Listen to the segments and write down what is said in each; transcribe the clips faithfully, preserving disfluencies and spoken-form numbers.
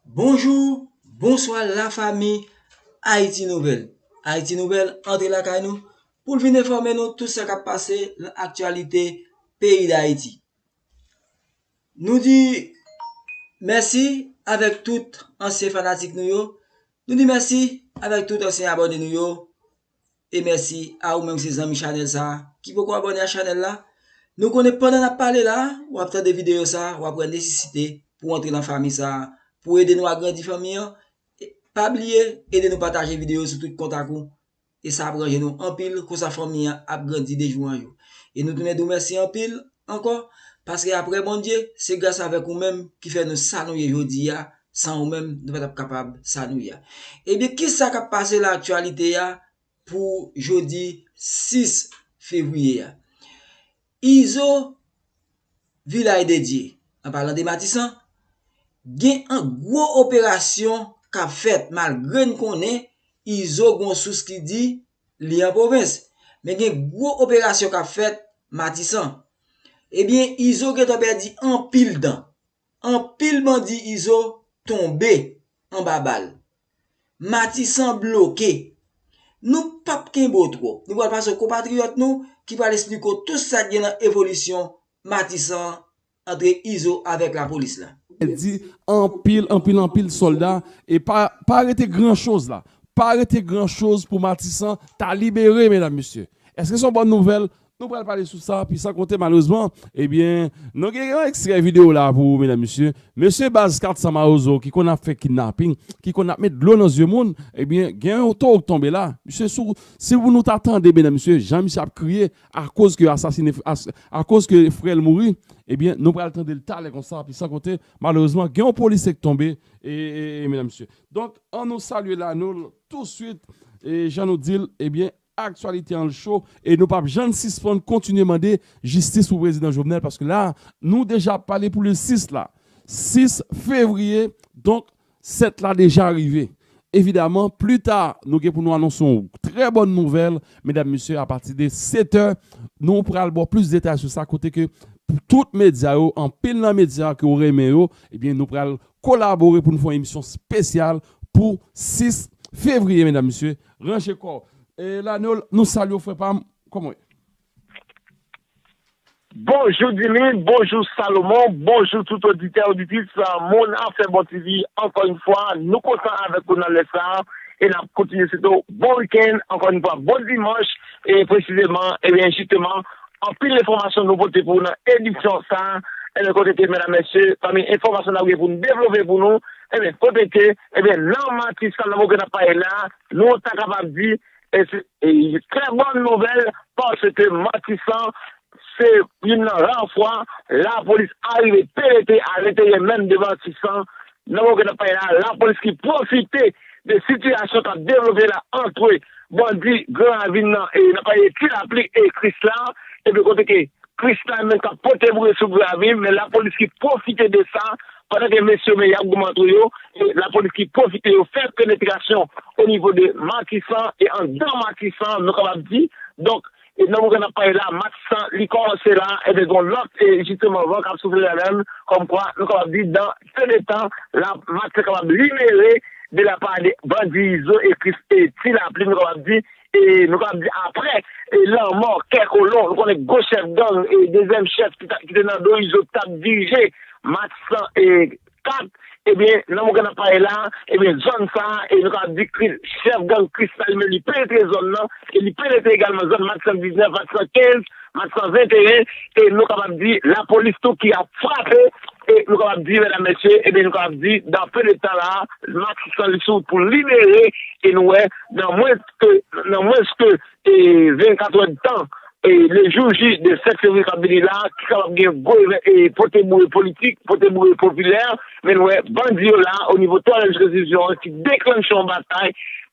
Bonjou, bonswa lafanmi Ayiti Nouvèl. Ayiti Nouvèl antre lakay nou pou l vin enfòme nou tout sa k ap pase nan aktyalite peyi Dayiti. Nou di mèsi avèk tout ansyen fanatik nou yo. Nou di mèsi avèk tout ansyen abòne nou yo. E mèsi a ou menm se zanmi chanèl sa a ki poko abòne a chanèl la. Nou konnen pandan n ap pale la, w ap tande videyo sa a, w ap wè nesesite pou w antre nan fanmi sa a, pou ede nou agrandi fanmi an. E pa bliye, ede nou pataje videyo sou tout kontak ou. E sa ap ranje nou anpil, konsa fanmi an ap grandi de jou an jou. E nou tounen di w mèsi anpil ankò, paske apre Bondye, se gras avèk ou menm ki fè nou sa nou ye jodi a, san ou menm, nou pa t ap kapab sa nou ye a. Ebyen, kisa k ap pase nan aktyalite a pou jodi sis fevriye a? Izo, Vilaj de Dye, an palan de Matisan, gen an gwo operasyon k ap fèt, malgre n konnen Izo gen yon sous ki di li an pwovens. Men gen gwo operasyon k ap fèt Matisan. Ebyen, Izo gentan pèdi anpil dan. Anpil bandi Izo tonbe anba bal. Matisan bloke. Nou p ap kenbe w twòp. Nou pral pase w konpatriyòt nou ki pral esplike w tout sa k gen nan evolisyon Matisan antre Izo avèk lapolis la. Di anpil, anpil, anpil sòlda e pa, pa rete gran choz la. Pa rete gran choz pou Matisan ta libere, medam, mesye. Èske se yon bòn nouvèl? Nou pral pale sou sa, pi san konte, malerezman, ebyen, nou gen yon ekstrè videyo la pou ou, medam, mesye. Mesye baz kat san Mawozo ki konn ap fè kidnaping, ki konn ap met dlo nan zye moun, ebyen, gen yon towo k tonbe la. Mesye, si w, si w nou ta tande, medam, mesye, jan misye ap kriye, akoz ke asasine, as-, akoz ke frè l mouri, ebyen, nou pral tande l talè konsa, pi san konte, malerezman, gen yon polisye k tonbe, e, e, e, medam, mesye. Donk, ann nou salye Lanol touswit, e jan nou di l, ebyen, aktyalite an cho, e nou p ap janm sispann kontinye mande jistis pou prezidan Jovenel, paske la, nou deja ap pale pou le sis la. Sis fevriye, donk, sèt la deja rive. Evidaman, pli ta, nou gen pou nou anonse yon trè bòn nouvèl, medam, mesye, apati de sèt è, nou pral ba w plis detay sou sa, kote ke pou tout medya yo, anpil nan medya ke w renmen yo, ebyen, nou pral kolabore pou nou fè yon emisyon espesyal pou sis fevriye, medam, mesye. Ranje kò w. E, Lanol, nou salye w, frè pa m. Kòman w ye? Bonjou Dili, bonjou Salomon, bonjou tout oditè, oditris, moun Afè Bon T V. Ankò yon fwa, nou kontan avèk ou nan lè sa a, e n ap kontinye swete w bon wikenn, ankò yon fwa, bon dimanch, e presizeman, ebyen, jisteman, anpil enfòmasyon nou pote pou ou nan edisyon sa a, ebyen, kote ke, medam, mesye, pami enfòmasyon n ap gen pou n devlope pou nou, ebyen, kote ke, ebyen, nan Matisan, nan moman ke n ap pale la, nou ta kapab di, e se, e, trè bòn nouvèl, paske Matisan, se youn nan ra fwa lapolis arive penetre alenteryè menm de Matisan. Nan moman ke n ap pale la, lapolis ki pwofite de sitiyasyon k ap devlope la ant bandi Gran Ravin nan, e n ap pale Ti Lapli e Krisla, epi kote ke Krisla menm k ap pote boure sou Gran Ravin, men lapolis ki pwofite de sa, pandan ke mesye yo menm y ap goumen ant yo, e lapolis ki pwofite yo fè penetrasyon o nivo de Matisan e anndan Matisan, nou kapab di. Donk, e nan moman n ap pale la, Matisan, li kòmanse la, ebyen, gen lòt, e jisteman, van k ap soufle ladan l, kòmkwa, nou kapab di, dan pe de tan, la, Matisan kapab libere de la pa de bandi Izo e Kris e Ti Lapli, nou kapab di, e nou kapab di, apre, e lanmò Kè Kolon, nou konnen gwo chèf gang, e dezyèm chèf ki ta, ki te nan do Izo, ki t ap dirije Matisan, e kat, ebyen, nan moman n ap pale la, ebyen, zòn sa a, e nou kapab di Kris, chèf gang Krisla li menm, li penetre zòn nan, e li penetre egalman zòn Matisan diznèf, Matisan kenz, Matisan venteyen, e nou kapab di lapolis tou ki ap frape, e nou kapab di, medam, mesye, ebyen, nou kapab di, dan pe de tan la, Matisan li sou wout pou libere, e nou wè, nan mwens ke, nan mwens ke e vennkat èdtan, e le jou J de sèt fevriye k ap vini la, ki kapab gen gwo evè-, e pote boure politik, pote boure popilè, men nou wè bandi yo la, o nivo Twazèm Sirkonskripsyon an, ki deklanche yon batay,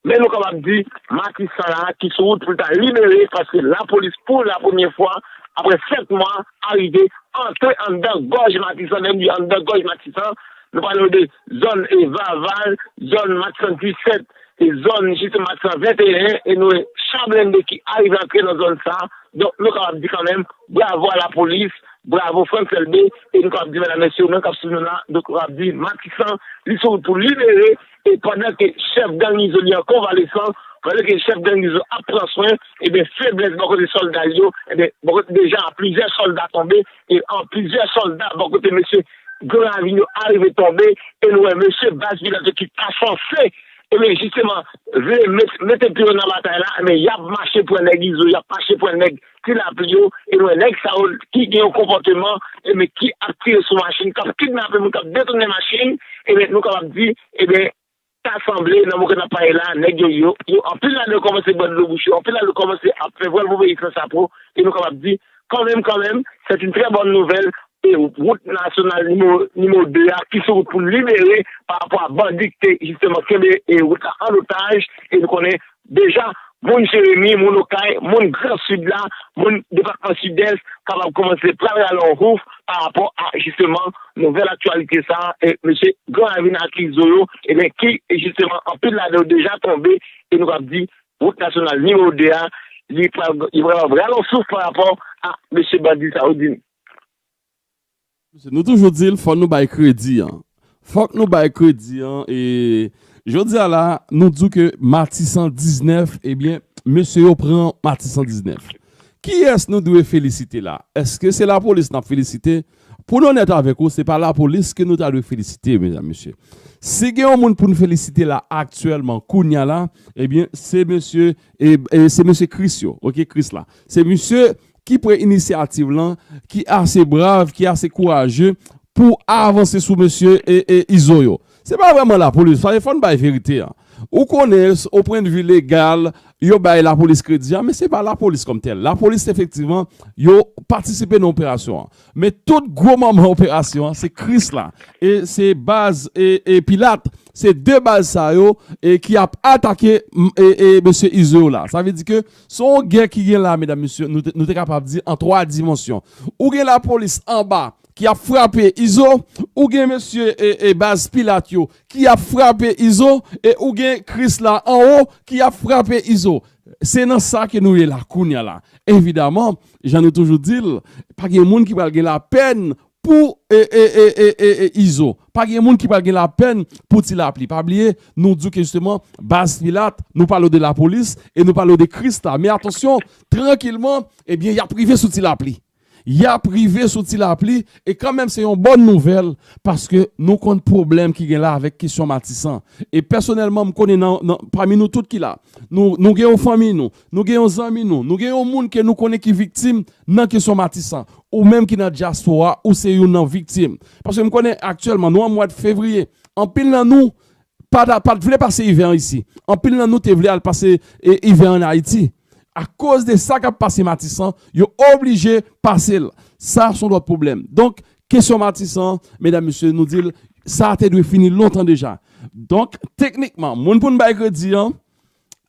men nou kapab di, Matisan la, ki sou wout pou l ta libere, paske lapolis, pou la premyè fwa, apre sèt mwa, arive antre anndan gòj Matisan, lè m di anndan gòj Matisan, nou pale de zòn e Vaval, zòn Matisan disèt, e zòn jisteman Matisan venteyen, e nou wè cha blende ki arive antre nan zòn sa. Donk, nou kapab di kanmenm, bravo a lapolis, Bravo Frantz Elbé, e nou kapab di medam mesye ou menm k ap swiv nou la, donk nou kapab di Matisan li sou wout pou libere, e pandan ke chèf gang Izo li an konvalesan, pandan ke chèf gang Izo ap pran swen, ebyen feblès bò kote sòlda yo, ebyen bò kote deja plizyè sòlda tonbe, e an plizyè sòlda bò kote mesye Gran Ravin yo arive tonbe, e nou wè mesye Baz Pilat yo ki ta sanse, ebyen jisteman vle met, mete pye yo nan batay la, ebyen y ap mache pran nèg Izo, y ap mache pran nèg Ti Lapli yo, e nou wè nèg sa yo ki gen yon konpòteman, ebyen ki ap tire sou machin, k ap kidnape moun, k ap detounen machin, ebyen nou kapab di, ebyen ta sanble nan moman n ap pale la, nèg yo, yo, yo anpil ladan yo kòmanse bwè dlo bouch yo, anpil ladan yo kòmanse ap fè vwèl pou peyi Frans la po, e nou kapab di, kanmenm, kanmenm, c'est une très bonne nouvelle, e wout nasyonal nimewo, nimewo de a ki sou wout pou libere pa rapò a bandi ki te jisteman kenbe e wout la an otaj, e nou konnen deja moun Jeremi, moun Okay, moun Gran Sid la, moun depatman Sidès kapab kòmanse pral rale yon souf pa rapò a jisteman nouvèl aktyalite sa a, e mesye Gran Ravin ak Izo yo, ebyen ki jisteman anpil ladan yo deja tonbe, e nou kapab di wout nasyonal nimewo de a, li pral, li pral rale yon souf pa rapò a mesye bandi sa yo di nou. Nou toujou di l, fò nou bay kredi an. Fòk nou bay kredi an. E jodi a la, nou di w ke Matisan diznèf, ebyen, mesye yo pran Matisan diznèf. Kiyès nou dwe felisite la? Èske se lapolis n ap felisite? Pou n onèt avèk ou, se pa lapolis ke nou ta dwe felisite, medam, mesye. Si gen yon moun pou n felisite la aktyèlman, kounye a la, ebyen, se mesye, e, e, se mesye Kris yo, oke, Kris la. Se mesye ki pran inisyativ lan, ki ase brav, ki ase kouraje pou avanse sou mesye e, e, Izo yo. Se pa vrèman lapolis, fò n bay verite a. Ou konnen, o pwendvi legal, yo bay lapolis kredi a, men se pa lapolis kòmtèl. Lapolis, efektivman, yo patisipe nan operasyon an. Men tout gwo manman operasyon an, se Kris la. E se baz e, e Pilat, se de baz sa yo e ki ap atake e, e, mesye Izo yo la. Sa vle di ke se yon gè ki gen la, medam, mesye, nou te, nou te kapab di an twa dimansyon. Ou gen lapolis anba ki ap frape Izo, ou gen mesye e, e baz Pilat yo ki ap frape Izo, e ou gen Kris la anwo ki ap frape Izo. Se nan sa ke nou ye la kounye a la. Evidaman, jan nou toujou di l, pa gen moun ki pral gen lapèn pou e, e, e, e, e, e Izo. Pa gen moun ki pral gen lapèn pou Ti Lapli. Pa bliye, nou di w ke jisteman, baz Pilat, nou pale w de lapolis e nou pale w de Kris la. Men atansyon, trankilman, ebyen, y ap rive sou Ti Lapli. Y ap rive sou Ti Lapli e kanmenm se yon bòn nouvèl paske nou konn pwoblèm ki gen la avèk kesyon Matisan. E pèsonèlman, m konnen nan, nan, pami nou tout ki la, nou, nou gen yon fanmi nou, nou gen yon zanmi nou, nou gen yon moun ke nou konnen ki viktim nan kesyon Matisan. Ou menm ki nan dyaspora, ou se youn nan viktim. Paske m konnen aktyèlman, nou an mwa fevriye, anpil nan nou pa t, pa t vle pase ivè an isi. Anpil nan nou te vle al pase e, ivè an Ayiti. Akoz de sa k ap pase Matisan, yo oblije pase l. Sa se yon lòt pwoblèm. Donk, kesyon Matisan, medam, mesye, nou di l, sa te dwe fini lontan deja. Donk, teknikman, moun pou n bay kredi an,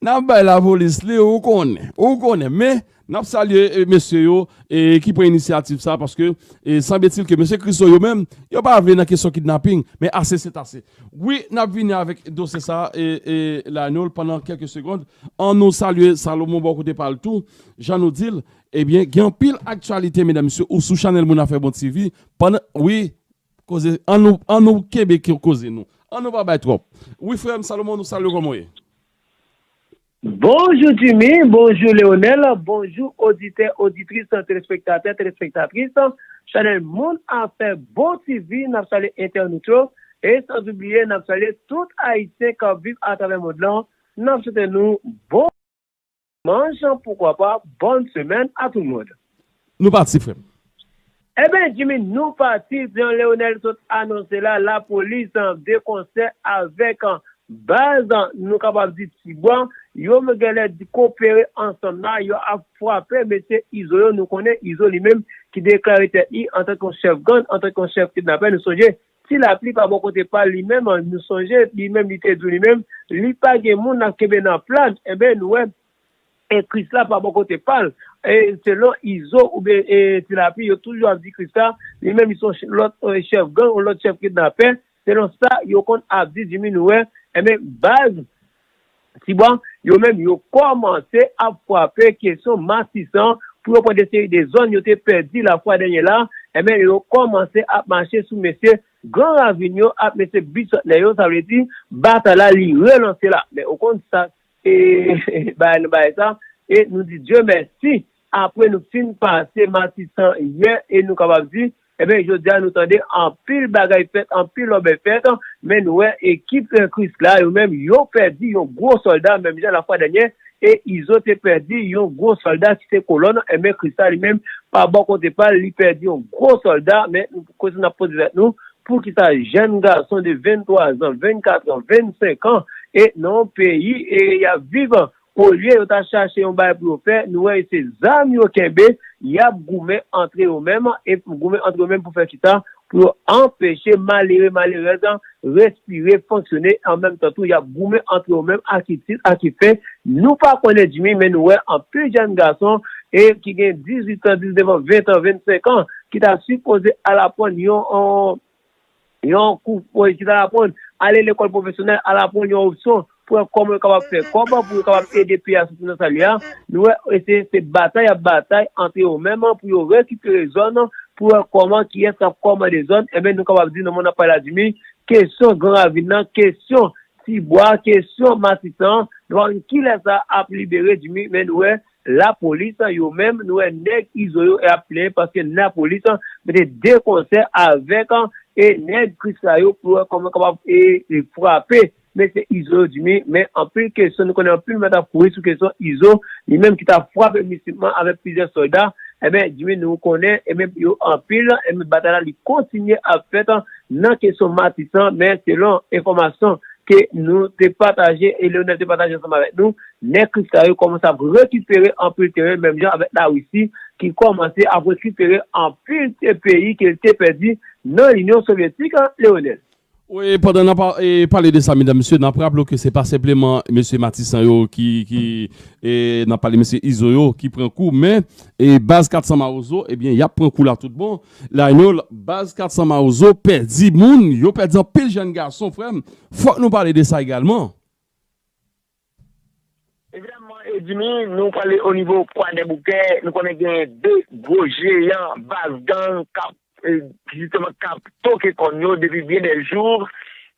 n ap bay lapolis li, ou konnen, ou konnen. Men, n ap salye e, mesye yo e, ki pran inisyativ sa, paske e, sanbetil ke mesye Kris yo menm, yo pa vle nan kesyon kidnaping, men ase se ase. Wi, n ap vini avèk dosye sa e, e, Lionel, pandan kèlke segond. An nou salye Salomon bò kote pa l tou, jan nou di l, ebyen, gen anpil aktyalite, medam, mesye, ou sou chanèl Moun Afè Bon TV, pandan, wi, koze, an nou, an nou kenbe koze nou. An nou pa bay twòp. Wi, frè m Salomon, nou salye w, kòman w ye? Bonjou Jimmy, bonjou Leonel, bonjou oditè, oditris, telespektatè, telespektatris, chanèl Moun Afè Bon TV, n ap salye entènot yo, e san oubliye, n ap salye tout Ayisyen k ap viv atravè mond lan, n ap swete nou bon dimanch, poukwa pa, bòn semèn a tout moun. Nou pati, frè m. Eben, Jimmy, nou pati, jan Leonel sot anonse la, lapolis, de konsè avèk baz, nou kapab di Tibwa, yo genlè di kopere ansanm la, yo ap frape mesye Izo yo. Nou konnen Izo li menm ki deklare tèt li antanke yon chèf gang, antanke yon chèf kidnapè. Nou sonje, Ti Lapli pa bò kote pa l li menm, nou sonje, li menm li te di w li menm, li pa gen moun l ap kenbe nan plan. Eben, nou wè, e Krisla pa bò kote pa l. E selon Izo oubyen e Ti Lapli, yo toujou ap di Krisla, li menm li se yon lòt e chèf gang, yon lòt chèf kidnapè. Selon sa yo konn ap di, Jimmy, nou wè, enben, baz Tibwa, yo menm yo kòmanse ap frape kesyon Matisan pou yo pran de seri de zòn yo te pèdi lafwa dènye la. Ebyen, yo kòmanse ap mache sou mesye Gran Ravin yo ak mesye Bisantnè yo, sa vle di, batay la li relanse la. Men ou konn sa, e, bagay nan bagay sa, e nou di Dye mèsi, apre nou fin pase Matisan yè, e nou kapab di, ebyen, jodi a nou tande anpil bagay fèt, anpil lòbèy fèt, men nou wè ekip, e, Krisla yo menm, yo pèdi yon gwo sòlda, menm jan lafwa dènyè, e Izo te pèdi yon gwo sòlda ki se Kolòn, ebyen, Krisla li menm, pa bò kote pa l, li pèdi yon gwo sòlda, men kote n ap poze tèt nou, poukisa jèn gason de venntwa zan, vennkat an, vennsenk an, e nan yon peyi, e y ap viv, olye yo ta chache yon bagay pou yo fè, nou wè se zam yo kenbe, y ap goumen antre yo menm, e pou goumen antre yo menm pou fè kisa, pou yo anpeche malere, malerèz, respire, fonksyone, an menm tan tou, y ap goumen antre yo menm, a ki tit, a ki fen, nou pa konnen Jimmy, men nou wè anpil jèn gason, e ki gen dizuit an, diznèf an, ven an, vennsenk an, ki ta sipoze al aprann yon, yon, yon kou, ki ta aprann, ale lekòl pwofesyonèl, al aprann yon opsyon, pou wè kòman yo kapab fè kòb, pou yo kapab ede peyi a soti nan sa l ye a. Nou wè, e se, se batay y ap batay antre yo menm, pou yo rekipere zòn, pou wè kòman, kiyès k ap kòmande zòn. Ebyen, nou kapab di nan moman n ap pale la, Jimmy, kesyon Gran Ravin nan, kesyon Tibwa, kesyon Matisan, nou pa konn kilè sa ap libere, Jimmy, men nou wè, lapolis, yo menm, nou wè nèg Izo yo ap plenyen paske lapolis mete de konsè avèk, e nèg Krisla yo pou wè kòman kapab, e, e frape mesye Izo yo, Jimmy, men anpil kesyon, nou konnen anpil moun ap kouri sou kesyon Izo, li menm ki ta frape mistikman avèk plizyè sòlda, ebyen, Jimmy, nou konnen, ebyen, yo anpil, ebyen, batay la, li kontinye ap fèt nan kesyon Matisan, men selon enfòmasyon ke nou te pataje e Leonel te pataje ansanm avèk nou, nèg Krisla yo kòmanse ap rekipere anpil teren, menm jan avèk Larisi ki kòmanse ap rekipere anpil te peyi ke l te pèdi nan Linyon Sovyetik, Leonel. Wi, pandan n ap pa- e, pale de sa, medam, mesye, n ap raple ke se pa senpleman mesye Matisan yo ki, ki e, n ap pale mesye Izo yo ki pran kou, men, e, baz kat san Mawozo, ebyen, y ap pran kou la tout bon. La, nou, baz kat san Mawozo pèdi moun, yo pèdi anpil jèn gason, frè m. Fòk nou pale de sa egalman. Evidamman, e, Jimmy, nou pale o nivo Kwadèboukè, nou konnen gen de gwo jeyan baz gang k ap, e, jisteman k ap toke kòn yo depi byen dè jou.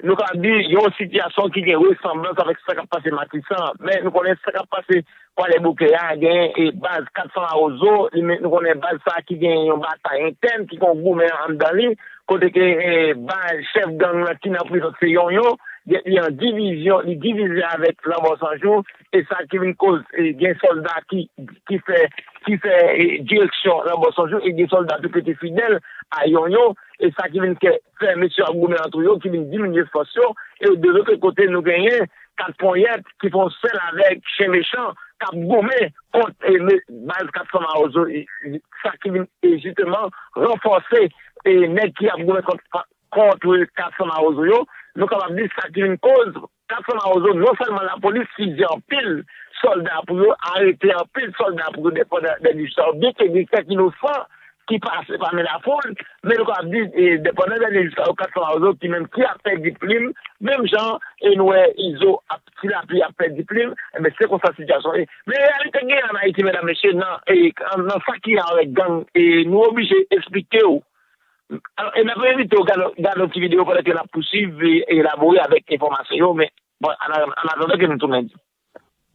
Nou ka di yon sitiyasyon ki gen resanblans avèk sa k ap pase Matisan. Men nou konnen sa k ap pase Kwadèboukè a, gen, e, baz kat san Mawozo, li men, nou konnen baz sa ki gen yon batay entèn, ki gen yon goumen anndan li, kote ke, e, baz chèf gang nan ki nan prizon se Yonyon, gen, li an divizyon, li divize avèk Lanmò Sanjou, e sa ki vin koz, e, gen sòlda ki, ki fè, ki fè, e, direksyon Lanmò Sanjou, e gen sòlda tou ki te fidèl a Yonyon, e sa ki vin fè, fè mesye ap goumen antre yo, ki vin diminye fòs yo, e de lòt kote nou genyen kat ponyèt ki fè yon sèl avèk chen mechan, k ap goumen kont, e, me- baz kat san Mawozo, e, e, sa ki vin, e, jisteman ranfòse, e, nèg ki ap goumen kont, kont kat san Mawozo yo, nou kapab di sa ki vin koz kat san Mawozo, non sèlman lapolis fizye anpil sòlda pou yo, arete anpil sòlda pou yo depandan de listwa, byen ke gen kèk inosan ki pase pami lafoul, men nou kapab di, e, depandan de listwa, kat san Mawozo ki menm ki ap pèdi plim, menm jan, e nou wè Izo ap, Ti Lapli ap pèdi plim, enben se konsa sitiyasyon ye. Men reyalite gen an Ayiti, medam, mesye, nan, e, nan sa ki avèk gang, e nou oblije eksplike w. Alò, e n ap envite w gade, gade yon ti videyo pandan ke n ap pouswiv e elabore avèk enfòmasyon yo, men, bon, an, an atandan ke nou tounen di.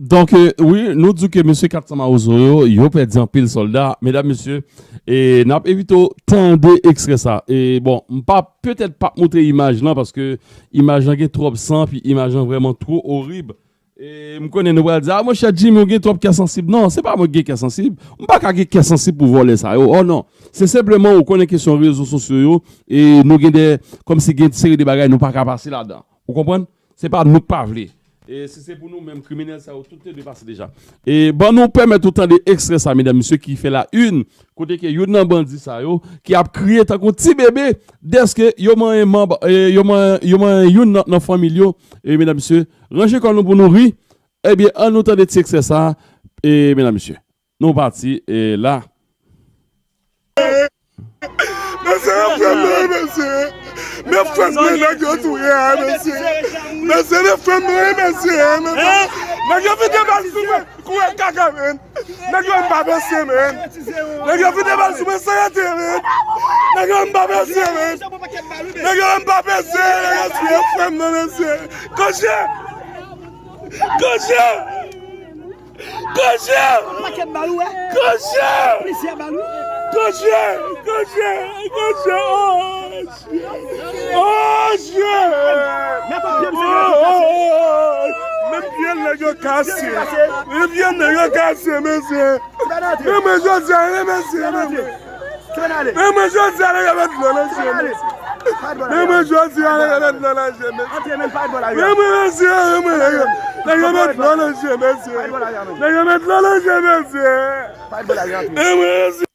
Donk, e, wi, nou di ke mesye kat san Mawozo yo, yo pèdi anpil sòlda. Medam, mesye, e n ap envite w tande ekstrè sa. E, bon, m pa, petèt p ap montre imaj lan, paske imaj lan gen twòp san, pi imaj lan vrèman twò orib. E m konnen nou pral di, "A, monchè Jimmy, ou gen twòp kè sansib." Non, se pa mwen ki gen kè sansib. M pa ka gen kè sansib pou vòlè sa yo. Oh non. Se senpleman, ou konnen kesyon rezo sosyo yo, e nou gen de, kòmsi gen seri de bagay nou pa ka pase ladan. Ou konprann? Se pa nou k pa vle. E si se pou nou menm, kriminèl sa yo, tout te dwe pase deja. E ban nou pèmèt ou tande ekstrè sa, medam, mesye, ki fè la une, kote ke youn nan bandi sa yo, ki ap kriye tankou ti bebe, dèske yo manyen manm, e, yo manyen, yo manyen youn nan, nan fanmi l yo, e, medam, mesye, ranje kò nou pou nou ri, ebyen, an nou tande ti ekstrè sa, e, medam, mesye. Nou pati, e, la. Mesye, yo frè m nan, mesye. Men frè m nan, nèg yo touye a, mesye. Mesye, men frè m nan, mesye, mesye. Nèg yo vide bal sou mwen. Kouri kaka, men. Nèg yo pa panse, men. Nèg yo vide bal sou mwen san rete, men. Nèg yo m pa pèse, men. Nèg yo m pa pèse, nèg yo touye frè m nan, mesye. Koche! Koche! Koche! Koche! Koche! Koche! Koche! Oh, shit! Oh, shit! Oh, oh, oh, oh. Men pye nèg yo kase. Men pye nèg yo kase, mesye. Men mwen jodi a, men mesye, men mwen. Men mwen jodi a, nèg yo met dlo nan je m. Men mwen jodi a, nèg yo met dlo nan je m. Men mwen mesye, men mwen, nèg yo, nèg yo met dlo nan je m, mesye. Nèg yo met dlo nan je m, mesye. Men mwen mesye.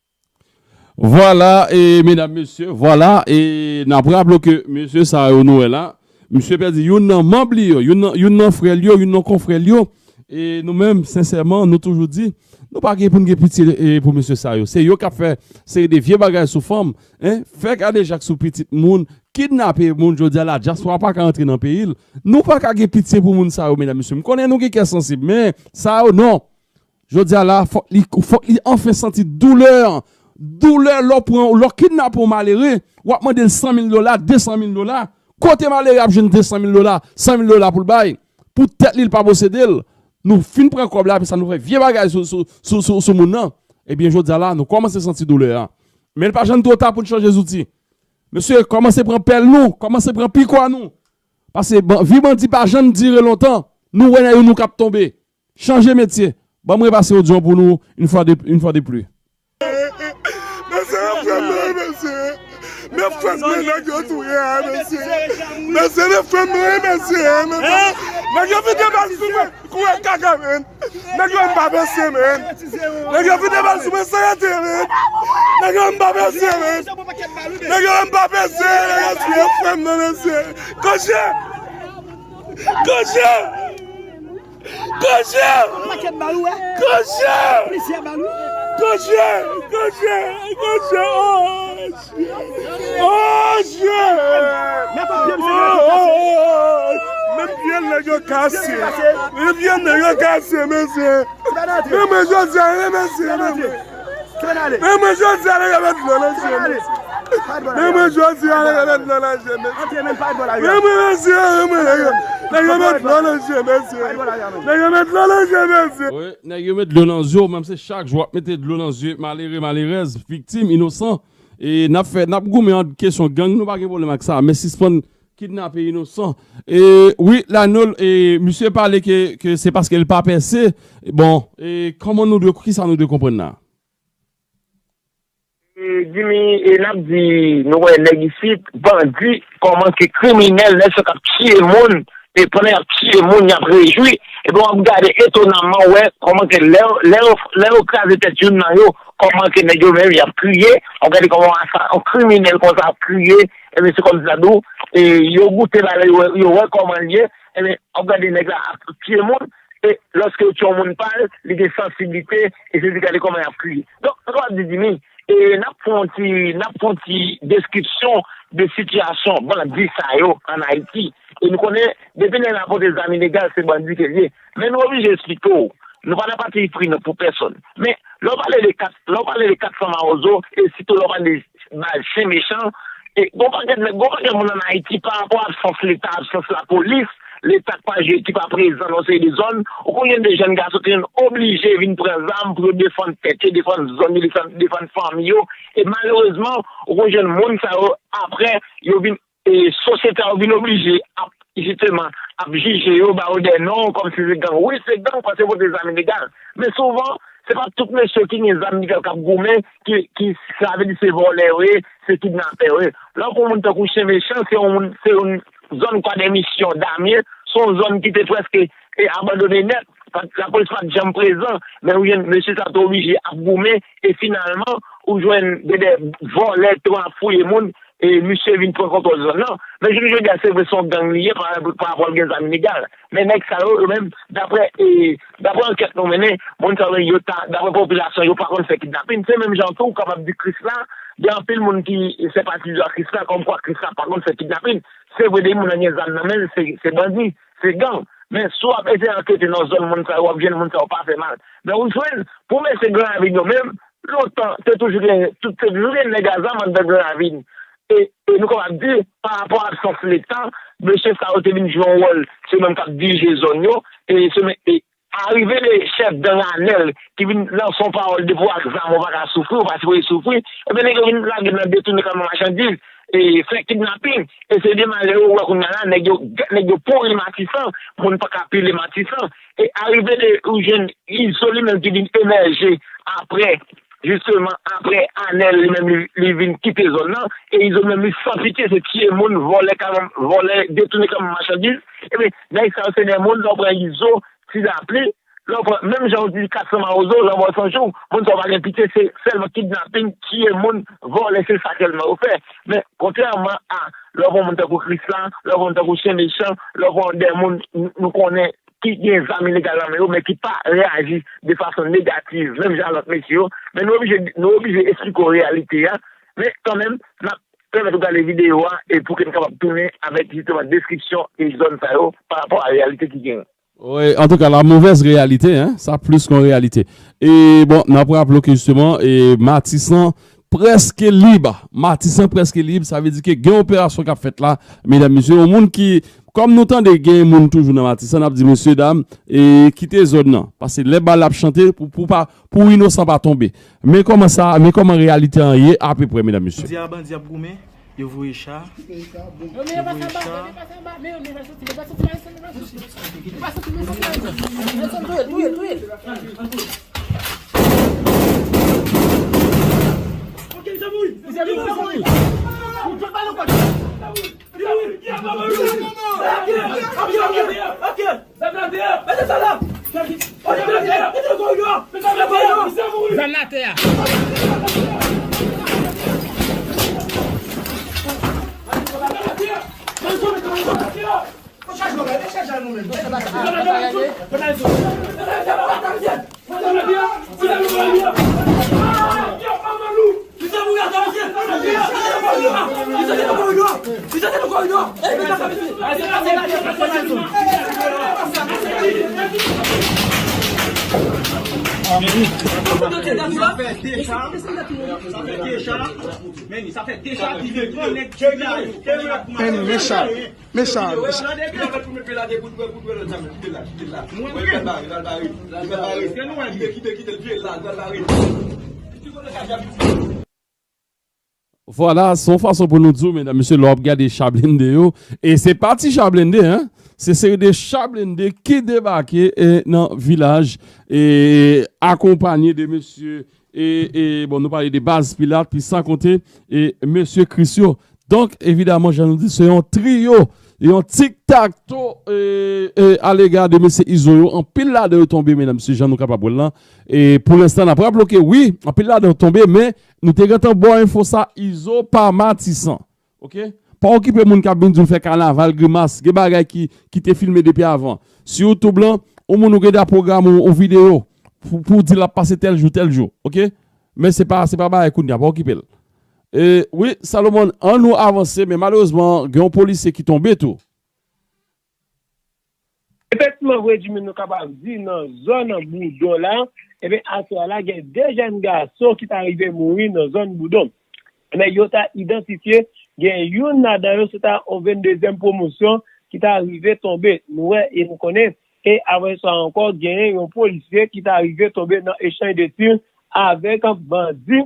Vwala, e medam, mesye, vwala, e n ap raple ke mesye sa yo nou wè la, misye pèdi youn nan manm li yo, youn nan, youn nan frè l yo, youn nan konfrè l yo. E nou menm, sensèman, nou toujou di, nou pa gen pou n gen pitye, e, pou mesye sa yo. Se yo k ap fè seri de vye bagay sou fanm, en, fè kadejak sou pitit moun, kidnape moun, jodi a la dyaspora pa ka antre nan peyi l. Nou pa ka gen pitye pou moun sa yo, medam, mesye. M konnen nou gen kè sansib, men sa yo non. Jodi a la, fòk li, fòk li anfen santi doulè an. Doulè lè w pran, lè w kidnape yon malere, w ap mande l san mil dola, de san mil dola. Kote malere ap jwenn de san mil dola, san mil dola pou l bay? Poutèt li, li pa posede l. Nou fin pran kòb la, apre sa nou fè vye bagay sou, sou, sou, sou, sou moun nan. Ebyen, jodi a la, nou kòmanse santi doulè a. Men li pa janm twò ta pou n chanje zouti. Mesye, kòmanse pran pèl nou, kòmanse pran pikwa nou. Paske ban-, vi bandi pa janm dire lontan. Nou wè nan yo nou k ap tonbe. Chanje metye. Ban m repase odyo an pou nou, une fois de, une fois de plus. Mesye, men frè m nan, mesye. Men frè m nan, nèg yo touye a, mesye. Mesye, men frè m nan, mesye. Men frè m. Nèg yo vide bal sou mwen. Kouwè kaka, men. Nèg yo m pa pèse, men. Nèg yo vide bal sou mwen san rete, men. Nèg yo m pa pèse, men. Nèg yo m pa pèse, nèg yo touye frè m nan, mesye. Koche! Koche! Koche! Koche! Koche! Koche! Koche! Oh, shit! Oh, shit! Oh, oh, oh! Men pye nèg yo kase. Men pye nèg yo kase, mesye. Men mwen jodi a, men mesye, men mwen. Men mwen jodi a, nèg yo met dlo nan je m. Men mwen jodi a, nèg yo met dlo nan je m. Men mwen mesye, men mwen, nèg yo, nèg yo met dlo nan je m, mesye. Nèg yo met dlo nan je m, mesye. Wi, nèg yo met dlo nan zye w, menm se chak jou w ap mete dlo nan zye malere, malerèz, viktim, inosan. E n ap fè, n ap goumen ant kesyon gang, nou pa gen pwoblèm ak sa, men sispann kidnape inosan. E wi, Lanol, e misye pale ke, ke se paske l pa pèse. Bon, e kòman nou dwe, kisa nou dwe konprann la? E, Jimmy, e, n ap di, nou wè nèg isit, bandi, kòman ke kriminèl, nèg sa k ap tiye moun, e pandan y ap tiye moun, y ap rejwi. Epi w ap gade etonamman, w wè kòman ke lè, lè, lè yo kraze tèt youn nan yo, kòman ke nèg yo menm, y ap kriye. W ap gade kòman yon asa-, yon kriminèl konsa ap kriye. Ebyen, se kòmsi sa di w, e, yo goute bagay, yo, yo wè kòman l ye. Ebyen, w ap gade nèg la ap tiye moun. E lòske yo tiye yon moun pa l, li gen sansiblite, e se di gade kòman y ap kriye. Donk, nou kapab di, Jimmy, e n ap fè yon ti, n ap fè yon ti deskripsyon de sitiyasyon bandi sa yo ann Ayiti. E nou konnen, depi nèg la pote zam ilegal, se bandi ke l ye. Men nou oblije eksplike w. Nou pa nan pati pri non pou pèsonn. Men, lè w pale de kat, lè w pale de kat san mawozo, e sitou lè w pale de baz Chen Mechan, e gon pakèt nèg, gon pakèt moun ann Ayiti, pa rapò a absans Leta, absans lapolis, Leta k pa jwe, ki pa prezan nan yon seri de zòn, ou konn jwenn de jèn gason ki jwenn oblije vin pran zam pou yo defann tèt yo, defann zòn yo, defann, defann fanmi yo. E malerezman, ou konn jwenn moun sa yo, apre, yo vin, e sosyete a yo vin oblije ap, jisteman, ap jije yo, ba yo de non, kòmsi se gang. Wi, se gang, paske yo pote zam ilegal. Men souvan, se pa tout mesye ki gen zam ilegal k ap goumen, ki, ki, sa vle di se vòlè yo ye, se kidnapè yo ye. Lè w pran yon moun tankou Chen Mechan, se yon moun, se yon zòn Kwadèmisyon, Damyen, se yon zòn ki te prèske, e, abandone nèt. Pa t, lapolis pa t janm prezan, men ou jwenn mesye sa te oblije ap goumen, e finalman, ou jwenn de, de vòlè te konn ap fouye moun, e misye vin pran kontwòl zòn nan. Men jounen jodi a, se vre, se yon gang li ye, pa, pa rapò l gen zam ilegal. Men nèg sa yo, yo menm, daprè, e, daprè ankèt nou mennen, moun sa yo, yo ta, daprè popilasyon, yo pa konn fè kidnapin. Se menm jan tou, ou kapab di Krisla, gen anpil moun ki senpatizan ak Krisla, kòmkwa Krisla pa konn fè kidnapin. Se vre, depi moun nan gen zam nan men l, se, se bandi, se gang. Men si w ap eseye ankete nan zòn moun sa yo, w ap jwenn moun sa yo pa fè mal. Men ou jwenn, pou mesye Gran Ravin yo menm, lontan, te toujou gen, tout, te toujou gen nèg a zam anndan Gran Ravin. E, e nou kapab di, pa rapò a absans Leta, mesye sa yo te vin jwe yon wòl, se yo menm k ap dirije zòn yo, e se men, e arive de chèf gang Anèl ki vin lanse yon pawòl depi w ak zam ou pa ka soufri, ou pa sipoze soufri, ebyen nèg yo vin lage nan detounen kòm machandiz, e fè kidnaping, e se de malè ou wè kounye a la, nèg yo, nèg yo pouri Matisan, moun pa ka pile Matisan, e arive de ou jwenn Izo li menm ki vin emèje apre, jisteman, apre Anèl li menm li, li vin kite zòn nan, e Izo menm li san pitye, se tiye moun, vòlè kanmenm, vòlè, detounen kanmenm machandiz. Ebyen, nèg sa yo se de moun, lè w pran Izo, Ti Lapli, lè w pran, menm jan w di kat san mawozo, Jean Paul Sanjou, moun sa yo pa gen pitye, se sèlman kidnaping, tiye moun, vòlè, se sa sèlman yo fè. Men, kontrèman a, lè w pran moun tankou Krisla, lè w pran moun tankou Chen Mechan, lè w pran de moun n-, nou konnen ki gen zam ilegal nan men yo, men ki pa reyaji de fason negativ, menm jan lòt mesye yo. Men nou oblije, nou oblije esplike w reyalite a. Men kanmenm, n ap pèmèt ou gade videyo a, e pou ke n kapab tounen avèk jisteman deskripsyon e zòn sa yo pa rapò a reyalite ki genyen. Wi, antouka, la mauvaise réalité, hein, sa plis ke yon reyalite. E bon, n ap raple w ke jisteman, e Matisan prèske lib. Matisan prèske lib, sa vle di ke gen operasyon k ap fèt la, medam, mesye. Yon moun ki, kòm nou tande gen moun toujou nan Matisan, n ap di, mesye, dam, e kite zòn nan. Paske lè bal ap chante, pou, pou pa, pou inosan pa tonbe. Men kòman sa, men kòman reyalite an ye apeprè, medam, mesye. Bandi a, bandi ap goumen, yo voye cha, yo voye cha. Zam atè a. Men sa fè deja ki vin pran nèg ki la yo. Men sa, men sa. Vwala, se yon fason pou nou di w, medam, mesye, lè w ap gade cha blende yo, e se pa ti cha blende, en, se seri de cha blende ki debake, e, nan vilaj, e akonpanye de mesye, e, e, bon, nou pale de Baz Pilat, pi san konte, e, mesye Chris yo. Donk, evidaman, jan nou di, se yon triyo, yon tiktakto, e, e, alega de mesye Izo yo. Anpil ladan yo tonbe, medam, mesye, jan nou kapab wè l lan. E pou lenstan, n ap raple ke wi, anpil ladan yo tonbe, men nou te gentan ba w enfo sa, Izo pa Matisan. Oke? Pa okipe moun k ap vin di w fè kanaval, grimas, gen bagay ki, ki te filme depi avan. Sou YouTube lan, yon moun ou gentan pwograme yon, yon videyo pou, pou w di l ap pase tèl jou, tèl jou. Oke? Men se pa, se pa bagay kounye a, pa okipe l. E, wi, Salomon, an nou avanse, men malerezman, gen yon polisye ki tonbe tou. Efektivman, vre, Jimmy, nou kapab di nan zòn Boudon la, ebyen, aswè a la, gen de jèn gason ki ta rive mouri nan zòn Boudon. Ebyen, yo ta idantifye, gen youn ladan yo, se ta yon venndezyèm pwomosyon ki ta rive tonbe. Nou wè e nou konnen, e avan sa ankò, genyen yon polisye ki ta rive tonbe nan echanj de tir avèk bandi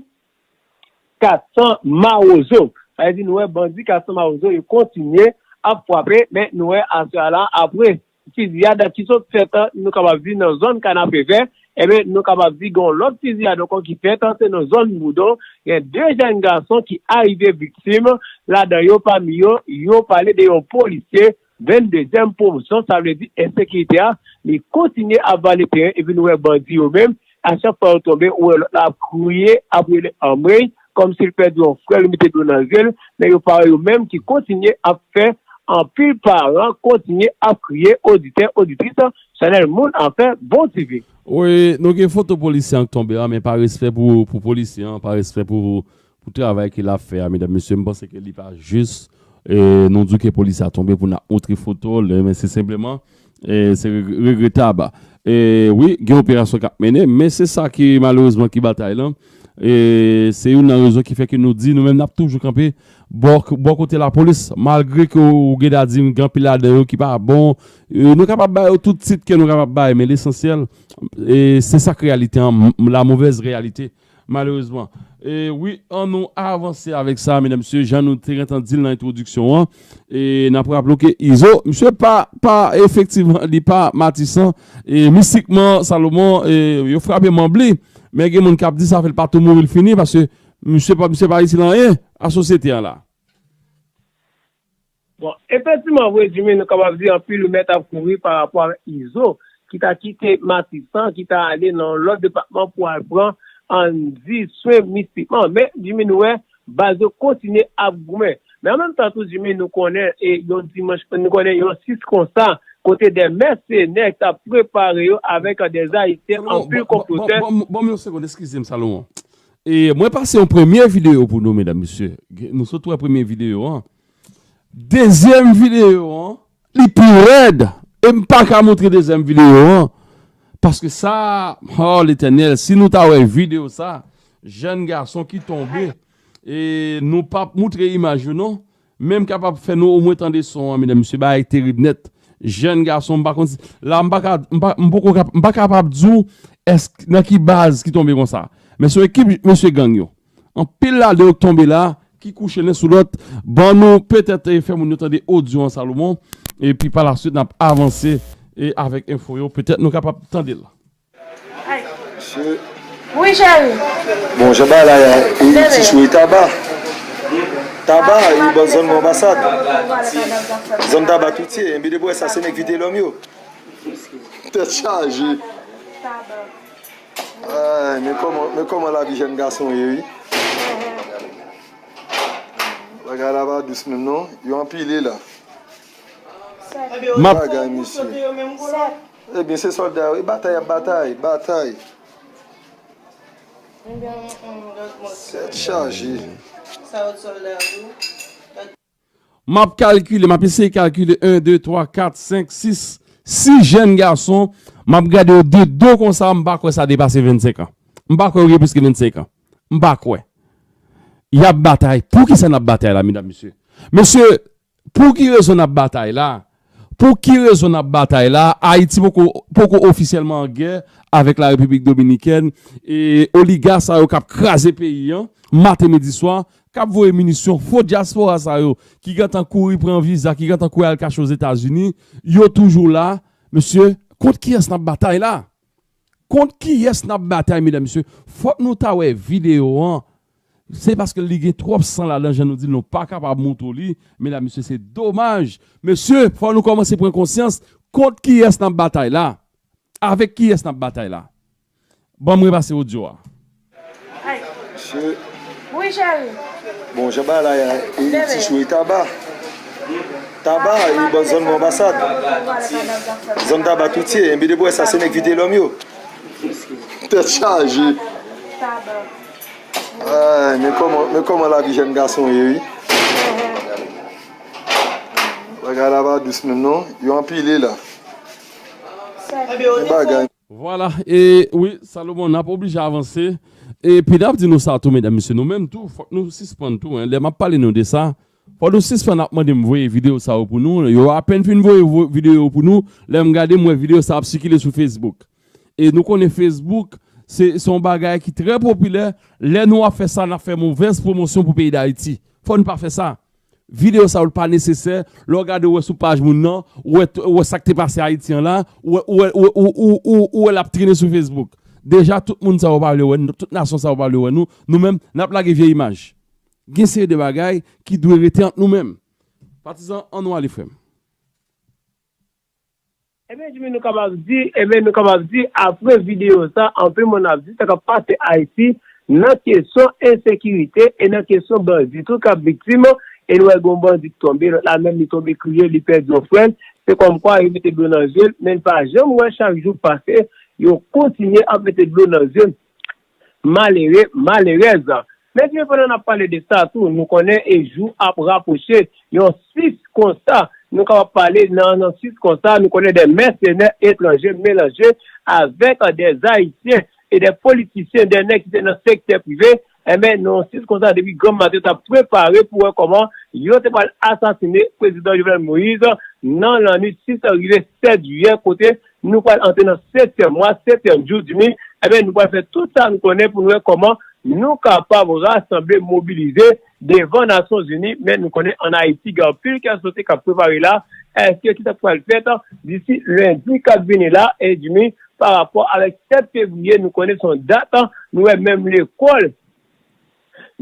kat san Mawozo. Sa vle di, nou wè bandi kat san Mawozo, yo kontinye ap frape, men nou wè aswè a la, apre fiziyad ki sot fèt, nou kapab di nan zòn Kanapevè, ebyen, nou kapab di gen yon lòt fiziyad ankò ki fèt, se nan zòn Boudon, gen de jèn gason ki arive viktim, ladan yo, pami yo, yo pale de yon polisye venndezyèm pwomosyon, sa vle di ensekirite a, li kontinye ap vale teren, epi nou wè bandi yo menm, a chak fwa yo tonbe, ou wè lòt la ap kriye, ap rele anmwey, kòmsi l pèdi yon frè l, mete dlo nan zye l, men yo pa wè yo menm ki kontinye ap fè anpil paran kontinye ap kriye, oditè, oditris, chanèl Moun Afè Bon T V. Wi, nou gen foto polisye an k tonbe a, men pa respè pou, pou polisye an, pa respè pou, pou travay ke l ap fè a, medam, mesye, m panse ke li pa jis, e, nou di ke polisye a tonbe pou n ap montre foto l, men se senpleman, e, se reg-, regretab. E, wi, gen operasyon k ap mennen, men se sa ki malerezman ki batay lan. E se youn nan rezon ki fè ke nou di, nou menm n ap toujou kanpe bò, bò kote lapolis, malgre ke w gen dwa di m gen anpil ladan yo ki pa bon, e, nou kapab ba yo tout tit ke nou kapab bay, men lesansyèl, e, se sa k reyalite an, m- la mauvaise réalité, malerezman. E wi, an nou avanse avèk sa, medam, mesye, jan nou te gentan di l nan entwodiksyon an, e n ap raple w ke Izo, misye pa, pa efektivman, li pa Matisan, e mistikman, Salomon, e yo frape manb li, men gen moun k ap di sa fè l pa tou mouri, l fini, paske misye pa, misye pa itil anyen a sosyete an la. Bon, efektivman vre, Jimmy, nou kapab di anpil rimè t ap kouri pa rapò avèk Izo, ki ta kite Matisan, ki ta ale nan yon lòt depatman pou al pran, ann di, swen mistikman. Men, Jimmy, nou wè, baz yo kontinye ap goumen. Men an menm tan tou, Jimmy, nou konnen, e yon dimanch, nou konnen yon sis konsa, kote de mèsenè k ap prepare yo avèk de Ayisyen, anpil konplotè. Ban m yon segonn, eskize m, Salomon. E mwen pase yon premye videyo pou nou, medam, mesye. Nou sot wè premye videyo an. Dezyèm videyo an, li pi rèd. E m pa ka montre dezyèm videyo an. Paske sa, oh Letènèl, si nou ta wè videyo sa, jèn gason ki tonbe, e nou p ap montre imaj yo non. Men m kapab fè nou omwen tande son an, medam, mesye, bagay terib nèt. Jèn gason, m pa konn si, la, m pa ka, m pa, m poko kap, m pa kapab di w èske nan ki baz ki tonbe konsa. Men se yon ekip mesye gang yo. Anpil ladan yo k tonbe la, ki kouche len sou lòt. Ban nou petèt, e, fè moun yo tande odyo an, Salomon. Epi pa la swit, n ap avanse, e, avèk enfo yo. Petèt nou kapab tande l. Wi, cheri. Bon, jan bagay la ye, e ti chou e Taba. Taba, e bò zòn Mòn Anbasad. Zòn Taba tout ye, enben depi w wè sa, se nèg Vitelòm yo. Tèt chaje. Ay, men kòman, men kòman lavi jèn gason ye, wi. Bagay la pa dous menm non. Yo anpile la. Bagay, mesye. Ebyen, se sòlda yo. E batay y ap batay. Batay. Tèt chaje. M ap kalkile, m ap eseye kalkile en, de, twa, kat, senk, sis, sis jèn gason, m ap gade yo de do konsa, m pa kwè sa depase vennsenk an. M pa kwè yo gen plis ke vennsenk an. M pa kwè. Y ap batay. Poukisa n ap batay la, medam, mesye? Mesye, pou ki rezon n ap batay la? Pou ki rezon n ap batay la? Ayiti poko, poko ofisyèlman an gè avèk la Repiblik Dominikèn. E oliga sa yo k ap kraze peyi an, maten, midi, swa, k ap voye minisyon, fo dyaspora sa yo ki gentan kouri pran viza, ki gentan kouri al kache Ozetazini, yo toujou la. Mesye, kont kiyès n ap batay la? Kont kiyès n ap batay, medam, mesye? Fòk nou ta wè videyo an. Se paske li gen twòp san ladan, jan nou di l, nou pa kapab montre w li. Medam, mesye, se domaj. Mesye, fòk nou kòmanse pran konsyans kont kiyès n ap batay la. Avèk kiyès n ap batay la? Ban m repase odyo a. Mesye. Wi, cheri. Bon, jan bagay la ye, e ti chou e Taba. Taba, e bò zòn Mòn Anbasad. Zòn Taba tout ye, enben depi w wè sa, se nèg Vitelòm yo. Tèt chaje. Ay, men kòman, men kòman lavi jèn gason ye, wi. Bagay la pa dous menm non. Yo anpile la. Men bagay. Vwala, e wi, Salomon, n ap oblije avanse. Epi n ap di nou sa tou, medam, mesye, nou menm tou, fòk nou sispann tou, en, lè m ap pale nou de sa, fòk nou sispann ap mande m voye videyo sa yo pou nou. Yo apèn fin voye vo- videyo yo pou nou, lè m gade, m wè videyo sa ap sikile sou Facebook. E nou konnen Facebook, se se yon bagay ki trè popilè. Lè nou ap fè sa, n ap fè movèz pwomosyon pou peyi Dayiti. Fò n pa fè sa. Videyo sa yo pa nesesè. Lè w gade, w wè sou paj moun nan, w wè, w wè sa k te pase Ayiti an la, w wè, w wè, w wè, w, w, w, w wè l ap trennen sou Facebook. Deja, tout moun sa yo pa vle wè nou, tout nasyon sa yo pa vle wè nou. Nou menm, n ap lage vye imaj. Gen seri de bagay ki dwe rete ant nou menm. Patizan, ann nou ale, frè m. Ebyen, Jimmy, nou kapab di, ebyen, nou kapab di, apre videyo sa, anpil moun ap di sa k ap pase Ayiti nan kesyon ensekirite e nan kesyon bandi tou k ap viktim, e nou wè gen yon bandi k tonbe, lòt la menm li tonbe kriye, li pèdi yon frè l. Se kòmkwa yo mete dlo nan je l, men n pa janm wè chak jou pase, yo kontinye ap mete dlo nan je malere, malerèz. Men Jimmy, pandan n ap pale de sa tou, nou konnen e jou ap rapwoche, yon sis konsa, nou kapab pale nan, nan sis konsa, nou konnen de mèsenè etranje melanje avèk de Ayisyen e de politisyen, de nèg ki te nan sektè prive, enben, nan yon sis konsa, depi granm maten, yo t ap prepare pou wè kòman yo te pral asasine prezidan Jovenel Moïse nan lannwit sis rive sèt jiyè, kote nou pral antre nan setyèm mwa, setyèm jou, Jimmy, enben, nou pral fè tout sa nou konnen pou nou wè kòman nou kapab rasanble, mobilize devan Nasyonzini, men nou konnen ann Ayiti, gen anpil kè sote k ap prepare la. Èske ki sa k pral fèt disi lendi k ap vini la, e Jimmy, pa rapò avèk sèt fevriye, nou konnen se yon dat, nou wè menm lekòl,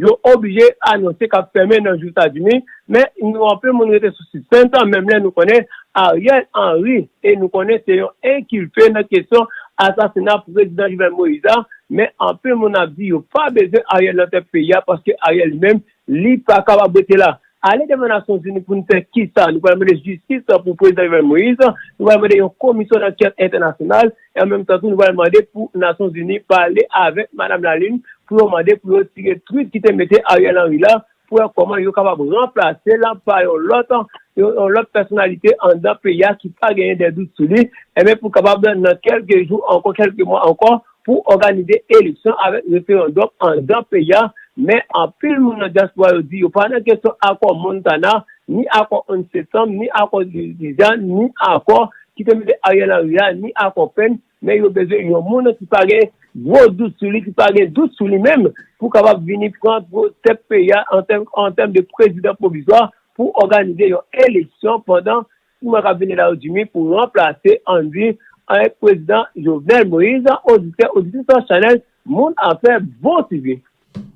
yo oblije anonse k ap fèmen nan jou sa, Jimmy, men nou anpil moun rete sou sispens, menm lè nou konnen Ariel Henry, e nou konnen se yon enkilpe nan kesyon asasina prezidan Jovenel Moïse la, men anpil moun ap di yo pa bezwen Ariel nan tèt peyi a, paske Ariel li menm, li pa kapab rete la. Ale devan Nasyonzini pou n fè kisa? Nou pral mande jistis pou prezidan Jovenel Moïse, nou pral mande yon komisyon dankèt entènasyonal, e an menm tan tou, nou pral mande pou Nasyonzini pale avèk Madanm Lalin pou yo mande pou yo tire twit ki te mete Ariel Henry la, pou wè kòman yo kapab ranplase l pa yon lòt, yon, yon lòt pèsonalite anndan peyi a ki pa genyen de dout sou li, enben pou kapab nan kèlke jou ankò, kèlke mwa ankò, pou òganize eleksyon avèk referandòm anndan peyi a. Men anpil moun nan dyaspora yo di yo pa nan kesyon akò Montana, ni akò onz septanm, ni akò Louisiana, ni akò ki te mete Ariel Henry a, ni akò Pence, men yo bezwen yon moun ki pa gen gwo dout sou li, ki pa gen dout sou li menm, pou kapab vini pran gwo tèt peyi a an tèm, an tèm de prezidan pwovizwa pou òganize yon eleksyon pandan sis mwa k ap vini la yo, Jimmy, pou ranplase Andy avèk prezidan Jovenel Moïse. Oditè, oditris nan chanèl Moun Afè Bon T V.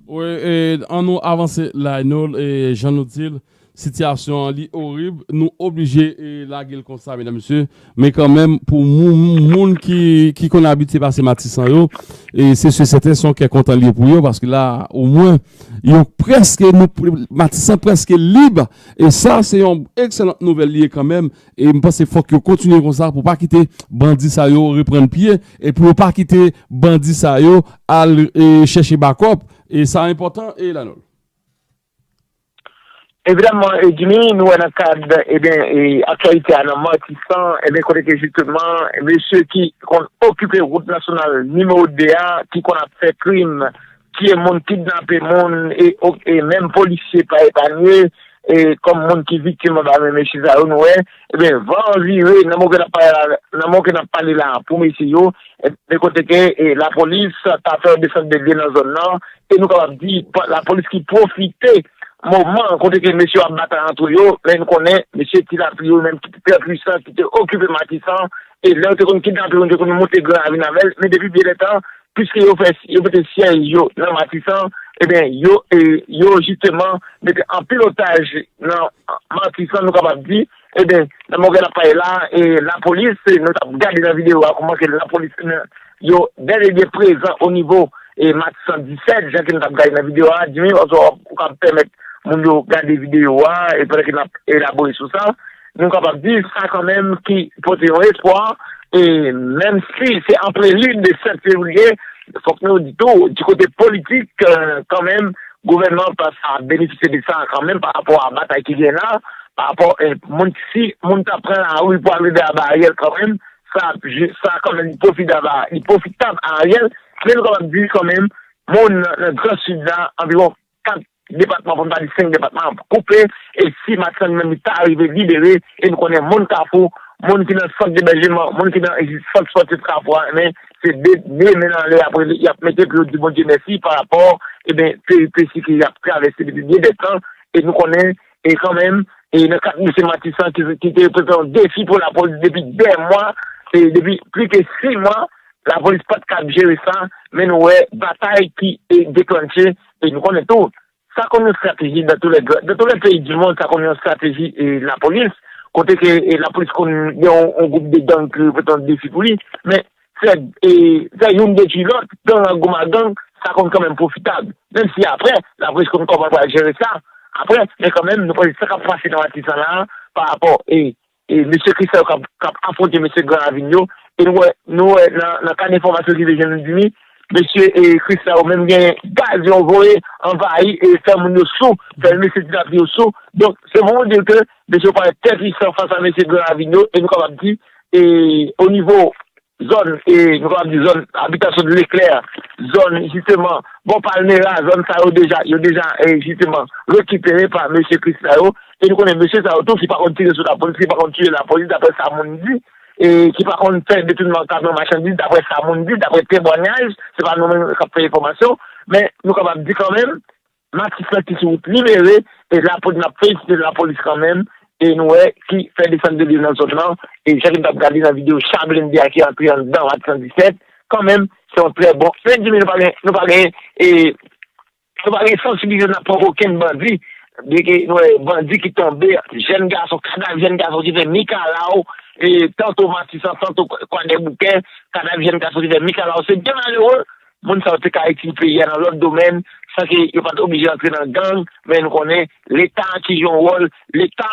Wi, e, ann nou avanse, Lionel, e, jan nou di l, sitiyasyon an li orib, nou oblije, e, lage l konsa, medam, mesye, men kanmenm, pou moun, moun ki, ki konn abitye pase Matisan yo, e se si sèten se yon kè kontan li ye pou yo, paske la, omwen, yo prèske, nou, Matisan prèske lib, e sa, se yon ekselan nouvèl li ye kanmenm, e m panse fòk yo kontinye konsa pou pa kite bandi sa yo reprann pye, e pou yo pa kite bandi sa yo al, e, chèche bakòp, e sa enpòtan, e Lanol. Evidaman, e, Jimmy, nou wè nan kad, ebyen, e, aktyalite a nan Matisan, ebyen, kote ke jisteman, mesye ki konn okipe wout nasyonal nimewo de a, ki konn ap fè krim, tiye moun, kidnape moun, e, e menm polisye pa epanye, e, kòm moun ki viktim anba men mesye sa yo, nou wè, ebyen, van an vire, nan moman ke n ap pale la, nan moman ke n ap pale la, pou mesye yo, ebyen, kote ke, e, lapolis ta fè yon desant de lye nan zòn nan, e nou kapab di, lapolis ki pwofite moman kote ke mesye yo ap batay antre yo, men nou konnen mesye Ti Lapli yo menm ki te trè pwisan, ki te okipe Matisan, e lè yo te konn kidnape yo, yo te konn monte Gran Ravin avè l, men depi byen lontan, piske yo fè, yo mete syèj yo nan Matisan, ebyen, yo, e, yo jisteman mete anpil otaj nan Matisan, nou kapab di, ebyen, nan moman n ap pale la, e, lapolis, e, nou t ap gade nan videyo a, kòman ke lapolis, e, yo bèl e byen prezan o nivo, e, Matisan disèt, jan ke nou t ap gade nan videyo a, Jimmy, paske w ap, w ap pèmèt moun yo gade videyo a, e pandan ke n ap elabore sou sa, nou kapab di sa kanmenm ki pote yon espwa, e menm si se an prelid de sèt fevriye, fòk nou di tou, di kote politik, e, kanmenm, gouvènman pa sa benefisye de sa kanmenm pa rapò a batay ki gen la, pa rapò, e, moun, si moun ta pran lari pou al rive a Baryèl kanmenm, sa, sa kanmenm li pwofitab a, li pwofitab a Ariel, men nou kapab di kanmenm, moun nan, nan Gran Sid la, anviwon kat depatman, pou n pa di senk depatman, ap koupe, e si Matisan li menm li ta rive libere, e nou konnen moun Kafou, moun ki nan sant debèjman, moun ki nan sant spòtif Kafou a, men se de, de men anlè y ap rele, y ap mete pou yo di Bondye mèsi pa rapò, ebyen, peripesi ke y ap travèse depi byen de tan, e nou konnen, e kanmenm, e nan kat misye Matisan ki, ki te reprezante yon defi pou lapolis depi dè mwa, e depi plis ke sis mwa, lapolis pa t kab jere sa, men nou wè batay ki, e, deklanche, e nou konnen tou, sa konn yon estrateji dans tous les, dans tous les pays du monde, sa konn yon estrateji, e, lapolis, kote ke, e, lapolis konn gen yon, yon gwoup de gang ki reprezante yon defi pou li, men fè, e, fè youn detwi lòt, gang ak goumagang, sa konn kanmenm pwofitab. Menm si apre, lapolis konn kòman pral jere sa, apre, men kanmenm, nou panse sa k ap pase nan Matisan la, pa rapò, e, e mesye Krisla yo k ap, k ap afwonte mesye Gran Ravin yo. E nou wè, nou wè nan, nan kad enfòmasyon ki te jwenn nou di ni, mesye, e, Krisla yo menm gen gaz yo voye anvayi e fè moun yo sou, fè mesye Ti Lapli yo sou. Donk, se pou w di ke mesye yo parèt trè pwisan fas a mesye Gran Ravin yo, e nou kapab di, e, o nivo zòn, e, nou kapab di zòn abitasyon de Leklè, zòn, jisteman, bò Palmera, zòn sa yo deja, yo deja, e, jisteman, rekipere pa mesye Chris sa yo. E nou konnen mesye sa yo tou ki pa konn tire sou lapolis, ki pa konn tiye lapolis, daprè sa moun di, e ki pa konn fè detounman kamyon machandiz, daprè sa moun di, daprè temwanyaj, se pa nou menm k ap fè enfòmasyon, men nou kapab di kanmenm, Matis lan ki sou wout libere, e lapolis, n ap felisite lapolis kanmenm, e nou wè ki fè desann de li nan zòn nan, e jan n t ap gade nan videyo cha blende a ki antre anndan Matis san disèt, kanmenm, se yon trè bon, men di nou pa gen, nou pa gen, e, nou pa gen sansibilite n ap pran okenn bandi, byenke nou wè bandi ki tonbe, jèn gason, kadav jèn gason ki fè mikalaw, e, tanto Matisan, tanto Kwadèboukè, kadav jèn gason ki fè mikalaw, se byen malere, moun sa yo te ka itil peyi a nan lòt domèn, san ke yo pa t oblije antre nan gang, men nou konnen Leta ki jwe yon wòl, Leta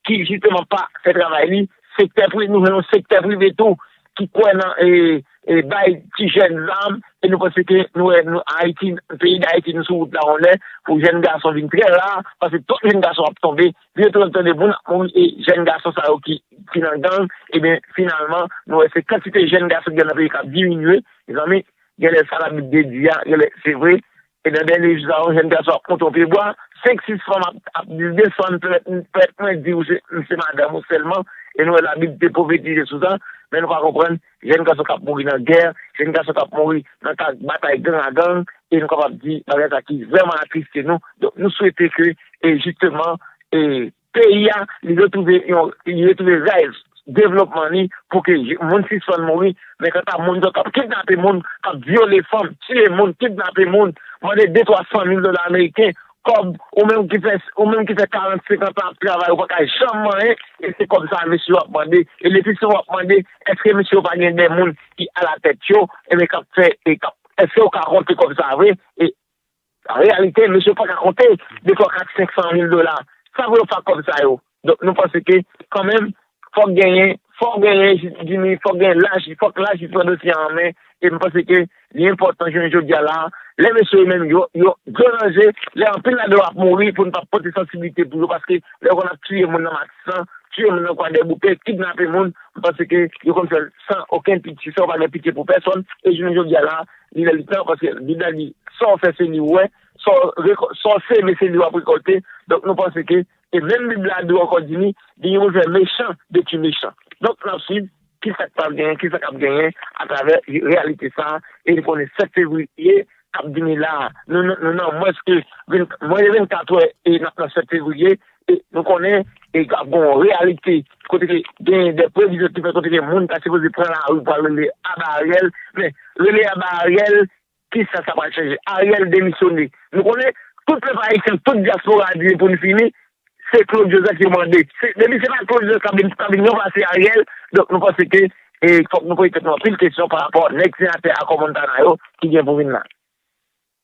ki jisteman pa fè travay li, sektè prive, nou jwenn yon sektè prive tou ki kwè nan, e, e, bay ti jèn zam, e nou panse ke nou wè nou, Ayiti, peyi Dayiti, nou sou wout la yon lè, pou jèn gason vin trè ra, paske twòp jèn gason ap tonbe, byen tou n ap tande moun ap mouri, e jèn gason sa yo ki, ki nan gang, ebyen, finalman, nou wè se kantite jèn gason ki gen nan peyi k ap diminye, mezanmi, genlè sa Labib te di a, genlè se vre. E nan dènye jou sa yo, jèn gason ap monte yon pye bwa, senk, sis fanm ap, ap di desann, pèt, pèt mwen di ou se, m se madanm ou sèlman. E nou wè Labib te pwofetize sou sa, men nou pa konprann, jèn gason k ap mouri nan gè, jèn gason k ap mouri nan ka batay gang a gang, e nou kapab di bagay sa ki vrèman atriste nou. Donk, nou swete ke, e jisteman, e peyi a, li retwouve yon, li retwouve ray devlopman li pou ke moun sispann mouri. Men kanta moun k ap kidnape moun, k ap vyole fanm, tiye moun, kidnape moun, mande de twa san mil dola ameriken, kòb, ou menm ki fè, ou menm ki fè karant, senkant an ap travay, ou pa ka janm manyen, e se kòb sa a mesye yo ap mande. E lè se sa w ap mande, èske mesye yo pa gen de moun ki alatèt yo, ebyen k ap fè, e k ap, èske yo ka konte kòb sa a vre? E An reyalite, mesye pa ka konte de twa, kat, senk san mil dola. Sa pou yo fè ak kòb sa yo? Donk, nou panse ke, kanmenm, fòk genyen, fòk genyen, jis di nou, fòk genyen laj, fòk lajis pran dosye a an men. E m panse ke li enpòtan jounen jodi a la, lè mesye yo menm, yo, yo, dlo nan je, lè anpil ladan yo ap mouri pou n pa pote sansibilite pou yo, paske lè yo konn ap tiye moun nan Matisan, tiye moun nan Kwadèboukè, kidnape moun, m panse ke yo konn fè l san okenn pitye, san yo pa gen pitye pou pèsòn. E jounen jodi a la, li lè li tan, paske Bib la di, sa w fè se li w wè, sa w reko-, sa w seme se li w ap rekòlte. Donk nou panse ke, e menm Bib la di w ankò di ni, li gen pou l fè mechan detwi mechan. Donk n ap swiv kisa k pral genyen, kisa k ap genyen atravè reyalite sa a, e nou konnen sèt fevriye k ap vini la a. Nou, nou, nou nan mwens ke vennkat, mwens de vennkat è e n ap nan sèt fevriye, e nou konnen e k ap gen yon reyalite kote ke gen de previzyon ki fèt kote ke moun ta sipoze pran lari pou al rele aba Ariel, men rele aba Ariel, kisa sa pral chanje? Ariel demisyone. Nou konnen tout pèp ayisyen, tout dyaspora a di pou n fini, se Claude Joseph yo mande. Se, depi se pa Claude Joseph k ap vin, k ap vin ranplase Ariel, donk nou panse ke, e, fòk nou poze tèt nou anpil kesyon pa rapò nèg senatè Akò Montana yo ki gen pou vin la.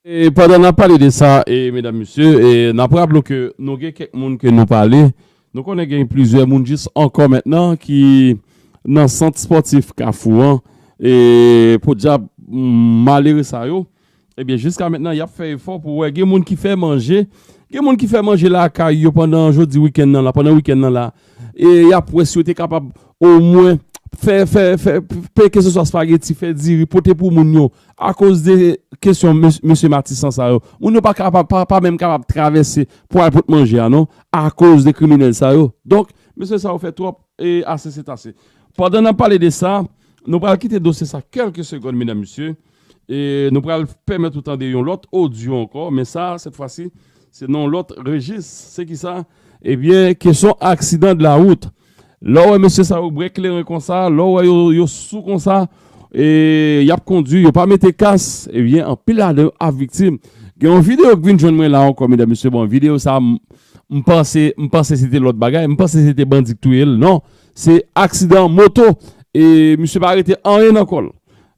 E pandan n ap pale de sa, e medam, mesye, e n ap raple w ke nou gen kèk moun ke nou pale. Nou konnen gen plizyè moun jis ankò mentnan ki nan sant espòtif Kafou an. E podyab, malere sa yo, ebyen, jiska mentnan, y ap fè efò pou wè gen moun ki fè manje. Gen moun ki fè manje lakay yo pandan jodi wikenn nan la, pandan wikenn nan la. E y ap wè si yo te kapab omwen fè, fè, fè, fè, keseswa espageti, fè diri, pote pou moun yo. Akoz de kesyon mes-, mesye Matisan sa yo. Moun yo pa kapab, pa, pa menm kapab travèse pou al pot manje a, non. Akoz de kriminèl sa yo. Donk, mesye sa yo fè twòp, e ase se ase. Pandan n ap pale de sa, nou pral kite dosye sa kèlke segonn, medam, mesye. E nou pral pèmèt ou tande yon lòt odyo ankò, men sa, sèt fwa si, se nan yon lòt rejis. Se ki sa? Ebyen, kesyon aksidan de la wout. Lè w wè mesye sa yo bwè kleren konsa, lè w wè yo, yo sou konsa, e y ap kondui, yo pa mete kas, ebyen, anpil ladan yo ap viktim. Gen yon videyo ki vin jwenn mwen la ankò, medam, mesye. Bon, videyo sa, m, m panse, m panse se te lòt bagay, m panse se te bandi k touye l. Non, se aksidan moto. E misye pa rete anyen nan kò l.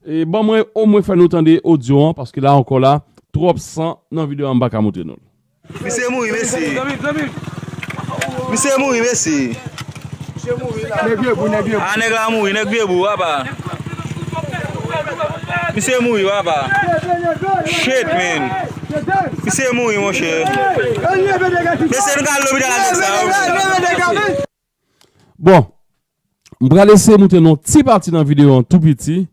E ban mwen omwen fè nou tande odyo an, paske la ankò la, twòp san nan videyo a m pa ka montre nou l. Misye mouri, mesye. Misye mouri, mesye. A, nèg la mouri, nèg Vyebou, papa. Misye mouri, papa. Shit, man. Misye mouri, monchè. Mesye, nou ka al lopital avèk sa, wi. Bon. M pral eseye moute nou yon ti pati nan videyo an tou piti.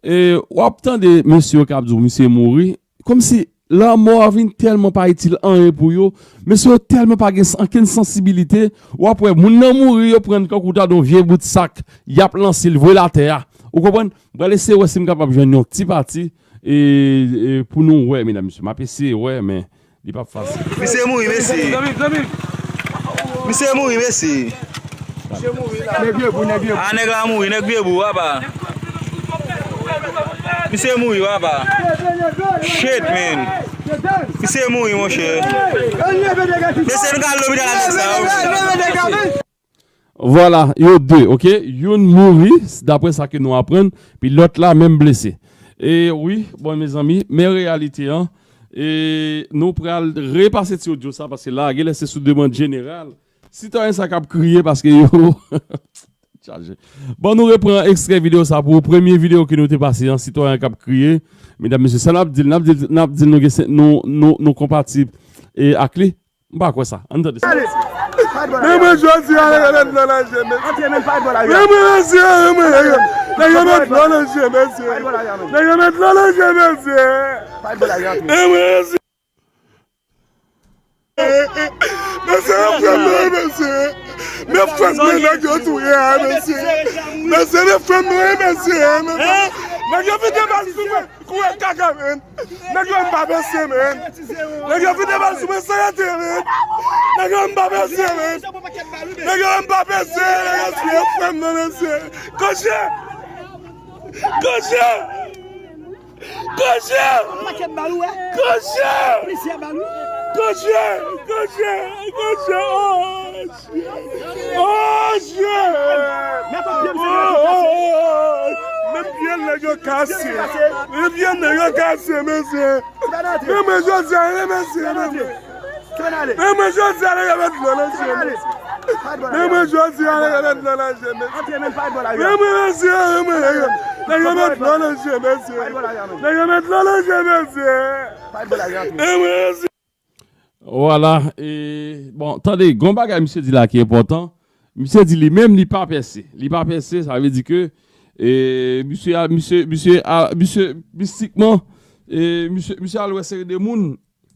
E w ap tande mesye yo k ap di w misye mouri. Kòmsi lanmò a vin tèlman pa itil anyen pou yo. Mesye yo tèlman pa gen ankenn sansibilite. W ap wè moun nan mouri, yo pran kankou ta don vye bout sak, y ap lanse l, voye l atè a. Ou konprann? M pral eseye wè si m kapab jwenn yon ti pati e, e pou nou wè, medam, mesye. M ap eseye wè, men li p ap fasil. Misye mouri, mesye. Misye mouri, mesye. Nèg vye bou, nèg vye bou. A, nèg la mouri, nèg vye bou, papa. Misye mouri, papa. Shit, man. Misye mouri, monchè. Mesye, nou ka al lopital avèk sa, wi. Vwala, yo de, oke? Youn mouri, daprè sa ke nou aprann, pi lòt la menm blese. E wi, bon, mezanmi, men reyalite an, e nou pral repase ti odyo sa, paske la, genlè se sou demann jeneral. Sitwayen sa k ap kriye paske yo chaje. Bon, nou repran ekstrè videyo sa pou premye videyo ke nou te pase an, sitwayen k ap kriye. Medam, mesye, sa n ap di l, n ap di l, n ap di l nou gen sen-, nou, nou, nou konpatib e ak li. M pa kwè sa. Ann tande sa. Men mwen jodi a, nèg yo met dlo nan je, mesye. Men mwen jodi a, men nèg yo, nèg yo met dlo nan je, mesye. Nèg yo met dlo nan je, mesye. Men mwen jodi Mesye, yo frè m nan, mesye. Men frè m nan, nèg yo touye a, mesye. Mesye, men frè m nan, mesye. Nèg yo vide bal sou mwen. Koure kaka, men. Nèg yo m pa pèse, men. Nèg yo vide bal sou mwen san rete, men. Nèg yo m pa pèse, men. Nèg yo m pa pèse. Nèg yo touye frè m nan, mesye. Koche! Koche! Koche! Pakèt bal ou wè? Koche! Plizyè bal wi. Koche! Koche! Koche! Oh, shit! Oh, shit! Menm pye nèg yo kase. Menm pye nèg yo kase, mesye. Men mwen jodi a, men mesye, men mwen. Men mwen jodi a, nèg yo met dlo nan je, mesye. Men mwen jodi a, nèg yo met dlo nan je, mesye. Men mwen mesye, men mwen, nèg yo, nèg yo met dlo nan je, mesye. Nèg yo met dlo nan je, mesye. Men mwen mesye. Vwala, e, bon, tande, gon bagay misye di la ki enpòtan. Misye di li menm li pa pèse. Li pa pèse, sa vle di ke, e, misye a, misye, misye a, misye mistikman, e, misye, misye al wè seri de moun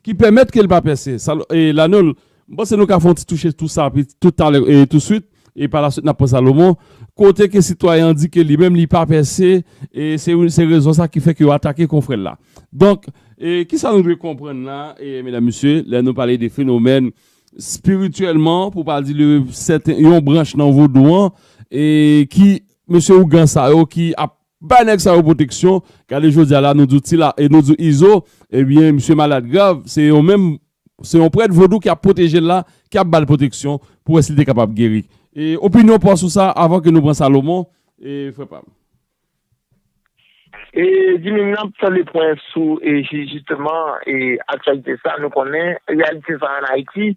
ki pèmèt ke l pa pèse. Sa, e, Lanol, m panse nou ka fè yon ti touche tou sa, pi tout talè, e, touswit, e pa la swit n ap pran Salomon, kote ke sitwayen an di ke li menm li pa pèse, e se, se rezon sa ki fè ke yo atake konfrè l la. Donk, e, kisa nou dwe konprann la, e, medam, mesye, lè nou pale de fenomèn espirityèlman, pou pa di de sèten, yon branch nan vodou an, e ki, mesye ougan sa yo, ki ap bay nèg sa yo pwoteksyon. Gade jodi a la, nou di w ti la, e nou di w Izo, ebyen, misye malad grav, se yon menm, se yon prèt vodou ki ap pwoteje l la, ki ap ba l pwoteksyon, pou wè si l te kapab geri. E opinyon pa w sou sa, avan ke nou pran Salomon, e frè pa m. E, Jimmy, n ap fè le pwen sou, e, ji-, jisteman, e, aktyalite sa, nou konnen, reyalite sa ann Ayiti.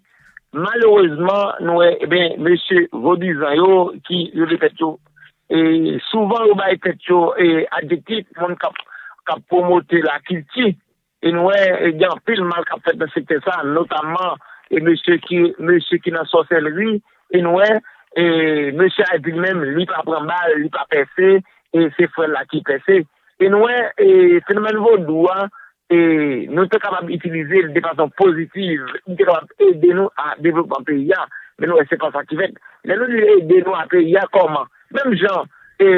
Malerezman, nou wè, e ben, mesye vodouyizan yo, ki rele tèt yo, e, souvan yo bay tèt yo, e, adjektif, moun k ap, k ap pwomote lakilti. E nou wè, e, gen anpil mal k ap fèt nan sektè sa, notamman, e, mesye ki, mesye ki nan sòsèlri, e nou wè, e, mesye a di li menm, li pa pran bal, li pa pèse, e se frè l la ki pèse. E nou wè, e, fenomèn vodou a, e, nou te kapab itilize l de fason pozitiv, li te kapab ede nou a devlopman peyi a, men nou wè se pa sa ki fèt. Lè nou di ede nou a peyi a, kòman? Menm jan, e,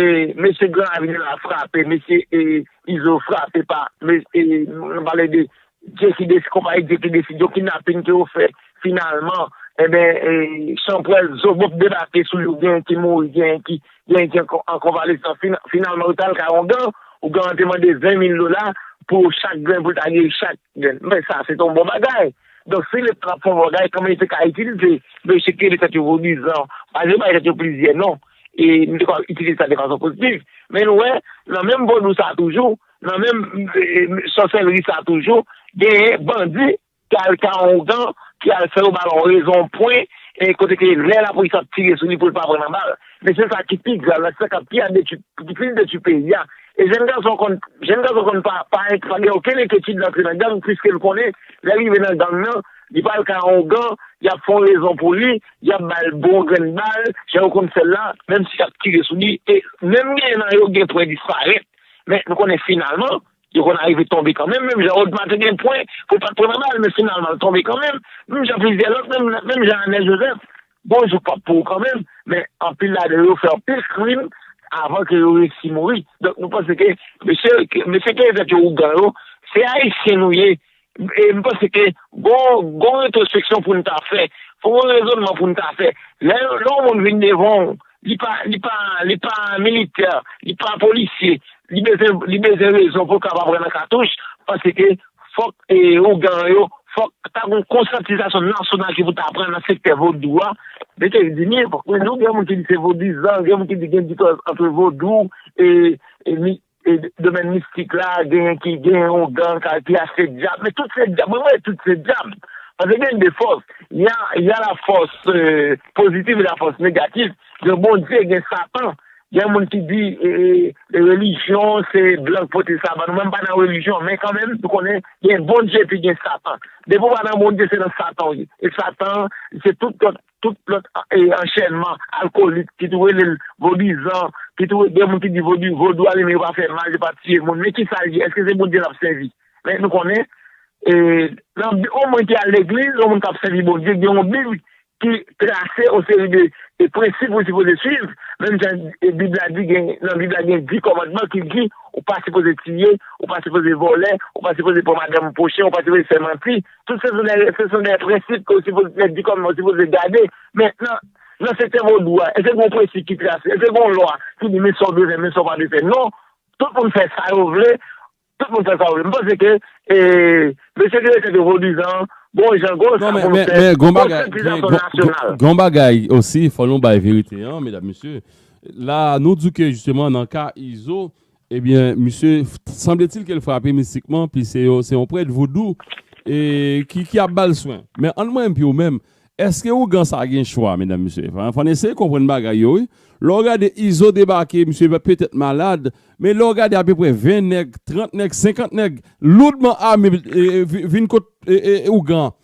mesye Gran Ravin la frape, mesye, e, Izo frape pa, mes-, e, nou pale de Dye ki desi-, konpayi Dye ki deside yo, kidnapin ke yo fè finalman, enben, e, chanpwèl zobop debake sou yo, genyen ki mouri, genyen ki, genyen ki an kon-, an konvalesans. Fina-, finalman, yo t al kay ongan, ougan an te mande ven mil dola pou chak grenn, pou l ta geri chak grenn. Men sa, se t on bon bagay. Donk, si Leta t ap fè on bagay, kòman yo te ka itilize mesye ki rele tèt yo vodouyizan, pa yo bay tèt yo plizyè non, e nou te ka itilize sa de fason pozitiv. Men nou wè, nan menm vodou sa toujou, nan menm, e, sòsèlri sa toujou, genyen bandi ki al ka ongan, ki al fè yo ba l on rezon pwen, e kote ke lè lapolis ap tire sou li pou l pa pran nan bal. Men se sa ki pi grav la, se sa k ap pi a detwi, ki plis detwi peyi a. E jèn gason konn, jèn gason konn pa, pa, pa gen okenn enkyetid nan antre nan gang, piske l konnen, lè l rive nan gang nan, Li pral ka yon ougan, y ap fè yon rezon pou li, y ap ba l bon grenn bal, jan yo konn fè l la, menm si y ap tire sou li, e menm genyen nan yo gen pwen disparèt. Men nou konnen finalman, yo konn arive tonbe kanmenm, menm jan Odma te gen pwen, pou l pa t pran nan bal, men finalman l tonbe kanmenm, menm jan plizyè lòt, menm, menm jan Anèl Jozèf. Bon jou p ap pou ou kanmenm, men anpil ladan yo fè anpil krim avan ke yo resi mouri. Donk nou panse ke mesye, ke mesye ki revèt yo ougan yo, se ayisyen nou ye. E m panse ke gon, gon retwospeksyon pou n ta fè, fò gon rezònman pou n ta fè. Lè, lè yon moun vin devan w, li pa, li pa, li pa militè, li pa polisye, li bezwen, li bezwen rezon pou l kapab pran nan katouch, paske fòk, e, ougan yo, fòk ta gon konsyantizasyon nasyonal ki pou ta pran nan sektè vodou a. Mesye di, men, men nou gen moun ki di se vodouyizan, gen moun ki di gen diferans ant vodou e, e, mi- e, domèn mistik la, genyen ki genyen ougan, ka, ki achte dyab, men tout se dyab, mwen, mwen, tout se dyab. Paske gen de fòs. Il y a, il y a la force, euh, positive et la force négative. Gen Bondye, gen Satan. Gen moun ki di, e, e, relijyon, se blan k pote sa ban nou. Mwen, m pa nan relijyon, men kanmenm, nou konnen, gen Bondye epi gen Satan. Depi w pa nan Bondye, se nan Satan w ye. E Satan, se tout lòt, tout lòt, e, anchènman alkolik, ki tou rele l vodouyizan, ki tou gen moun ki di vodou, vodou a li menm yo pa fè mal, yo pa tiye moun. Men kisa l ye? Èske se Bondye l ap sèvi? Men nou konnen, e, nan, yon moun ki al legliz, yon moun k ap sèvi Bondye, gen yon Bib ki trase yon seri de, de prensip ou sipoze swiv. Menm jan, e, Bib la di, gen, nan Bib la gen dis kòmandman ki di ou pa sipoze tiye, ou pa sipoze vòlè, ou pa sipoze pran madanm pwochen, ou pa sipoze fè manti. Tout se sont des, ce sont des principes ke w sipoze, les dix commandements w sipoze gade. Men nan, nan sektè vodou a, èske gen yon prensip ki trase? Èske gen yon lwa ki di men sa w dwe fè, men sa w pa dwe fè? Non. Tout moun fè sa yo vle. Tout moun fè sa yo vle. M panse ke, e, mesye ki rete de vodouyizan, bon jan, gwo sa pou nou fè konsyantizasyon nasyonal. Gon bagay osi, fò nou bay verite an, medam, mesye. La, nou di ke jisteman nan ka Izo, ebyen, misye, sanbletil ke l frape mistikman, pi se yo, se yon prèt vodou, e, ki, ki ap ba l swen. Men ann mwen epi ou menm, èske ougan sa gen chwa, medam, mesye? Fò, fò n eseye konprann bagay yo, wi. Lè w gade Izo debake, misye petèt malad, men lè w gade apeprè ven nèg, trant nèg, senkant nèg, loudman ame, e, e, vi- vin kot, e, e, ougan.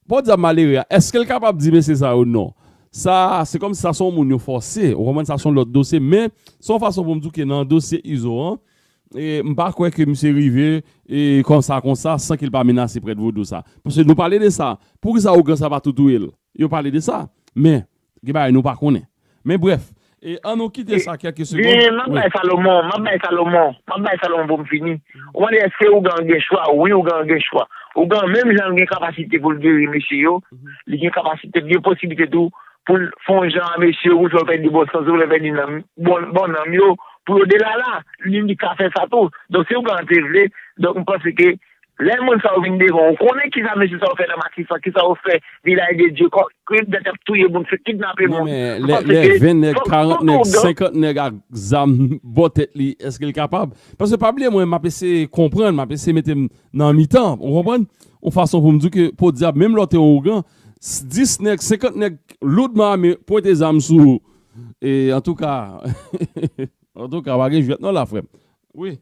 Podyab malere a, èske l kapab di mesye sa yo non? Sa, se kòmsi sa se yon moun yo fòse, ou konprann, sa se yon lòt dosye, men se yon fason pou m di w ke nan dosye Izo an, e, m pa kwè ke misye rive, e, konsa, konsa, san ke l pa menase prèt vodou sa. Paske nou pale de sa, poukisa ougan sa pa tou touye l? Yo pale de sa, men, gen bagay nou pa konnen. Men brèf, e, ann nou kite sa kèlke segonn. Wi, m ap bay Salomon, m ap bay Salomon, m ap bay Salomon pou m fini. Ou mande èske ougan gen chwa? Wi, ougan gen chwa. Ougan, menm jan l gen kapasite pou l geri mesye yo, li gen kapasite, li gen posiblite tou pou l fè yon jan a mesye yo, pou l fè yo pèdi bon sans yo, pou l fè pèdi nanm, bon, bon nanm yo, pou yo delala. Li, li ka fè sa tou. Donk, si ougan te vle, donk, m panse ke lè moun sa yo vin devan w, ou konnen kisa mesye sa yo fè nan Matisan, kisa yo fè Vilaj de Dye, kò, ke dat ap touye moun, fè kidnape moun. Non, men lè, lè ven nèg, karant nèg, senkant nèg ak zam bò tèt li, èske l kapab? Paske pa bliye mwen, m ap eseye konprann, m ap eseye mete m nan mitan, ou konprann? Yon fason pou m di ke, podyab, menm lè w te yon ougan, s- dis nèg, senkant nèg loudman ame, pwente zam sou ou. E, antouka, antouka, pa gen jwèt non la, frè m. Wi.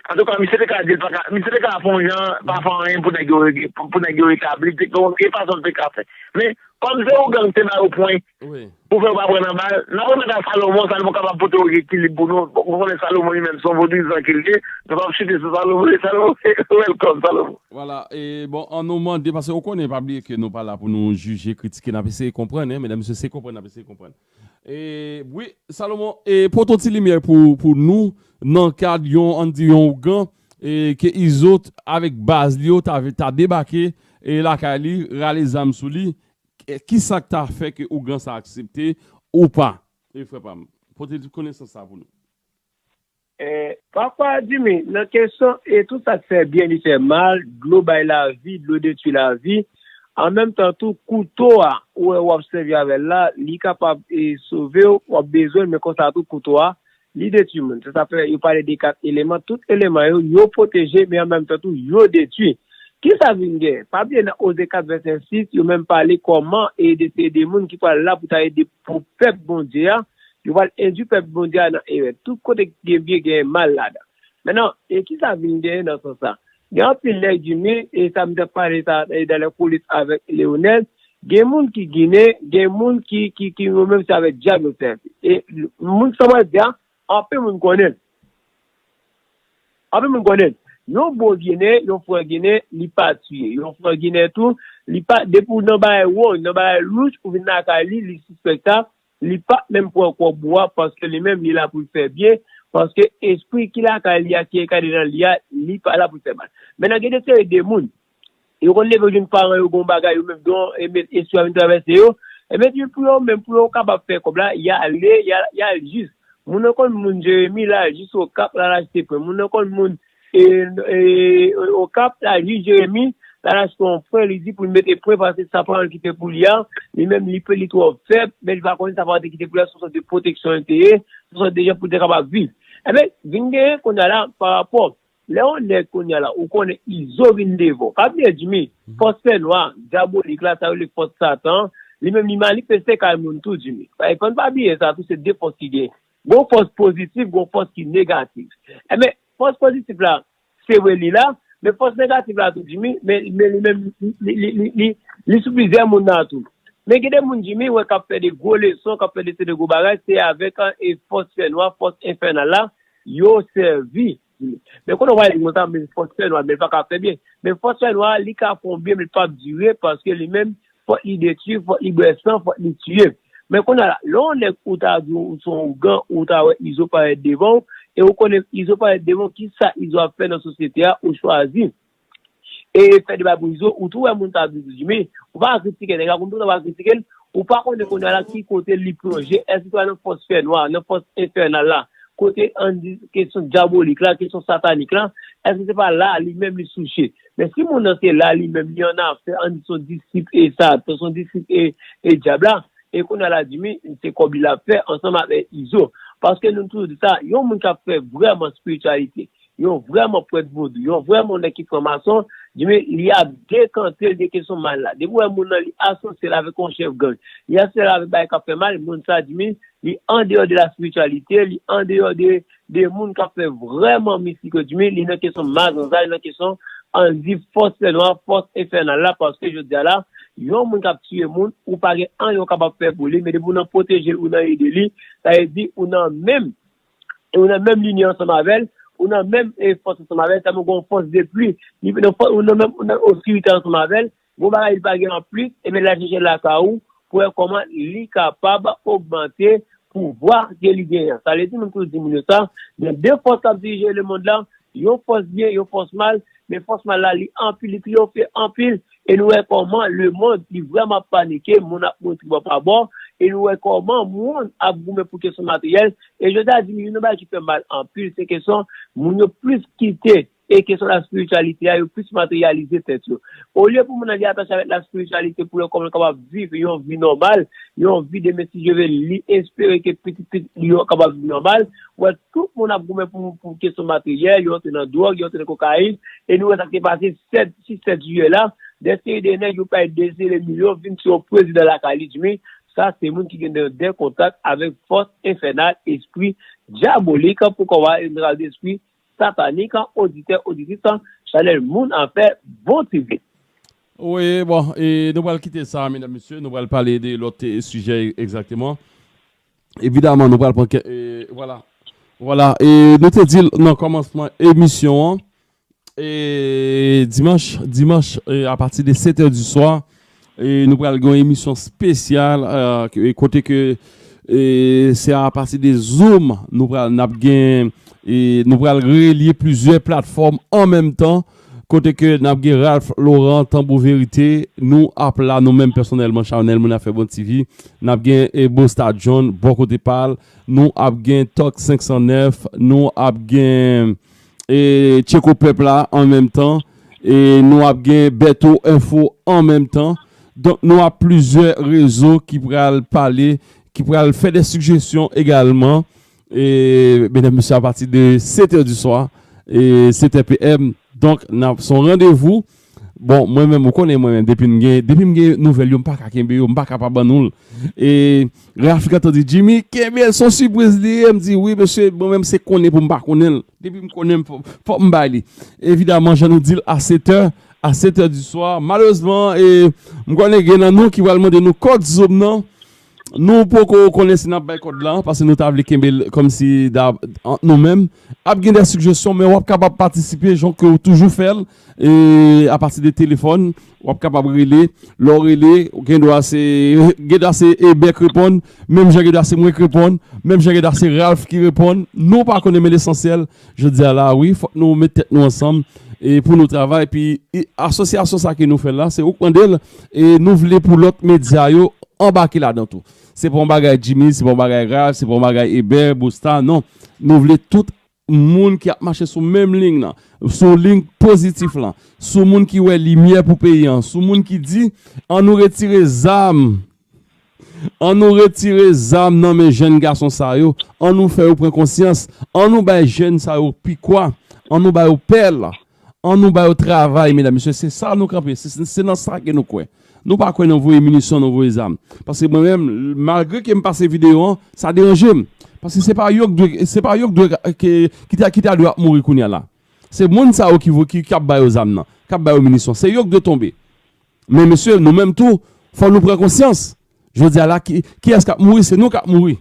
Antouka, misye te ka di l pa ka, misye te ka fè yon jan, pa fè anyen pou nèg yo, pou, pou nèg yo retabli, te, e pa sa l te ka fè. Men, kòm se ougan te ba yo pwen, pou fè yo pa pran nan bal, n ap remèt a Salomon, Salomon kapab pote yon ekilib pou nou. Bon, nou konnen Salomon li menm se yon vodouyizan ke l ye, nou p ap chite sou Salomon, e Salomon, welcome, Salomon. Vwala, e bon, ann nou mande, paske ou konnen, pa bliye ke nou pa la pou nou jije, kritike, n ap eseye konprann, en, medam, mesye, se konprann, n ap eseye konprann. E, wi, Salomon, e, pote yon ti limyè pou, pou nou, nan kad yon, ann di yon ougan, e, ke Izo t- avèk baz li yo ta, ta debake, e, lakay li, rale zam sou li, e, kisa k ta fè ke ougan sa aksepte ou pa? E, frè pa m, pote konesans sa pou nou. E, papa Jimmy, nan kesyon, e tou sa k fè byen, li fè mal, dlo bay lavi, dlo detwi lavi. An menm tan tou, kouto a, ou wè w ap sèvi avè l la, li kapab, e, sove w, w ap bezwen l, men konsa tou, kouto a, li detwi moun. Se sa fè yo pale de kat eleman. Tout eleman yo, yo pwoteje, men an menm tan tou, yo detwi. Kisa vin gen? Pa bliye nan Oze kat vèsè sis, yo menm pale kòman e de se de moun ki pral la pou ta ede pou pèp Bondye a, yo pral endui pèp Bondye a nan erè. Tout kote ki gen byen, gen mal ladan. Mentnan, e kisa vin genyen nan sans sa? Gen anpil nèg Jimmy, e sa m t ap pale sa e dan lè polis avèk Leonel, gen moun ki ginen, gen moun ki ki ki yo menm se avèk dyab yo sèvi. E moun sa mwen di a, anpil moun konnen l. Anpil moun konnen l. Yon bon ginen, yon frè ginen, li pa tiye. Yon frè ginen tou, li pa, depi w nan bagay wo, nan bagay louch, ou vin lakay li, li sispèk sa, li p ap menm pran kòb ou a, paske li menm li la pou l fè byen, paske espri ki lakay li a, ki enkadre nan li a, li pa la pou l fè mal. Mentnan gen de seri de moun, yo konn leve jwenn paran yo gon bagay, yo menm don, e men espri a vin travèse yo, e men di pou yo menm, pou yo kapab fè kòb la, y ale, y al jis. Moun nan konn moun Jeremi, l al jis Okap, l al achte pwen. Moun nan konn moun e, e, Okap, l al jis Jeremi, l al achte yon pwen, li di pou l mete pwen, paske sa paran l kite pou li a, li menm li pe, li twò fèb, men li pa konnen sa paran te kite pou li a, se yon sòt de pwoteksyon li te ye, se yon sòt de jan pou l te kapab viv. Enben, vin genyen kounye a la, pa rapò, lè yon nèg kounye a la, ou konnen Izo vin devan w. Ka vle di, Jimmy, fòs fè nwa, dyabolik la, sa yo rele fòs Satan, li menm li manifeste kay moun tou, Jimmy. Fò n pa bliye sa tou, se de fòs ki gen. Gon fòs pozitif, gon fòs ki negatif. Enben, fòs pozitif la, se vre li la, men fòs negatif la tou, Jimmy, men, men li menm, li, li, li, li, li sou plizyè moun nan tou. Men gen de moun, Jimmy, wè k ap fè de gwo leson, k ap fè de seri de gwo bagay, se avèk, e, fòs fè nwa, fòs enfènal la, yo sèvi. Men konnen w pa di konsa, men fòs fè nwa, men l pa ka fè byen. Men fòs fè nwa, li ka fè yon byen, men l p ap dire, paske li menm, fòk li detwi, fòk li bwè san, fòk li tiye. Men kounye a la, lè yon nèg ou ta di ou se yon ougan, ou ta wè Izo parèt devan w, e ou konnen Izo parèt devan w, kisa Izo ap fè nan sosyete a, ou chwazi e fè deba pou Izo, ou tou wè moun ta di, Jimmy, ou pa ka kritike nèg la, kòm tou ou pa ka kritike l, ou pa konnen kounye a la ki kote li plonje, èske se pa nan fòs fè nwa, nan fòs enfènal la, kote ann di kesyon dyabolik la, kesyon satanik la, èske se pa la li menm li souche? Men si moun nan se la li menm li annafè, ann di se yon disip e Satan, se yon disip e, e dyab la, e kounye a la Jimmy, se kòb li l ap fè ansanm avèk Izo. Paske nou toujou di sa, yon moun k ap fè vrèman espirityalite, yon vrèman prèt vodou, yon vrèman nèg ki franmason, Jimmy, li ap dekante l de kesyon mal la. Depi w wè moun nan li asosye l avèk yon chèf gang, li asosye l avèk bagay k ap fè mal, moun sa, Jimmy, li andeyò de la espirityalite, li andeyò de, de moun k ap fè vrèman mistik yo, Jimmy, li nan kesyon mazanzay, li nan kesyon, ann di, fòs fè nwa, fòs enfènal la, paske jodi a la, yon moun k ap tiye moun, ou pa gen anyen ou kapab fè pou li, men depi w nan pwoteje l, ou nan ede li, sa vle di ou nan menm, ou nan menm linye ansanm avè l, ou nan menm, e, fòs ansanm avè l, sa vle di ou gen yon fòs de pli, li nan fò-, ou nan menm, ou nan oskirite ansanm avè l, gon bagay li pa gen anplis, ebyen l al chèche l lakay ou, pou wè kòman li kapab ogmante pouvwa ke li genyen an. Sa vle di, nou toujou di moun yo sa, gen de fòs k ap dirije lemonn lan, yon fòs byen, yon fòs mal, men fòs mal la, li anpil, li triyonfe anpil, e nou wè kòman lemonn, li vrèman ap panike, moun ap mouri tribò pa bò, e nou wè kòman moun ap goumen pou kesyon materyèl, e jodi a di, youn nan bagay ki fè m mal anpil, se kesyon moun yo plis kite e kesyon la espirityalite a, yo plis materyalize tèt yo. Olye pou moun nan li atache avèk la espirityalite pou yo kòman kapab viv yon vi nòmal, yon vi demen si Dye vle, li espere ke pitit pitit li yo kapab viv nòmal. Ou wè tout moun ap goumen pou, pou kesyon materyèl, yo antre nan dwòg, yo antre nan kokayin, e nou wè sa k te pase sèt, sis sèt jiyè la, de seri de nèg yo pral dezele milyon vin sou yon prezidan lakay li, Jimmy, sa se moun ki gen de, de kontak avèk fòs enfènal, espri dyabolik, pou kò a, espri satanik, oditè, oditris, chanèl Moun Afè, Bon T V. Wi, bon, e nou pral kite sa, medam, mesye, nou pral pale de lòt, e, sijè egzakteman. Evidaman, nou pral pran kè-, e, vwala. Vwala, e nou te di l nan kòmansman emisyon an, e dimanch, dimanch, e apati de sèt è di swa, e nou pral gen yon emisyon espesyal, e, ke-, kote ke, e, se apati de Zoom, nou pral, n ap gen, e nou pral relye plizyè platfòm an menm tan, kote ke n ap gen Ralph Laurent, Tanbou Verite, nou ap la, nou menm pèsonèlman, chanèl Moun Afè Bon T V, n ap gen, e, Busta John, bò kote pa l, nou ap gen Talk senk san nèf, nou ap gen, e, Tcheko Pèp la an menm tan, e nou ap gen Bèto Enfo an menm tan. Donk, nou ap plizyè rezo ki pral pale, ki pral fè de sijesyon egalman. E, medam, mesye, apati de sèt è di swa, e sèt è P M. Donk, n ap, se yon randevou. Bon, mwen menm, ou konnen mwen menm, depi m gen, depi m gen nouvèl yo, m pa ka kenbe yo, m pa ka pa ban nou l. E Rafik antan di, Jimmy, kenbe l, se yon sipriz li ye. M di, wi, mesye, mwen menm, se konnen pou m pa konnen l. Depi m konnen l, fò, fòk m bay li. Evidaman, jan nou di l, a sèt è, a sèt è di swa, malerezman, e, m konnen gen nan nou ki pral mande nou kòd Zoom nan. Nou poko konnen si n ap bay kòd la, paske nou ta vle kenbe l kòmsi da, ant nou menm. Ap gen de sijesyon, men w ap kapab patisipe jan ke w toujou fè l, e apati de telefòn, w ap kapab rele. Lè w rele, ou gen dwa se, gen dwa se Eber k reponn, menm jan gen dwa se mwen k reponn, menm jan gen dwa se Ralph ki reponn. Nou pa konnen, men lesansyèl, jodi a la, wi, fòk nou met tèt nou ansanm e pou nou travay. Epi, e, asosyasyon sa ke nou fè la, se ou k mande l, e nou vle pou lòt medya yo anbake ladan tou. Se pa yon bagay Jimmy, se pa yon bagay Ralph, se pa yon bagay Eber, Busta, non. Nou vle tout moun ki ap mache sou menm liy nan, sou liy pozitif lan, sou moun ki wè limyè pou peyi an, sou moun ki di, an nou retire zam, an nou retire zam nan men jèn gason sa yo, an nou fè yo pran konsyans, an nou bay jèn sa yo pikwa, an nou ba yo pèl, an nou ba yo travay, medam, mesye, se sa nou kanpe, se, se nan sa ke nou kwè. Nou pa kwè nan voye minisyon, nan voye zam. Paske mwen menm, malgre ke m pase videyo an, sa deranje m. Paske se pa yo k dwe, se pa yo k dwe, ke, ki ta, ki ta dwe ap mouri kounye a la. Se moun sa yo ki vo-, ki, k ap ba yo zam nan, k ap ba yo minisyon. Se yo k dwe tonbe. Men mesye, nou menm tou, fò nou pran konsyans. Jodi a la, ki, kiyès k ap mouri? Se nou k ap mouri.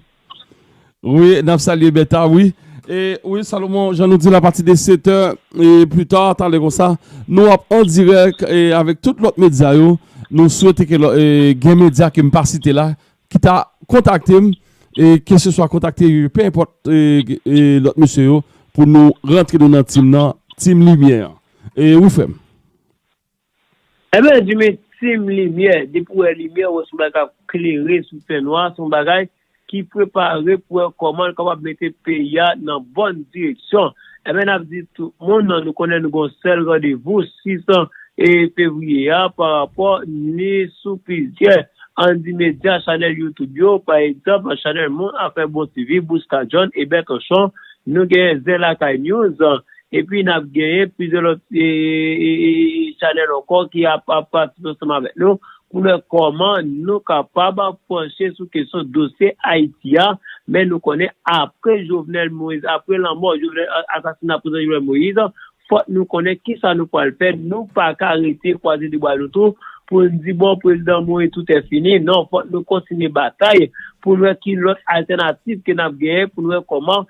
Wi, n ap salye Bèta, wi. E wi, Salomon, jan nou di l, apati de sèt è, e pli ta, talè konsa, nou ap an dirèk, e avèk tout lòt medya yo. Nou swete ke lò-, e, gen medya ke m pa site la, ki ta kontakte m, e keseswa kontakte, pe enpòt, e, e lòt mesye yo, pou nou rantre nou nan tim nan, tim limyè an. E wi, frè m. Enben, Jimmy, tim limyè, depi w wè limyè, w wè se yon bagay k ap klere sou fènwa, se yon bagay ki prepare pou wè kòman l kapab mete peyi a nan bòn direksyon. Enben, n ap di tout moun, nou konnen nou gen yon sèl randevou, sis e fevriye a, pa rapò ni sou plizyè, ann di medya, chanèl YouTube yo, pa egzanp, chanèl Moun Afè Bon T V, Busta John, Eber Tanchon, nou genyen Zen Lakay News, epi n ap genyen plizyè lòt, e, e, e, chanèl ankò ki ap, ap patisipe ansanm avèk nou pou nou wè kòman nou kapab panche sou kesyon dosye Ayiti a. Men nou konnen apre Jovenel Moïse, apre lanmò Jovenel, a-, asasina prezidan Jovenel Moïse, fòk nou konnen kisa nou pral fè. Nou pa ka rete kwaze de bra nou tou pou n di, bon, prezidan mouri, tout è fini. Non, fòk nou kontinye batay pou n wè ki lòt altènativ ke n ap genyen, pou n wè kòman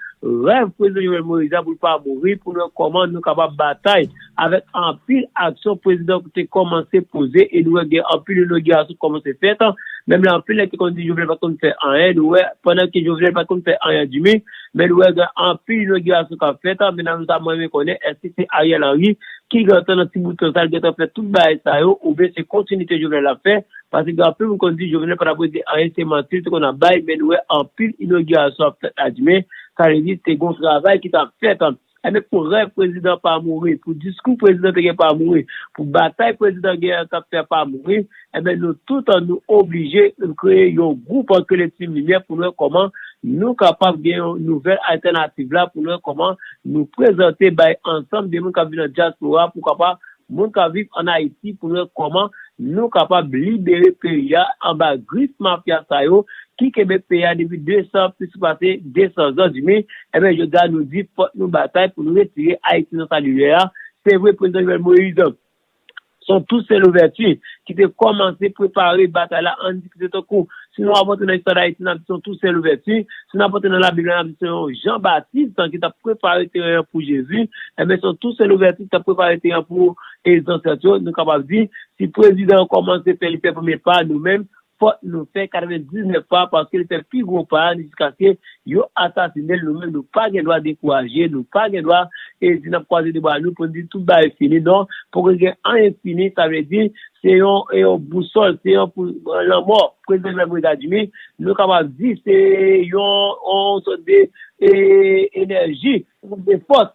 rèv prezidan Jovenel Moïse la pou l pa mouri, pou n wè kòman nou kapab batay avèk anpil aksyon prezidan te kòmanse poze, e nou wè gen anpil inogirasyon ki kòmanse fèt. Menm lè anpil nèg te konn di Jovenel pa t konn fè anyen, nou wè pandan ke Jovenel pa t konn fè anyen, Jimmy, men nou wè gen anpil inogirasyon k ap fèt. Men nou ta mwen renmen konnen èske se Ariel Henry ki gentan nan ti bout tan sa l gentan fè tout bagay sa yo, oubyen se kontinite Jovenel l ap fè? Paske gen anpil moun konn di Jovenel pa t ap regle anyen, se manti l te konn ap bay, men nou wè anpil inogirasyon ap fèt la, Jimmy. Sa vle di se gon travay ki t ap fèt. Enben, pou rèv prezidan pa mouri, pou diskou prezidan te gen pa mouri, pou batay prezidan gen k ap fè pa mouri, enben, nou tout nou oblije kreye yon gwoup ki rele Team Limyè pou nou wè kòman nou kapab gen yon nouvèl altènativ la, pou nou wè kòman nou prezante bay ansanm de moun k ap viv nan dyaspora pou kapab moun k ap viv ann Ayiti pou nou wè kòman nou kapab libere peyi a anba grif mafya sa yo ki kenbe peyi a depi de san, plis pase de san zan, Jimmy. Enben, jodi a nou di fòk nou batay pou nou retire Ayiti nan sa li ye a. Se vre, prezidan Jovenel Moïse, se yon Toussaint Louverture ki te kòmanse prepare batay la, ann di ki se tankou, si nou ap antre nan istwa Dayiti, n ap di se yon Toussaint Louverture, si n ap antre nan Labib la, n ap di se yon Jan Batis ki t ap prepare teren an pou Jezi. Enben, se yon Toussaint Louverture ki t ap prepare teren an pou, e, zansèt yo. Nou kapab di, si prezidan an kòmanse fè, li fè premye pa, nou menm, fòk nou fè katrevendiznèf pa, paske li fè pi gwo pa a, jiskaske yo asasine l. Nou menm, nou pa gen dwa dekouraje, nou pa gen dwa, e, di n ap kwaze de bra nou pou n di tout bagay fini. Non, poko gen anyen fini, sa vle di, se yon, e, yon bousòl, se yon pou, lanmò, prezidan Jovenel Moïse Jimmy, nou kapab di se yon, yon sòt de, e, enèji, de fòs.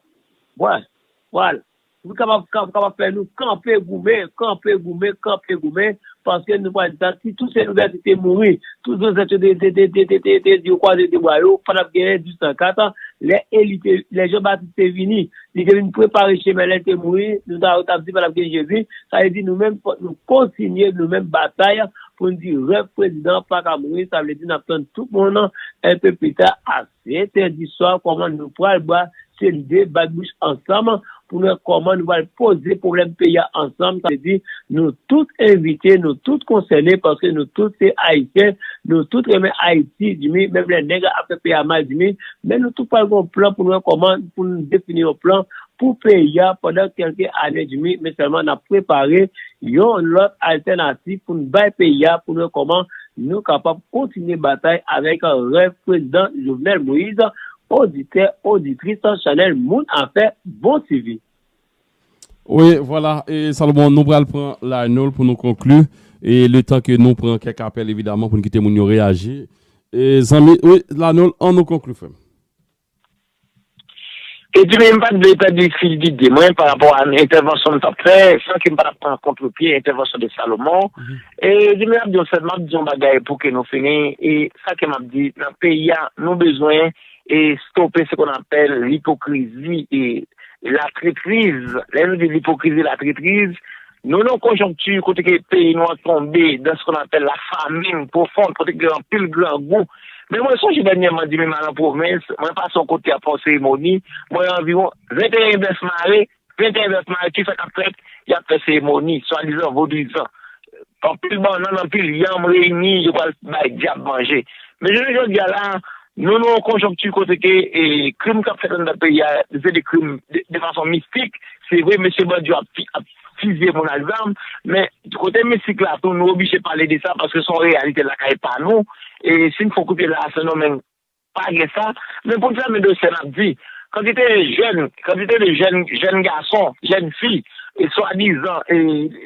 Vwala, vwala. Pou kapab, kap-, kapab fè nou kanpe goumen, kanpe goumen, kanpe goumen, paske nou pral di sa, si Toussaint Louverture te mouri, tout zansèt yo te, te, te, yo kwaze de bra yo, pa t ap genyen dis san kat, Lè Eli te, lè Jan Batis te vini, li te vin prepare chemen lè l te mouri, nou ta, ta di pa t ap gen Jezi. Sa vle di nou menm, fòk nou kontinye nou menm batay pou n di rèv prezidan pa ka mouri. Sa vle di n ap tann tout moun enpe pita a sèt è di swa, kòman nou pral brase lide, bat bouch ansanm pou nou wè kòman nou pral poze pwoblèm peyi a ansanm. Sa vle di nou tout envite, nou tout konsène, paske nou tout se Ayisyen, nou tout renmen Ayiti, Jimmy, menm lè nèg ap fè peyi a mal, Jimmy, men nou tout pral gen yon plan pou nou wè kòman pou nou defini yon plan pou peyi a pandan kèlke ane, Jimmy, men sèlman n ap prepare yon lòt altènativ pou n bay peyi a, pou nou wè kòman nou kapab kontinye batay avèk rèv prezidan Jovenel Moïse. Oditè, oditris chanèl Moun Afè, bon T V. Wi, vwala. E Salomon, nou pral pran Lanol pou nou konkli. E letan ke nou pran kèk apèl, evidaman, pou n kite moun yo reyaji. E zanmi, wi, Lanol, an nou konkli, frè m. Epi men m pa t vle pèdi fil dide mwen pa rapò a entèvansyon m t ap fè, san ke m pa t ap pran kontrepye entèvansyon de Salomon. E di men ap di yon sèl, m ap di yon bagay pou ke nou fini. E sa ke m ap di, nan peyi a, nou bezwen e stope ce qu'on appelle l'hypocrisie e la traîtrise. Lè nou di l'hypocrisie, la traîtrise, nou nan yon konjonkti kote ke peyi nou an tonbe dans ce qu'on appelle la famine profonde, kote ke gen anpil grangou. Men mwen sonje dènyèman di men m al an pwovens, mwen pase yon kote ap fè yon seremoni, mwen anviwon venteyen bèf mare, venteyen bèf mare, kisa k ap fèt? Y ap fè seremoni, swadizan vodouyizan. Anpil bannann, anpil yanm reyini, yo pral bay dyab manje. Men jounen jodi a la, nou nan yon konjonkti kote ke e, krim k ap fèt anndan peyi a, se de krim de, de fason mistik. Se vre, mesye bandi yo ap, fi- ap fizye moun ak zam, men kote mistik la tou, nou oblije pale de sa paske se yon reyalite lakay pa nou. E si n fè yon kout pye la, Sendomeng pa gen sa. Men pou n fèmen dosye, n ap di, kantite de jèn, kantite de jèn, jèn gason, jèn fi, e swadizan, e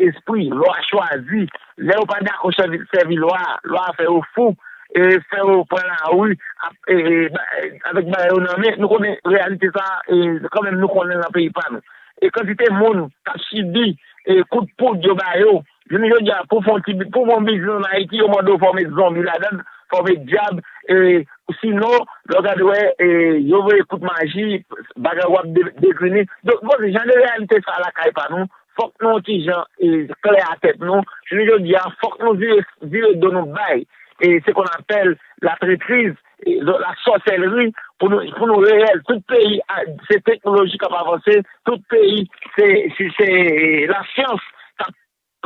espri, lwa chwazi, lè yo pa dakò sèvi, sèvi lwa, lwa fè yo fou, e fè yo pran lari, ap, e, e, ba- avèk bagay yo nan men, nou konnen reyalite sa, e kanmenm nou konnen nan peyi pa nou. E kantite moun k ap sibi, e kout poud yo ba yo, jounen jodi a, pou fè yon ti, pou fè yon biznis ann Ayiti, yo mande w fè w met zonbi ladan l, fè w met dyab, e sinon, lè w gade wè, e yo voye kout maji, bagay w ap de- deklini. Donk, bon, jan de reyalite sa lakay pa nou, fòk nou yon ti jan e, klè a tèt nou. Jounen jodi a, fòk nou vire, vire do nou bay e ce qu'on appelle la traîtrise, e, la sorcellerie, pou nou, pou nou reyèl. Tout peyi a, se teknoloji k ap avanse, tout peyi se, se, se lasyans k ap,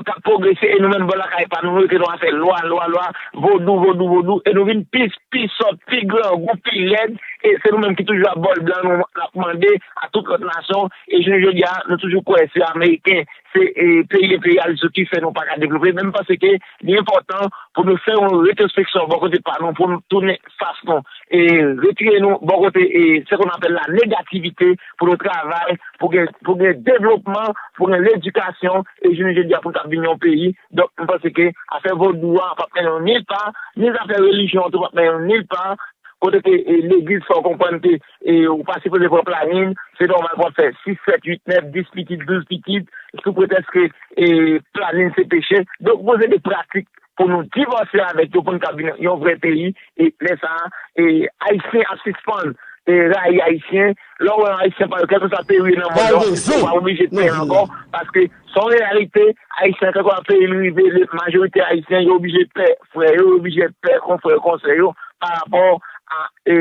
k ap pwogrese, e nou menm bò lakay pa nou, nou rete nan afè lwa, lwa, lwa, vodou, vodou, vodou, e nou vin pi, pi sòt, pi grangou, pi lèd, e se nou menm ki toujou ap bòl blan, nou ap mande a tout lòt nasyon, e jounen jodi a, nou toujou kwè se Ameriken, se e, peyi enperyalis yo ki fè nou pa ka devlope, men m panse ke li enpòtan pou nou fè yon retwospeksyon bò kote pa nou, pou nou tounen fas nou, e retire nou bò kote e ce qu'on appelle la négativité, pou nou travay, pou gen, pou gen devlopman, pou gen ledikasyon, e jounen jodi a pou n kab vin yon peyi. Donk, m panse ke afè vodou a p ap mennen nou nil pa, ni zafè relijyon an tou p ap mennen nou nil pa, kote ke e, legliz fè w konprann ke e, ou pa sipoze pran planin, se nòmal pou w ap fè sis, sèt, uit, nèf, dis pitit, douz pitit, sou pretèks ke e, planin se peche. Donk, poze de pratik pou nou divòse avèk yo, pou n kab vin yon vrè peyi, e lè sa a, e, Ayisyen ap sispann e, rayi Ayisyen. Lè w wè yon Ayisyen pa yo, kèlkeswa peyi w ye nan mond lan, ou pa oblije pè ankò, paske se yon reyalite, Ayisyen, kèlkeswa peyi l rive, majorite Ayisyen, yo oblije pè frè yo, yo oblije pè konfrè, konsè yo, pa rapò a e,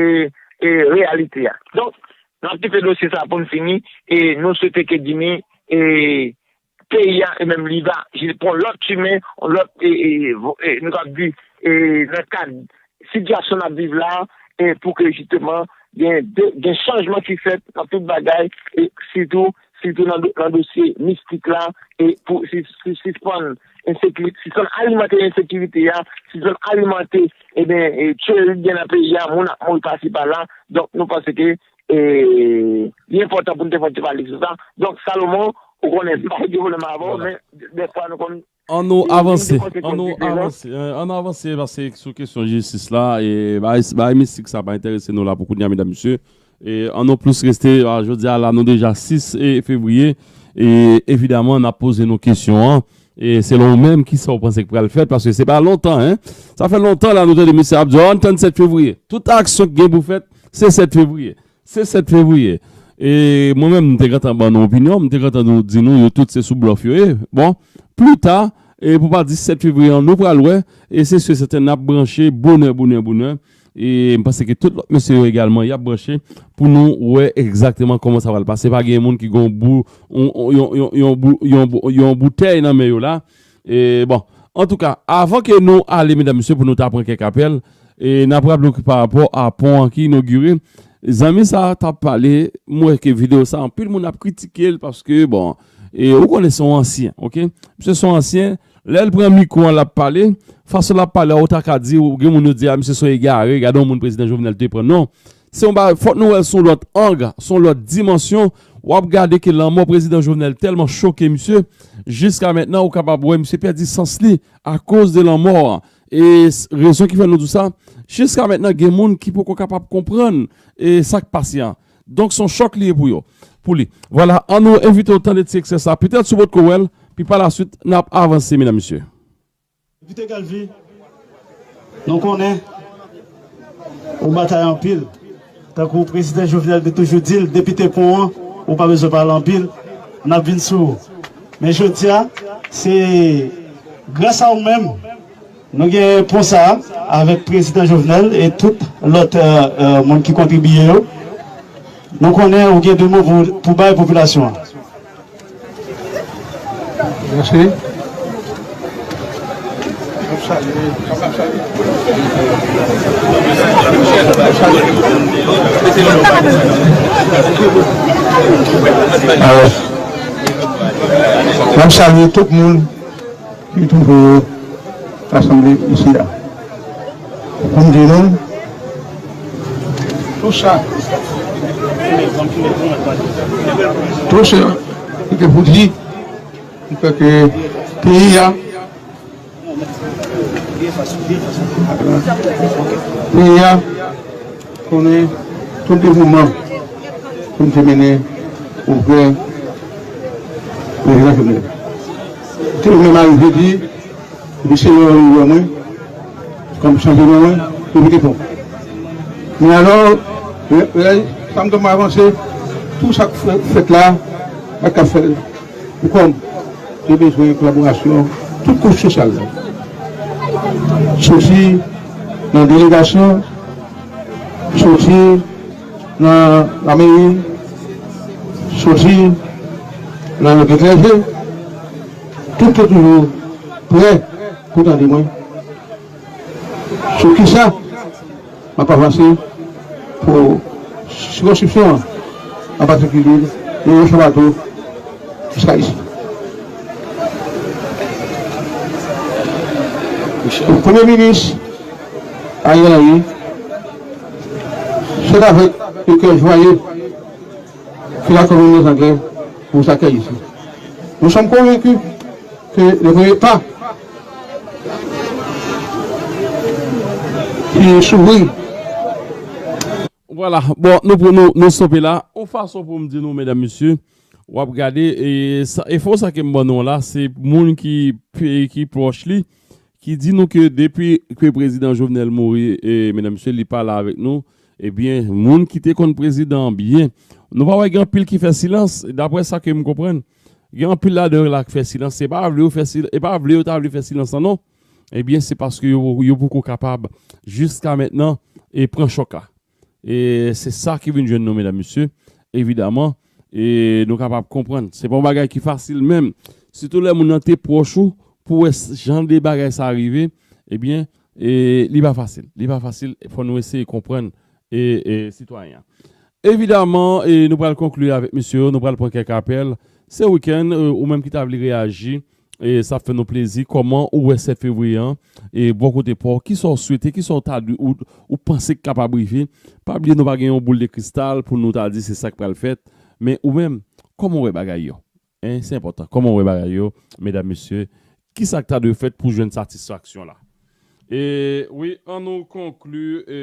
e, reyalite a. Donk, n ap kite dosye sa pou n fini, e nou swete ke Jimmy, e, peyi a, e menm li va jis pran lòt chimen, lòt, e, e, e, nou kab di, e, nan kad sitiyasyon n ap viv la, e pou ke jisteman gen, gen chanjman ki fèt nan tout bagay, e sitou, sitou nan, nan dosye mistik la, e pou si- si- sispann ensekirite, sispann alimante ensekirite a, sispann alimante, ebyen, e, tcheri ki gen nan peyi a, moun ap mouri pasi pala. Donk, nou panse ke e, li enpòtan pou n te fè ti pale sou sa. Donk, Salomon, ou konnen, m pa gen pwoblèm avè w, men dèfwa nou konn. An nou avanse, an nou avanse, an nou avanse, paske sou kesyon jistis la, e, bagay mistik sa pa enterese nou la pou kounye a, medam, mesye. E, an nou plis reste, jodi a la, nou deja sis fevriye, e, evidaman, n ap poze nou kesyon an, e, selon ou menm, kisa w panse k pral fèt, paske se pa lontan, en. Sa fè lontan la, nou tande mesye ap di, an tann sèt fevriye. Tout aksyon k gen pou fèt, se sèt fevriye. Se sèt fevriye. E mwen menm, m te gentan ban nou opinyon, m te gentan nou, di nou, yo tout se sou blòf yo ye. Bon, pli ta, e pou pa di sèt fevriye an, nou pral wè, e se si e sèten n ap branche bonè, bonè, bonè. E m panse ke tout lòt mesye yo egalman, y ap branche pou nou wè egzakteman kòman sa pral pase. Pa gen moun ki gen yon bou, yon, yon, yon, yon, bou- yon, bou- yon boutèy nan men yo la. E bon, antouka, avan ke nou ale, medam, mesye, pou nou ta pran kèk apèl, e n ap raple w ki pa rapò a pon an ki inogire, zanmi sa a t ap pale, m wè ke videyo sa, anpil moun ap kritike l paske, bon, e ou konnen se yon ansyen, oke? Misye se yon ansyen, lè l pran mikwo an, l ap pale, fason l ap pale a, ou ta ka di, ou gen moun yo di, a, misye se yon egare, gade yon moun prezidan Jovenel te pran. Non, se yon bagay, fòk nou wè l sou lòt ang, sou lòt dimansyon. W ap gade ke lanmò prezidan Jovenel tèlman choke misye, jiska mentnan, ou kapab wè misye pèdi sans li akoz de lanmò an. E s- rezon ki fè nou di sa, jiska mentnan, gen moun ki poko kapab konprann e sa k pase an. Donk, se yon chòk li ye pou yo, pou li. Vwala, an nou envite w tande ti ekstrè sa. Petèt si w potko wè l, pi pa la swit, n ap avanse, medam, mesye. Depite Galvy, nou konnen ou batay anpil. Tankou prezidan Jovenel te toujou di l, depi te pon an, ou pa bezwen pale anpil, n ap vin sou ou. Men jodi a, se gras a ou menm, nou gen pon sa a, avèk prezidan Jovenel e tout lòt, euh, euh, moun ki kontribiye yo. Nou konnen ou gen de mo pou, pou bay popilasyon an. Mèsi. Alò, m ap salye tout moun ki toujou rasanble isi a. Pou m di nou, tou sa, tou sa ki te pou di, ki fè ke peyi a, peyi a konnen tout devouman pou n te mennen oprè prezidan Jovenel. Te menm arive di, epi se yon wè mwen, kòm chanje non mwen, epi te pon. Men alò, lè, lè sa m t ap avanse, tou sa k fè- fèt la, pa t ka fèt pou kò m. Yo bezwen kolaborasyon tout kouch sosyal la. Soti nan delegasyon, soti nan lameri, soti nan lòt etranje, tout yo toujou prè pou tande mwen. Sou kisa m ap avanse pou sikonskripsyon an, an patikilye nan Wochòbato jiska isi. Premye minis Ariel Henry, c'est avec le cœur joyeux que la commune des Anglais vous accueille ici. Nous sommes convaincus que le premier pas qui s'ouvrit. Vwala, bon, nou, pou nou, nou stope la. Yon fason pou m di nou, medam, mesye, w ap gade, e sa, enfo sa ke m ban nou la, se moun ki, ki pwòch li, ki di nou ke depi ke prezidan Jovenel mouri, e, medam, mesye, li pa la avèk nou, ebyen, moun ki te konn prezidan an byen, nou pa wè gen anpil ki fè silans, daprè sa ke m konprann, gen anpil ladan yo la k fè silans, se pa vle yo fè sil- e pa vle yo ta vle fè silans lan non, ebyen, se paske yo, yo poko kapab, jiska mentnan, e pran chòk la. E se sa ki vin jwenn nou, medam, mesye. Evidaman, e nou kapab konprann. Se pa yon bagay ki fasil menm. Sitou lè moun nan te pwòch ou, pou wè s- jan de bagay sa rive, ebyen, e li pa fasil. Li pa fasil. Fò nou eseye konprann, e, e sitwayen an. Evidaman, e nou pral konkli avèk mesye yo, nou pral pran kèk apèl. Se wikenn, e, ou menm ki ta vle reyaji, e sa ap fè nou plezi. Kòman ou wè sèt fevriye an? E bò kote pa w, kisa w swete, kisa w ta dwe, ou, ou panse k kapab rive? Pa bliye nou pa gen yon boul de kristal pou nou ta di se sa k pral fèt. Men ou menm, kòman w wè bagay yo? Hein, se enpòtan. Kòman w wè bagay yo, medam, mesye? Kisa k ta dwe fèt pou jwenn satisfaksyon la? E wi, an nou konkli, e,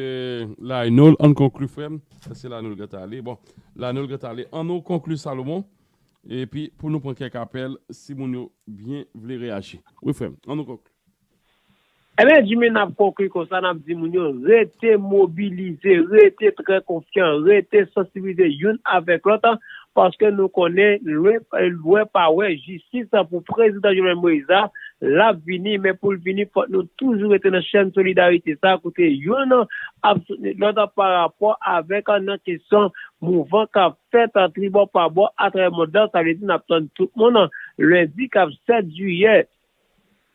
Laynol, an konkli, frè m. Èske Laynol gentan ale? Bon, Laynol gentan ale. An nou konkli, Salomon. Epi, pou nou pran kèk apèl, si moun yo byen vle reyaji. Wi, frè m, an nou konkli. Ebyen, Jimmy, n ap konkli konsa, n ap di moun yo rete mobilize, rete trè konfyan, rete sansibilize youn avèk lòt, paske nou konnen lwen, lwen pa wè jistis pou prezidan Jovenel Moïse la, l ap vini, men pou l vini, fòk nou toujou rete nan chèn solidarite sa, kote youn ap soutni lòt pa rapò avèk nan kesyon mouvman k ap fèt tribò pa bò atravè mond lan, sa vle di n ap tann tout moun lendi k ap sèt jiyè.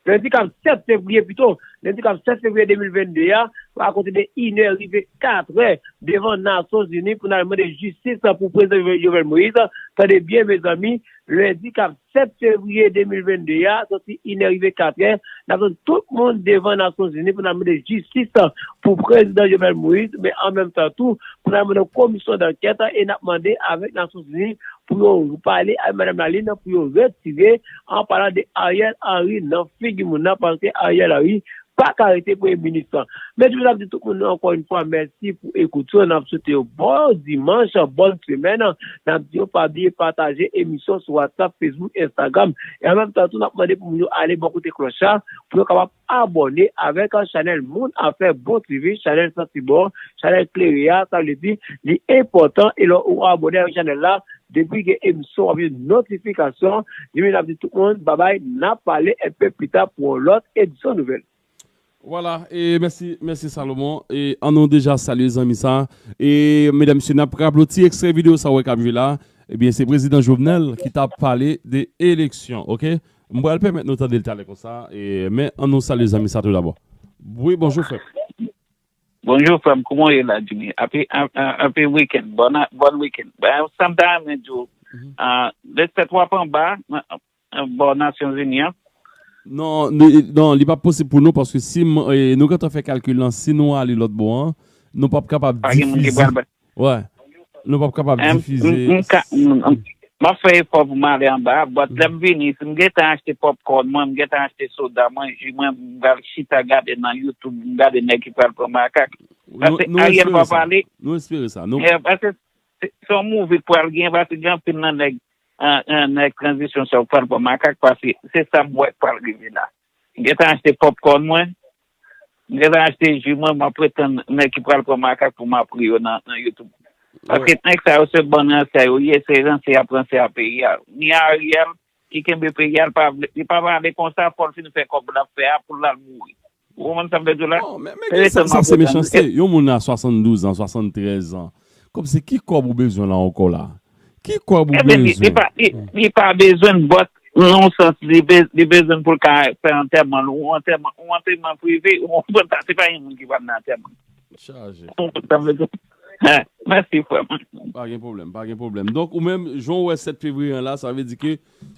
Lendi k ap sèt fevriye pito, lendi k ap sèt fevriye de mil vennde a, akonte de inè rive katrè devan Nasyonzini pou n al mande jistis pou prezidan Jovenel Moïse. Tande byen, mezanmi, lendi k ap sèt fevriye de mil vennde a, soti inè rive katrè, n ap tann tout moun devan Nasyonzini pou n al mande jistis pou prezidan Jovenel Moïse, men an menm tan tou, pou n al mande komisyon dankèt e n ap mande avèk Nasyonzini pou yo pale ak Madanm Lalin pou yo retire, an palan de Ariel Henry nan figi moun nan, paske Ariel Henry pa ka rete premye minis lan. Men toujou n ap di tout moun ankò yon fwa mèsi pou ekout yo, n ap swete yo bon dimanch, bòn semèn, n ap di yo pa bliye pataje emisyon sou WhatsApp, Facebook, Instagram, e an menm tan tou n ap mande pou moun yo ale bò kote klòch la, pou yo kapab abòne avèk chanèl Moun Afè Bon T V, chanèl Santi Bon, chanèl Klere a, sa vle di li enpòtan e lè ou abòne avèk chanèl la, depi gen emisyon w ap jwenn notifikasyon. Jimmy, n ap di tout moun babay, n ap pale enpe pita pou yon lòt edisyon nouvèl. Vwala, e mèsi, mèsi Salomon. E ann nou deja salye zanmi sa. E medam mesye, n ap raple w ti ekstrè videyo sa w wè k ap jwe la. Ebyen, se prezidan Jovenel ki t ap pale de eleksyon, oke? M pral pèmèt nou tande l talè konsa, e, men ann nou salye zanmi sa tou dabò. Wi, bonjou frè m. Bonjou frè m, kouman w ye la, Jimmy? Ape, a- a- ape wikenn, bòn a- bòn wikenn. Ben, sa m ta renmen di w, ah, le sèt w ap anba, ah, bò Nasyonzini an. Non, li- non, li p ap posib pou nou, paske si m- e, nou gentan fè kalkil lan, si nou ale lòt bò an, nou p ap kapab difize. Pa gen moun ki pral ba- Wè. Nou p ap kapab difize. M ka- m- m- m ap fè efò pou m ale anba a, but lè m vini, si m gentan achte popcorn mwen, m gentan achte soda mwen, ji mwen, m pral chita gade nan YouTube, m gade nèg ki pral pran makak. Paske Ariel pa pale. Nou espere sa. Yeah, paske se se yon movie k pral gen, paske gen anpil nan nèg, an- an- nèg tranzisyon sa yo k pral pran makak, paske se sa m wè k pral rive la. M gentan achte popcorn mwen, m gentan achte ji mwen, m ap ret tann nèg ki pral pran makak pou m ap ri yo nan, nan YouTube. Paske nèg sa yo se bann ransè yo ye, se ransè y ap ransè a peyi a. Ni Ariel ki kenbe peyi a, li pa vle, li pa pale konsa, fò l fin fè kòb l ap fè a pou l al mouri. Ou konprann sa m vle di w la? Non, men, men ki sa, sa se mechanste. Yon moun a swasanndouz an, swasanntrèz an. Kòm se ki kòb ou bezwen la ankò la? Ki kòb ou bezwen? Ebyen, li, li pa, li, li pa bezwen, but nan yon sans, li, be- li bezwen pou l ka fè antèman l, ou antèman, ou antèman prive, ou konprann sa, se pa yon moun ki pral nan antèman. Chaje. Ou konprann sa m vle di? Mèsi, frè m. Pa gen pwoblèm, pa gen pwoblèm. Donk, ou menm, jan w wè sèt fevriye an la, sa vle di ke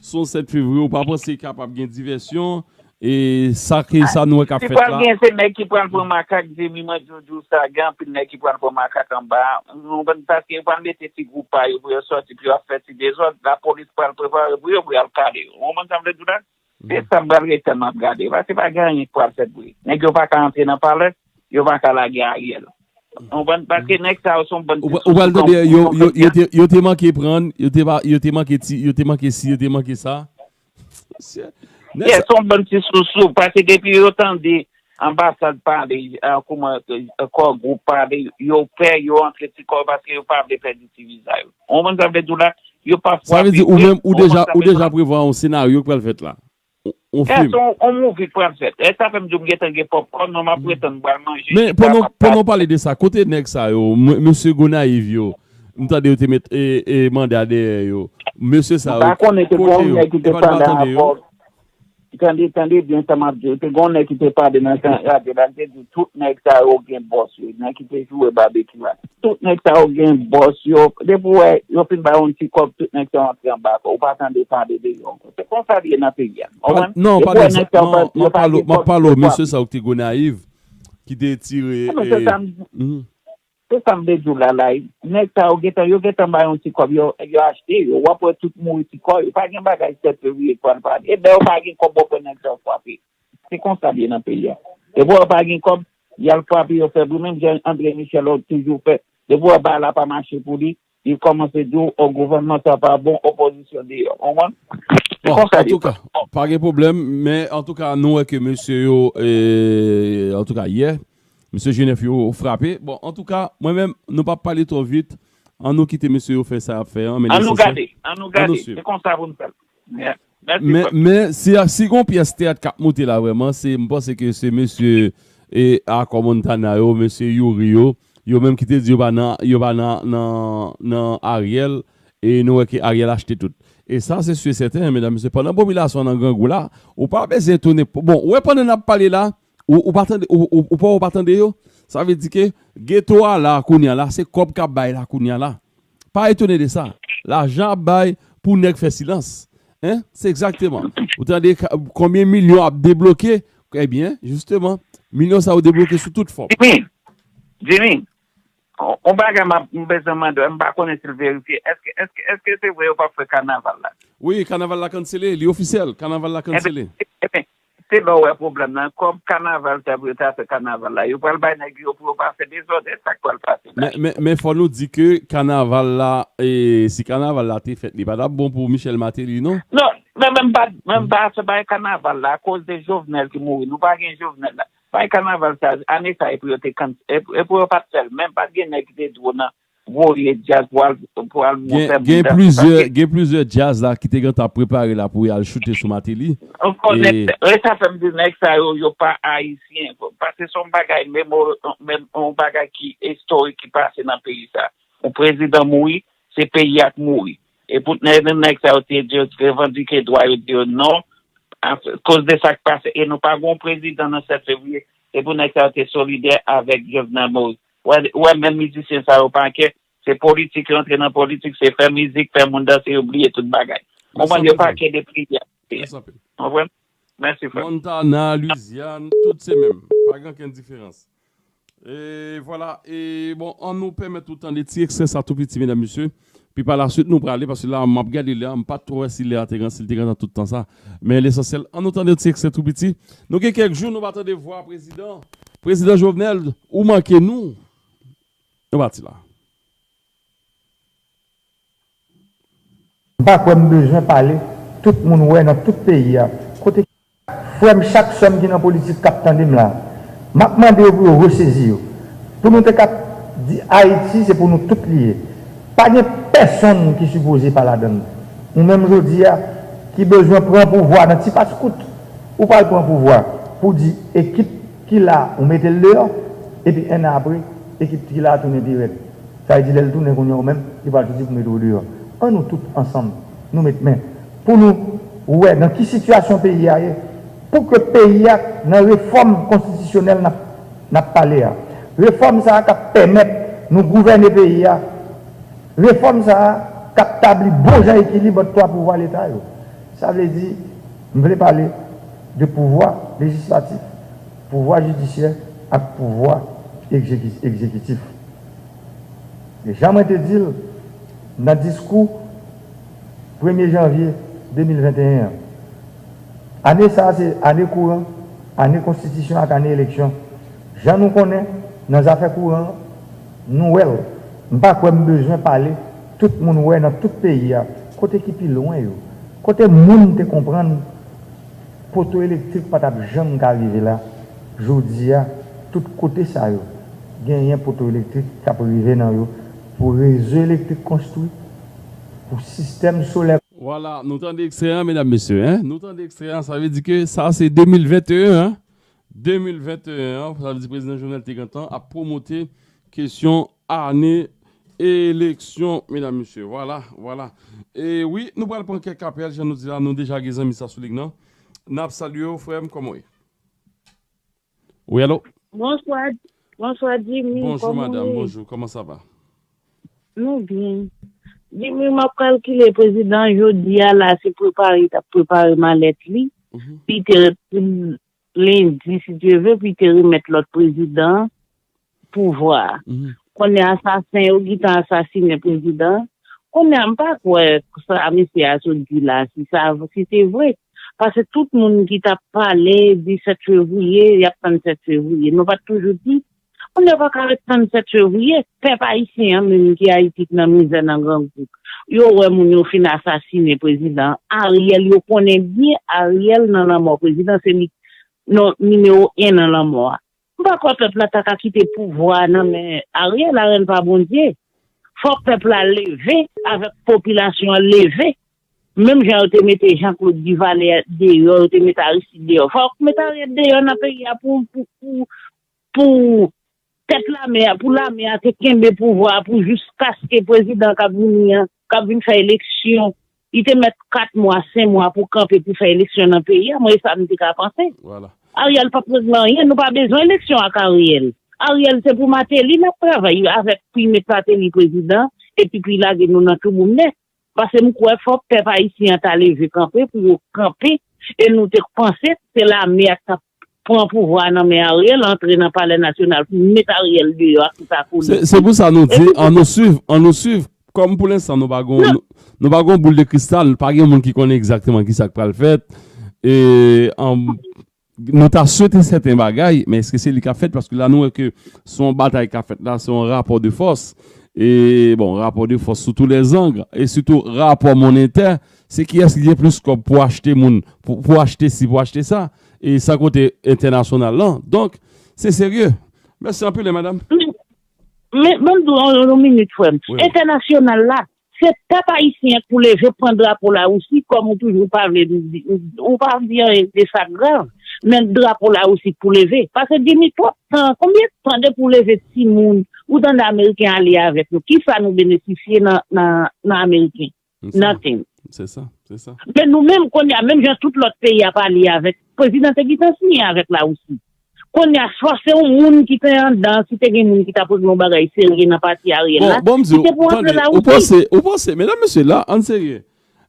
se yon sèt fevriye, ou pa panse kapab gen divèsyon, e sa ke sa nou wè k ap fèt la? Si pral gen, se nèg ki pral pran makak, Jimmy, mwen di w, di w sa, gen anpil nèg ki pral pran makak anba a. Ou konprann? Paske yo pral mete ti gwoup pa yo pou yo sòti, pou yo ap fè ti dezòd. Lapolis pral prepare pou yo, pou y al kale yo. Ou konprann sa m vle di w la? Se sa m pral ret tann m ap gade. Paske pa gen anyen k pral fèt vre. Nèg yo pa ka antre nan palè, yo pa ka lage Ariel. Ou konprann? Paske nèg sa yo se yon bann ti sousou. Ou pral tande yo, yo, yo te, yo te manke pran, yo te, yo te manke ti, yo te manke si, yo te manke sa. Mesye, nèg sa se yon bann ti sousou, paske depi yo tande anbasad pale, kòman, kò gwoup pale, yo pè, yo antre ti kò yo paske yo pa vle pèdi ti viza yo. Ou konprann sa m vle di w la? Yo pa frape. Sa vle di ou menm, ou deja, ou deja prevwa yon senaryo k pral fèt la. Yon fim. Se yon, yon movie k pral fèt. E sa fè m di w m gentan gen popcorn, non, m ap ret tann m pral manje. Men pandan, pandan w pale de sa, kote nèg sa yo, mesye Gonayiv yo, m tande yo te met, e, e, manda dèyè yo. Mesye sa yo, kote yo? M pa konnen, te gen yon nèg ki te pale avè w. Tande, tande byen sa m ap di w. Te gen yon nèg ki te pale nan radyo la, li te di tout nèg sa yo gen bòs yo, nèg ki te joure babekyou la. Tout nèg sa yo gen bòs yo. Depi w wè yo fin ba yo yon ti kòb, tout nèg sa yo antre anba kò. Ou pa tande pale de yo ankò. Se konsa l ye nan peyi a. Ou konprann? Non, pa de sa. Non, m ap pale w, m ap pale w, mesye sa yo ki te Gonayiv, ki te tire. Se sa m di w la la. Nèg sa yo gentan, yo gentan ba yo yon ti kòb, yo, yo achte yo. W ap wè tout mouri ti kò yo. Pa gen bagay sèt fevriye k pral pale. E lè yo pa gen kòb, w ap wè nèg sa yo frape. Se konsa l ye nan peyi a. Depi w wè yo pa gen kòb, y al frape yo fè bri, menm jan André Michel toujou fè. Depi w wè bagay la pa mache pou li, li kòmanse di w, o, gouvènman sa pa bon, opozisyon deyò. Ou konprann? Bon, antouka, pa gen pwoblèm, men antouka, nou wè ke mesye yo, e, antouka, yè, mesye Jenèf yo frape. Bon, antouka, mwen menm, nou p ap pale twò vit. An nou kite mesye yo fè sa y ap fè an, men lesansyèl. An nou gade, an nou gade. Se konsa pou n fè l. Men, men si, si gon pyès teyat k ap moute la vrèman, se, m panse ke se mesye, e, Akò Montana yo, mesye Youri yo, yo menm ki te di yo pa nan, yo pa nan, nan, nan Ariel, e nou wè ke Ariel achte tout. E sa, se si e sèten, medam, mesye, pandan popilasyon an nan grangou la, ou pa bezwen etone. Bon, ou wè pandan n ap pale la, ou, ou pa tande, ou, ou, ou pa, ou pa tande yo? Sa vle di ke geto a la, kounye a la, se kòb k ap bay la, kounye a la. Pa etone de sa. Lajan ap bay pou nèg fè silans. Hein? Se egzakteman. Ou tande ka- konbyen milyon ap debloke? Ebyen, jisteman, milyon sa yo debloke sou tout fòm. Jimmy, Jimmy, on on bagay m ap- m bezwen mande w, m pa konnen si l verifye. Èske, èske, èske se vre yo p ap fè kanaval la? Wi, kanaval la kansele, li ofisyèl, kanaval la kansele. Ebyen, se lè w wè pwoblèm nan. Kòb kanaval sa pou yo ta fè kanaval la. Yo pral bay nèg yo pou yo pa fè dezòd, e sa k pral pase la. Men, men, men fò nou di ke kanaval la, e, si kanaval la te fèt, li pa t ap bon pou Michel Martelly, non? Non, men menm pa, menm pa se bay kanaval la, akoz de Jovenel ki mouri. Nou pa gen Jovenel la. Bay kanaval sa, ane sa, e pou yo te kan-, e pou, e pou yo pa t fè l. Menm pa t gen nèg ki te di w nan voye djaz pou al, pou al fè moun danse. Gen plizyè, gen plizyè djaz la ki te gentan ap prepare la pou y al choute sou Martelly. Ou konnen, e sa fè m di nèg sa yo, yo pa ayisyen. Paske se yon bagay, menm, menm yon bagay ki istorik ki pase nan peyi sa. Yon prezidan mouri, se peyi a k mouri. E pou nèg, nèg sa yo te di yo revandike dwa yo, di yo non, akoz de sa k pase. E nou pa gen yon prezidan nan sèt fevriye, se pou nèg sa yo te solidè avèk Jovenel Moïse. Ou wè, ou wè menm mizisyen sa yo pa kè, se politik, yo antre nan politik, se fè mizik, fè moun danse, yo bliye tout bagay. Konprann, yo pa kè de peyi a. Konprann? Mèsi, frè. Montana, Louisiane, tout se menm. Pa gen okenn diferans. E vwala, e bon, an nou pèmèt ou tande ti ekstrè sa tou piti, medam, mesye. Pi pa la swit, nou prale, paske la, m ap gade lè a, m pa t twò wè si lè a te gen, si l te gentan tout tan sa. Men lesansyèl, an nou tande ti ekstrè tou piti. Nou gen kèk jou, nou pa tande vwa prezidan. Prezidan Jovenel, ou manke nou. Nou pati la. M pa kwè m bezwen pale, tout moun wè nan tout peyi a. Kote frè m, chak sè m ki nan politik k ap tande m la, m ap mande yo pou yo resezi yo. Pou nou te kab di Ayiti, se pou nou tout li ye. Pa gen pèsonn ki sipoze pa ladan l. Ou menm jodi a, ki bezwen pran pouvwa nan ti pas kout, ou pral pran pouvwa pou di ekip ki la, ou mete l deyò, epi enn an apre, ekip ki la tounen pi rèd. Sa vle di, lè l tounen kounye a, ou menm, li pral toujou pou mete w deyò. An nou tout ansanm, nou met men pou nou wè nan ki sitiyasyon peyi a ye, pou ke peyi a, nan refòm konstitisyonèl n ap, n ap pale a, refòm sa a k ap pèmèt nou gouvène peyi a, refòm sa a k ap tabli bon jan ekilib ant twa pouvwa Leta yo. Sa vle di, m vle pale de pouvwa lejislatif, pouvwa jidisyè ak pouvwa egzeki-, egzekitif. E jan mwen te di l nan diskou premye janvye de mil venteyen an, ane sa a se ane kouran, ane konstitisyon ak ane eleksyon. Jan nou konnen, nan zafè kouran an, nou wè l. M pa kwè m bezwen pale, tout moun wè nan tout peyi a, kote ki pi lwen yo, kote moun te konprann poto elektrik pa t ap janm ka rive la. Jodi a, tout kote sa yo, genyen poto elektrik k ap rive nan yo, pou rezo elektrik konstwi, pou sistèm solè. Vwala, nou tande ekstrè an, medam, mesye, en? Nou tande ekstrè an, sa vle di ke sa se de mil venteyen, en? De mil venteyen an, sa vle di prezidan Jovenel te gentan ap pwomote kesyon ane eleksyon, medam, mesye. Vwala, vwala. E wi, nou pral pran kèk apèl, jan nou di la, nou deja gen zanmi sa sou liy nan. N ap salye w, frè m, kòman w ye? Wi, alo? Bonswa, bonswa, Jimmy. Bonjou, madam, bonjou, kòman sa va? Nou byen. Jimmy, m ap kalkile prezidan jodi a la, se prepare, t ap prepare malèt li. Mhm. Li te, lendi, si Dye ve, pou l te remèt lòt prezidan an pouvwa a. Mhm. Kounye a, asasen yo gentan asasinen prezidan an. Kounye a, m pa kwè sa mesye a sot di la, si sa, si se vre. Paske tout moun ki t ap pale di sèt fevriye, y ap tann sèt fevriye. Nou pa t toujou di, Moun yo pa ka ret tann sèt fevriye. Pèp ayisyen an menm ki Ayiti k nan mizè, nan grangou. Yo wè moun yo fin asasinen prezidan Ariel, yo konnen byen Ariel nan lanmò prezidan, se li non nimewo en nan lanmò a. M pa kwè pèp la ta ka kite pouvwa a nan men Ariel, Ariel pa Bondye. Fòk pèp la leve, avèk popilasyon an leve. Menm jan yo te mete Jean Claude Duvalier deyò, yo te mete Aristide deyò. Fòk mete Ariel deyò nan peyi a pou, pou, pou, pou tèt lame a, pou lame a te kenbe pouvwa a pou jiskaske prezidan k ap vini an, k ap vin fè eleksyon, li te mèt kat mwa, senk mwa pou kanpe pou fè eleksyon nan peyi a. Mwen, e sa m te ka panse. Ariel p ap regle anyen, nou pa bezwen eleksyon ak Ariel. Ariel se pou Martelly n ap travay avèk pou y met Martelly prezidan, epi pou y lage nou nan tibounen. Paske m kwè fòk pèp ayisyen an ta leve kanpe pou yo kanpe, e nou te panse se lame a k t ap pran pouvwa a nan men Ariel, antre nan Palè Nasyonal pou met Ariel deyò ak tout akolit li. Se pou sa nou di, ann nou swiv, ann nou swiv. Kòm pou lenstan nou pa gon, nou, nou pa gon boul de kristal, pa gen moun ki konnen egzakteman kisa k pral fèt. E, an, nou ta swete sèten bagay, men èske se li k ap fèt? Paske la nou wè ke se yon batay k ap fèt la, se yon rapò de fòs. E, bon, rapò de fòs sou tou lè zang, e sitou rapò monetè, se kiyès ki gen plis kòb pou achte moun, pou, pou achte si, pou achte sa, e san konte entènasyonal lan. Donk, se serye. Mèsi anpil, wi, madanm. Men, men, ban m di w yon, yon minit, frè m. Entènasyonal la, se pèp ayisyen an k pou leve pran drapo Larisi, kòm ou toujou pa vle di, ou pa di anyen de sa k grav, men drapo Larisi k pou leve. Paske Jimmy, twòp tan, konbyen tan depi w leve timoun, ou tande Ameriken ale avèk yo? Kisa nou benefisye nan, nan, nan Ameriken? Nothing. Se sa, se sa. Men nou menm, kounye a, menm jan tout lòt peyi ap ale avèk, prezidan te gentan siyen avèk Larisi. Kounye a, swa se yon moun ki te anndan, si te gen moun ki t ap regle yon bagay serye nan pati Ariel la, bon, bon, m di w, ki te pou antre tande, ou Larisi. Panse, ou panse, medam, mesye, la, ann serye.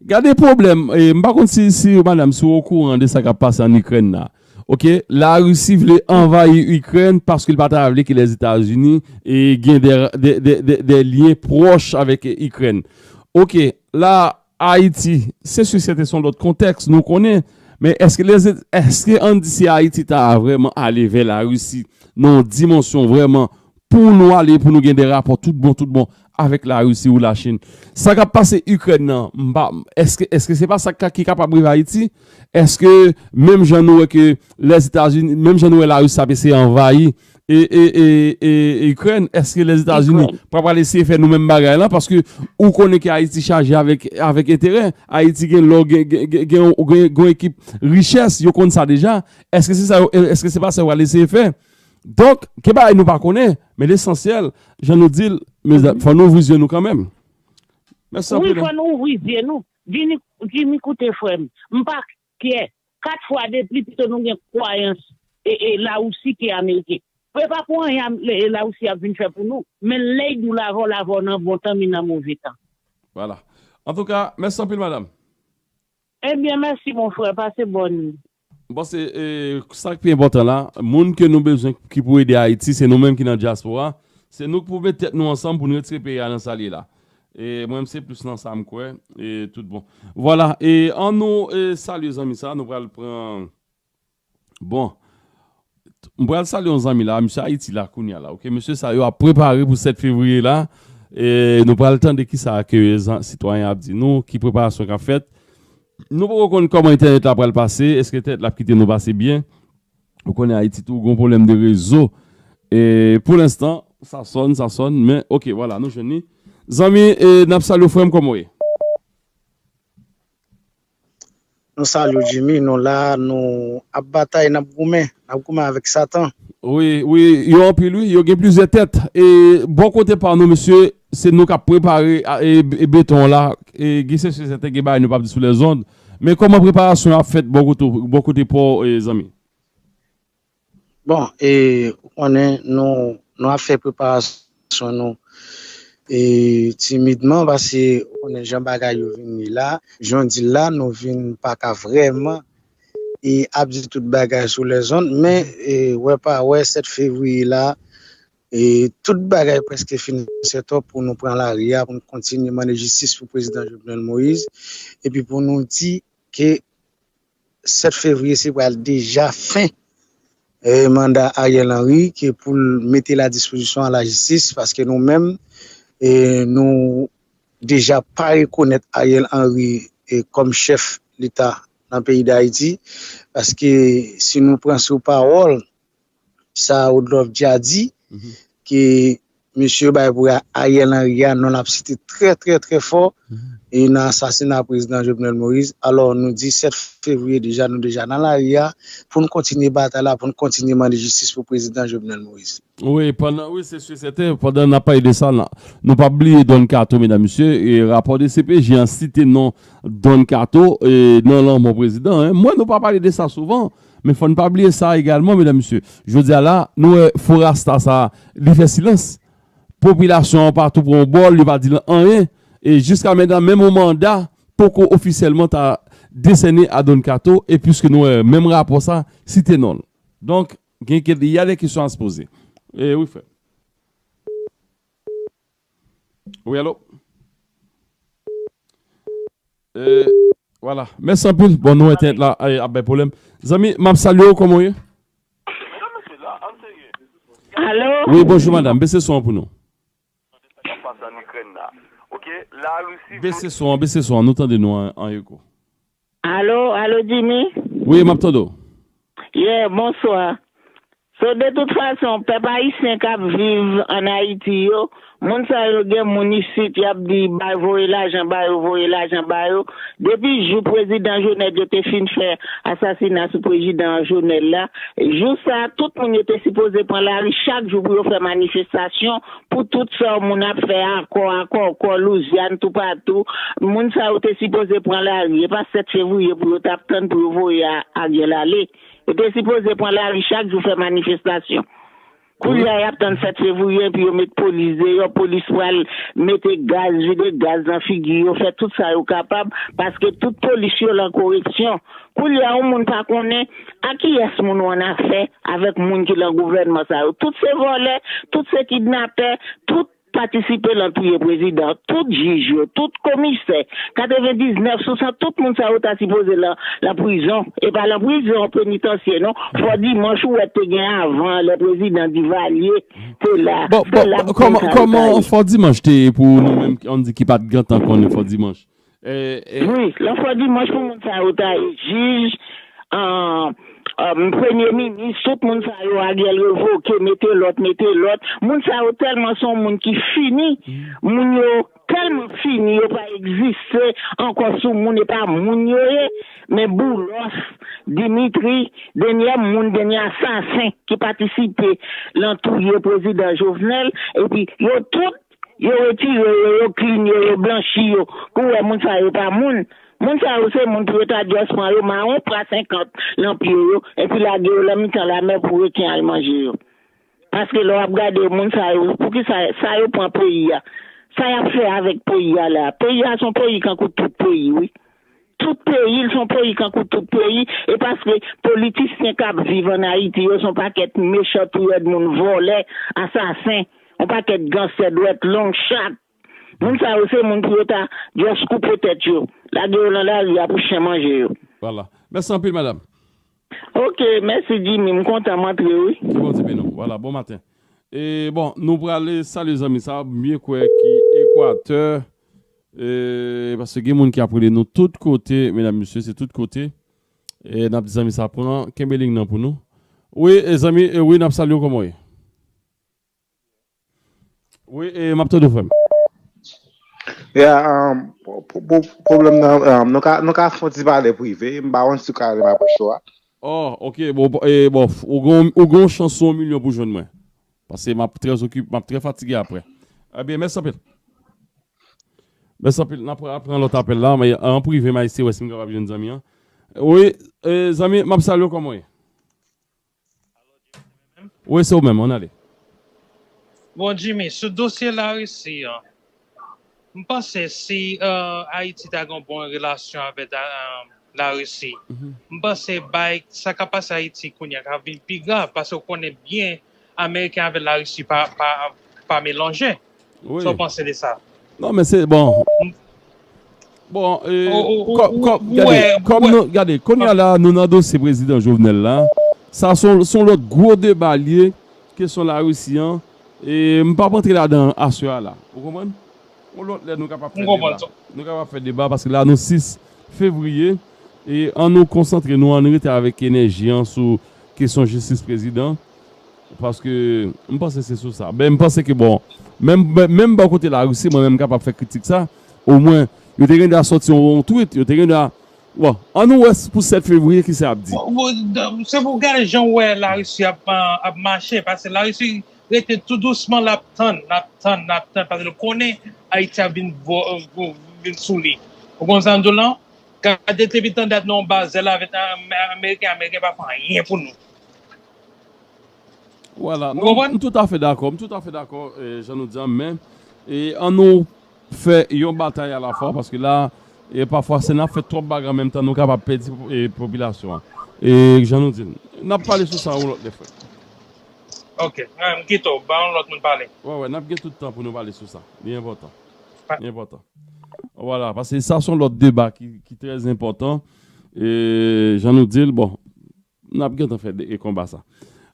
Gade pwoblèm, e, m pa konn si, si madanm, si w okouran de sa k ap pase ann Ikrèn la. Oke, Larisi vle anvayi Ikrèn paske l pa ta vle ke Lèzetazini, e, gen de, de, de, de, de lyen pwòch avèk Ikrèn. Oke, la, Ayiti, se si sèten se yon lòt kontèks, nou konnen, men èske Lèze-, èske ann di si Ayiti ta vrèman ale vè Larisi nan yon dimansyon vrèman pou nou ale, pou nou gen de rapò tout bon, tout bon avèk Larisi ou Lachin? Sa k ap pase Ikrèn nan, m pa, èske, èske se pa sa k ka, ki kapab rive Ayiti? Èske menm jan nou wè ke Lèzetazini, menm jan nou wè Larisi ap eseye anvayi e, e, e, e, e Ikrèn, èske Lèzetazini pral, pral eseye fè nou menm bagay lan? Paske ou konnen ke Ayiti chaje avèk, avèk enterè. Ayiti gen lò, gen, gen, gen, gen, gen, gen yon ekip richès, yo konn sa deja. Èske se sa yo, èske se pa sa yo pral eseye fè? Donk, gen bagay nou pa konnen, men lesansyèl, jan nou di l, mezanmi, fò nou ouvri zye nou kanmenm. Mèsi anpil. Wi, fò nou ouvri zye nou. Jimmy, Jimmy, koute, frè m. M pa kè. Kat fwa de pli, pito nou gen kwayans e, e Larisi ke Ameriken. E pa pou anyen Larisi ap vin fè pou nou. Men lè y di w lavò, lavò nan bon tan, men nan move tan. Vwala. Antouka, mèsi anpil, madanm. Ebyen, mèsi, mon frè. Pase bòn. M panse, e, sa k pi enpòtan la, moun ke nou bezwen ki pou ede Ayiti, se nou menm ki nan dyaspora. Se nou k pou met tèt nou ansanm pou nou retire peyi a nan sa l ye la. E mwen, se plis nan sa m kwè. E tout bon. Vwala. E ann nou, e, salye zanmi sa. Nou pral pran. Bon. M pral salye yon zanmi la. Misye Ayiti la kounye a la. Oke? Mesye sa yo ap prepare pou sèt fevriye la. E nou pral tande kisa ke zan-, sitwayen ap di nou, ki preparasyon k ap fèt. Nou poko konn kòman entènèt la pral pase. Èske entènèt la ap kite nou pase byen? Ou konnen Ayiti tou gon pwoblèm de rezo. E pou lenstan, sa sòn, sa sòn, men oke, vwala, nou jwenn li. Zanmi, e, n ap salye w, frè m, kòman w ye? Nou salye w, Jimmy, nou la, nou ap batay, n ap goumen, n ap goumen avèk Satan. Wi, wi, yo anpil, wi, yo gen plizyè tèt. E bò kote pa nou, mesye, se nou k ap prepare, a, e, e beton la, e gen se, se, sèten gen bagay nou p ap di sou lèzond. Men kòman preparasyon ap fèt bò kote, bò kote pa w, e, zanmi? Bon, e, ou konnen nou, nou ap fè preparasyon nou, e, timidman, paske ou konnen jan bagay yo vin ye la, jan w di l la, nou vin pa ka vrèman, e, ap di tout bagay sou lèzond, men, e, wè pa wè, sèt fevriye la, e, tout bagay prèske fin sètòp pou nou pran lari a, pou nou kontinye mande jistis pou prezidan Jovenel Moïse, epi pou nou di ke sèt fevriye se pral deja fen, e, manda Ariel Henry ke pou l mete l a dispozisyon a lajistis, paske nou menm, e, nou deja pa rekonèt Ariel Henry, e, kòm chèf Leta nan peyi Dayiti, paske si nou pran sou pawòl sa Odlove dja di, ke mesye yo bay pou Ariel Henry a, non l ap site trè, trè, trè fò, e nan asasina prezidan Jovenel Moïse. Alò, nou di sèt fevriye deja, nou deja nan lari a, pou n kontinye batay la, pou n kontinye mande jistis pou prezidan Jovenel Moïse. Wi, pandan, wi, se si sèten, pandan n ap pale de sa, n a, nou pa bliye Don Kato, medam, mesye, e rapò de C P J an site non Don Kato, e nan lanmò prezidan, en. Mwen, nou pa pale de sa souvan, men fò n pa bliye sa egalman, medam, mesye. Jodi a la, nou wè fo rasta sa, li fè silans. Popilasyon an pa tou pran yon bò, li pa di l anyen. E jiska mentnan, menm yon manda poko ofisyèlman ta desène a Don Kato, e piske nou wè menm rapò sa, site non l. Donk, gen ke, y a des questions à se poser. E wi, frè. Wi, alo? E, vwala. Mèsi anpil. Bon, nou entènèt la, e, ap bay pwoblèm. Zanmi, m ap salye w, kòman w ye? Alo? Wi, bonjou, madanm. Bese son an pou nou. Bese son an, bese son an. Nou tande nou an, an eko. Alo, alo, Jimmy? Wi, m ap tande w. Yeah, bonswa. So, de tout fason, pèp ayisyen k ap viv ann Ayiti yo, moun sa yo gen moun isit, y ap di, bay, voye lajan ba yo, voye lajan ba yo. Depi jou prezidan Jovenel yo te fin fè asasina sou prezidan Jovenel la, jou sa, tout moun yo te sipoze pran lari chak jou pou yo fè manifestasyon pou tout sa moun ap fè, akò, akò, kò, Louzyàn, toupatou. Moun sa yo te sipoze pran lari. E pa sèt fevriye pou yo t ap tann pou yo voye a, Ariel ale. Yo te sipoze pran lari chak jou fè manifestasyon. Kounye a, y ap tann sèt fevriye, epi yo met polis deyò, polis pral mete gaz, vide gaz nan figi yo, fè tout sa yo kapab, paske tout polis yo lan koreksyon. Kounye a, yon moun pa konnen a kiyès moun ou annafè avèk moun ki lan gouvènman sa yo. Tout se vòlè, tout se kidnapè, tout patisipe lan touye prezidan, tout jij yo, tout komisè, katrevendiznèf sou san, tout moun sa yo ta sipoze lan, lan prizon. E pa lan prizon, penitansye non. Fò dimanch ou wè te gen avan, lè prezidan Divalye te la. Bon, se bon, la pou kòman, kòman fò dimanch te ye pou nou menm, ann di ki pa t gentan konnen fò dimanch? E, e, wi, lan fò dimanch pou moun sa yo ta ye jij, an, an, premye minis, tout moun sa yo, Ariel revoke, mete lòt, mete lòt. Moun sa yo tèlman se yon moun ki fini. Moun yo tèlman fini, yo pa egziste ankò sou moun, e pa moun yo ye. Men Boulos, Dimitri, dènyè moun, dènyè asasen ki patisipe lan touye prezidan Jovenel, epi yo tout yo retire yo, yo clean yo, yo blanchi yo. Kou wè moun sa yo pa moun. Moun sa yo se moun pou yo ta just pran yo, mawon pwa senkant lan pye yo, epi lage yo lan mitan lamè pou reken al manje yo. Paske lè w ap gade moun sa yo, poukisa sa yo pran peyi a? Sa y ap fè avèk peyi a la? Peyi a se yon peyi kankou tout peyi, wi. Tout peyi, l se yon peyi kankou tout peyi, e paske politisyen k ap viv ann Ayiti yo se yon pakèt mechan, touyèd moun, vòlè, asasen, yon pakèt ganstè dwèt long, chat. Moun sa yo se moun pou yo ta just koupe tèt yo, lage yo lan lari a pou chen manje yo. Vwala. Mèsi anpil, madanm. Ok, mèsi, Jimmy. M kontan m antre, wi. Ke Bondye beni w. Vwala, bon maten. E, bon, nou prale salye zanmi sa, m byen kwè ki Ekwatè, e, paske gen moun ki ap rele nou tout kote, medam, mesye, se tout kote. E, n ap di zanmi sa pran, kenbe liy nan pou nou. Wi, e, zanmi, e, wi, n ap salye w, kòman w ye? Wi, e, m ap tande w, frè m. Ya, um, po-, po-, po-, pwoblèm nan, um, nou ka, nou ka fè yon ti pale prive, m pa konn si w ka rele m apre show a. Oh, ok, bon, bon, e, bon, ou gon, ou gon chans yon milyon pou jwenn mwen. Paske m ap trè okip-, m ap trè fatige apre. Ebyen, mèsi anpil. Mèsi anpil. N ap pran, pran lòt apèl la, men an prive, m a eseye wè si m kapab jwenn zanmi an. Wi, e, zanmi, m ap salye w, kòman w ye? Wi, se ou menm, ann ale. Bon, Jimmy, sou dosye Larisi an, m panse si, euh, Ayiti ta gen yon bon relasyon avèk, euh, Larisi, m panse bay sa k ap pase Ayiti kounye a ka vin pi grav, paske w konnen byen Ameriken avèk Larisi pa, pa, pa melanje. Wi. Sa w panse de sa? Non, men se, bon. Bon, e, kòm, kòm, gade, kòm nou, gade, kounye a la, nou nan dosye prezidan Jovenel la, Sa se yon, se yon lòt gwo deba l ye, kesyon Larisi an. E m p ap rantre ladan aswè a la. Ou konprann? Yon lòt lè nou kapab fè deba. Nou kapab fè deba paske la nou sis fevriye. E ann nou konsantre nou, ann rete avèk enèji an sou kesyon jistis prezidan. Paske m panse se sou sa. Ben, m panse ke bon, menm, menm bò kote Larisi, mwen menm m kapab fè kritik sa. Omwen, yo te gen dwa sòti yon, yon tweet, yo te gen dwa, bon, ann nou wè pou sèt fevriye ki sa y ap di. Bon, bon, se pou w gade jan w wè Larisi ap, ap mache, paske Larisi rete tou dousman, l ap tann, l ap tann, l ap tann, paske l konnen Ayiti ap vin, vin sou li. Ou konn sa m di w lan? Gade depi tan dat nou anba zèl avèk Ameriken, Ameriken pa fè anyen pou nou. Vwala. Non, m toutafè dakò, m toutafè dakò, eh, jan nou di an, men, eh, ann nou fè yon batay alafwa, paske la, eh, pafwa, si n ap fè twòp bagay an menm tan, nou kapab pèdi, eh, popilasyon an. E jan nou di l, n ap pale sou sa yon lòt lè, frè. Ok, m kite w, ba yon lòt moun pale. Wè, wè, n ap gen tout tan pou nou pale sou sa. Li enpòtan. Li enpòtan. Vwala, paske sa se yon lòt deba ki, ki trè enpòtan. E jan nou di l, bon, n ap gentan fè de, e konba sa.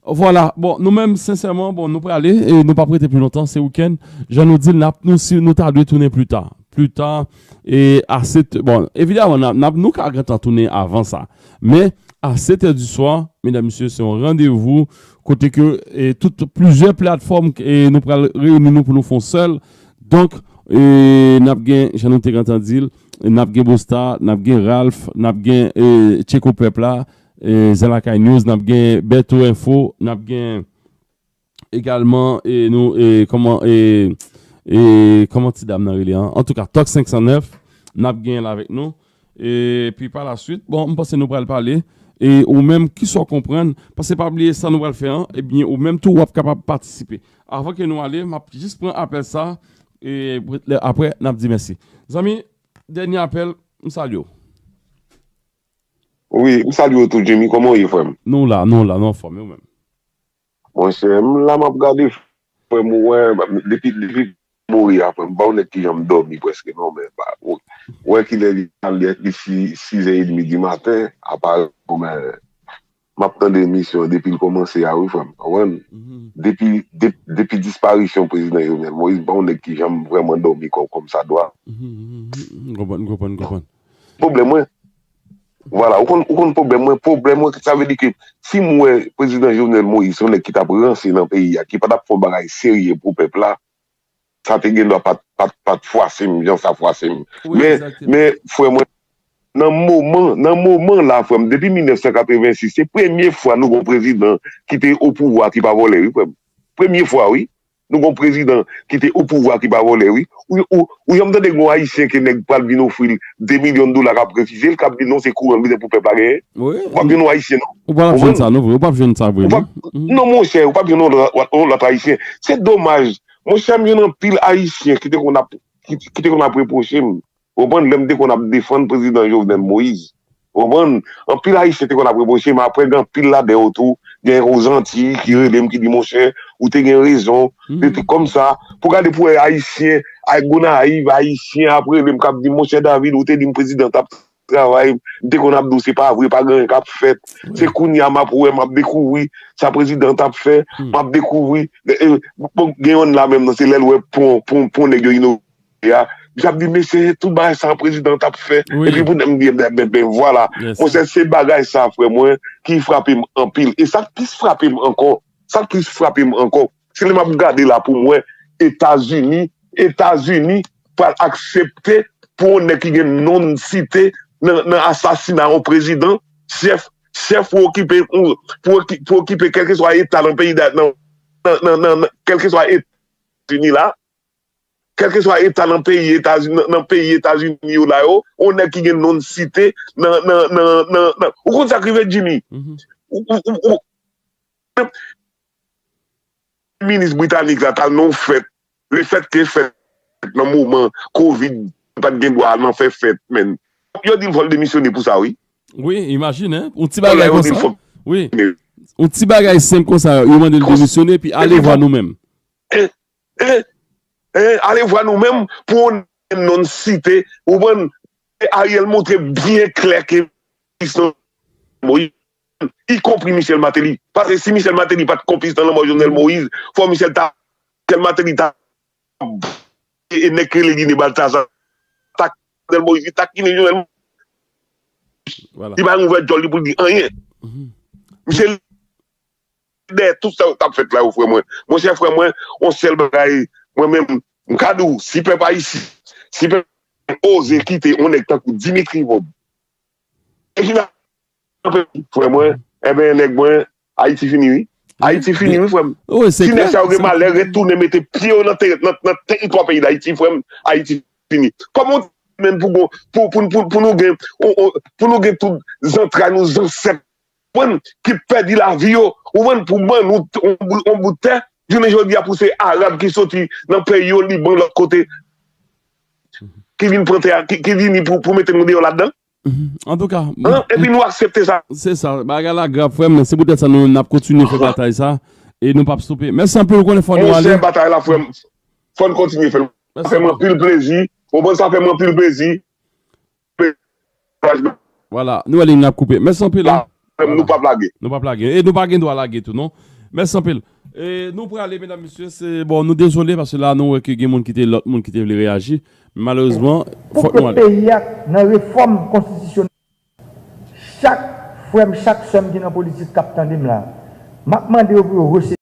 Vwala, bon, nou menm, sensèman, bon, nou prale, e nou p ap rete pli lontan, se wikenn. Jan nou di l, n ap, nou, si nou ta dwe tounen pli ta. Pli ta, e a sèt, bon, evidaman, n ap, n ap, nou ka gentan tounen avan sa. Men, a sèt è di swa, medam, mesye, se yon randevou kote ke, e, tout, plizyè platfòm, e, nou pral reyini nou pou nou fè yon sèl. Donk, e, n ap gen, jan nou te gentan di l, n ap gen Busta, n ap gen Ralph, n ap gen, e, Tcheko Pèp la, e, Zen Lakay News, n ap gen Berto Info, n ap gen egalman, e, nou, e, kòman, e, e, kòman ti dam nan rele an? Antouka, Talk senk san nèf, n ap gen l avèk nou. E pi pa la swit, bon, m panse nou pral pale. E ou menm, kisa w konprann? Paske pa bliye sa nou pral fè an, ebyen, ou menm tou, w ap kapab patisipe. Avan ke nou ale, m ap jis pran apèl sa, e apre, n ap di mèsi. Zanmi, dènye apèl, m salye w. Wi, m salye w tou, Jimmy. Kòman w ye, frè m? Nou la, nou la, nou anfòm, e ou menm? Monchè, m la m ap gade, frè m, ou wè, depi, depi mouri a, frè m, m pa yon nèg ki janm dòmi prèske non, men, ba, ou wè kilè li, li, li si, sizè edmi di maten, apa, men, m ap tande emisyon an depi l kòmanse a, wi, frè m, konprann? Depi, de-, depi disparisyon prezidan Jovenel Moïse, m pa yon nèg ki janm vrèman dòmi kò-, kòmsadwa. M konprann, m konprann, m konprann. Pwoblèm mwen, vwala, ou konn, ou konn pwoblèm mwen, pwoblèm mwen, sa vle di ke si m wè prezidan Jovenel Moïse, se yon nèg ki t ap ranse nan peyi a, ki pa t ap fè yon bagay serye pou pèp la, sa te gen dwa pa t, pa t, pa t fwase m, jan sa fwase m. Men, men, frè mwen, nan moman, nan moman la, frè m, depi mil nèf san katrevensis, se premye fwa nou gon prezidan ki te o pouvwa ki pa vòlè, wi, frè m. Premye fwa, wi. Nou gon prezidan ki te o pouvwa ki pa vòlè, wi. Ou, ou, ou janm tande gon Ayisyen ke nèg pral vin ofri l de milyon dola k ap refize l, k ap di non, se kouran l bezwen pou pèp la genyen? Ou p ap jwenn yon Ayisyen, non. Ou p ap jwenn sa, non, vre. Ou p ap jwenn sa, vre, non. Non, monchè, ou p ap jwenn yon lòt, yon lòt Ayisyen. Se domaj. Monchè, m jwenn anpil Ayisyen ki te konn ap, ki, ki te konn ap repwoche m. Ou konprann? Lè m te konn ap defann prezidan Jovenel Moïse. Ou konprann? Anpil Ayisyen te konn ap repwoche m, apre gen anpil ladan yo tou, gen Ozantiy ki rele m, ki di, monchè, ou te gen rezon, de trik kòmsa. Pou gade pou wè Ayisyen, ay Gonayiv, Ayisyen ap rele m, k ap di, monchè David, ou te di m prezidan t ap travay, m te konn ap di w se pa vre, pa gen anyen k ap fèt. Se kounye a m ap wè, m ap dekouvri sa prezidan t ap fè, m ap dekouvri, e, e, bon, gen yonn la menm nan, se lè l wè pon, pon, pon nèg yo inogire a, misye ap di, mesye, tout bagay sa prezidan t ap fè. Epi pou m di, ben, ben, ben, vwala. Monchè, se bagay sa, frè mwen, ki frape m anpil. E sa k plis frape m ankò, sa k plis frape m ankò, se lè m ap gade la pou m wè Etazini, Etazini pral aksepte pou yon nèg ki gen non l site nan, nan asasina yon prezidan, chèf, chèf pou okipe, pou oki-, pou okipe kèlkeswa eta nan peyi da-, nan, nan, nan, nan, nan, kèlkeswa Etazini la, kèlkeswa eta nan peyi Etazini, nan, nan peyi Etazini yo la yo, yon nèg ki gen non l site nan, nan, nan, nan, nan. Ou konn sa k rive, Jimmy? Ou, ou, ou, ou, minis britanik la t al nan yon fèt. Lefètke fèt nan moman kovid, li pa t gen dwa al nan fè fèt, men. Yo di l fò l demisyone pou sa, wi. Wi, imajine, yon ti bagay konsa. Wi. Yon ti bagay senp konsa, yo mande l demisyone, epi alevwa nou menm. E, e, e, alevwa nou menm, pou yon non site, ou konprann? Ariel montre byen klè ke Moïse ikonpri Michel Martelly. Paske si Michel Martelly pa t konplis nan lanmò Jovenel Moïse, fò Michel ta, Michel Martelly ta, e, e nèg ki rele Guy Balthazar, ta Jovenel Moïse, li takinen Jovenel Moïse. Li pa ouvè djòl li pou l di anyen. Misye dèyè tout sa k ap fèt la yo, frè mwen. Monchè, frè mwen, yon sèl bagay, mwen menm, m ka di w, si pèp ayisyen, si pèp oze kite yon nèg tankou Dimitri Vorbe, e ki nan frè mwen, enben, nèg mwen, Ayiti fini, wi. Ayiti fini, wi, frè m. Si nèg sa yo gen malè, retounen mete pye yo nan tè, nan, nan teritwa peyi Dayiti, frè m, Ayiti fini. Kòman w di menm pou, pou, pou, pou, pou nou gen, pou nou gen tout zantray nou, zansèt, konprann, ki pèdi lavi yo, ou konprann, pou ban nou yon bout, yon bout tè, jounen jodi a pou se Arab ki soti nan peyi yo, Liban, lòt kote, ki vin pran tè a, ki, ki vini pou, pou mete nou deyò ladan? Antouka, epi nou aksepte sa. Se sa, bagay la grav, frè m, men se poutèt sa nou menm n ap kontinye fè batay sa, e nou p ap stope. Mèsi anpil, ou konnen fò nou ale. Monchè, batay la, frè m, fò n kontinye fè l. Sa fè m anpil plezi. Ou konprann, sa fè m anpil plezi. Vwala, nou wè liy nan ap koupe. Mèsi anpil, hein. Nou p ap lage. Nou p ap lage. E nou pa gen dwa lage tou, non. Mèsi anpil. E nou prale, medam, mesye, se, bon, nou dezole, paske la, nou wè ke gen moun ki te, lòt moun ki te vle reyaji. Men malerezman, fòk nou ale. Pou ke peyi a nan refòm konstitisyonèl, chak frè m, chak sè m ki nan politik k ap tande m la, m ap mande yo pou yo reseye.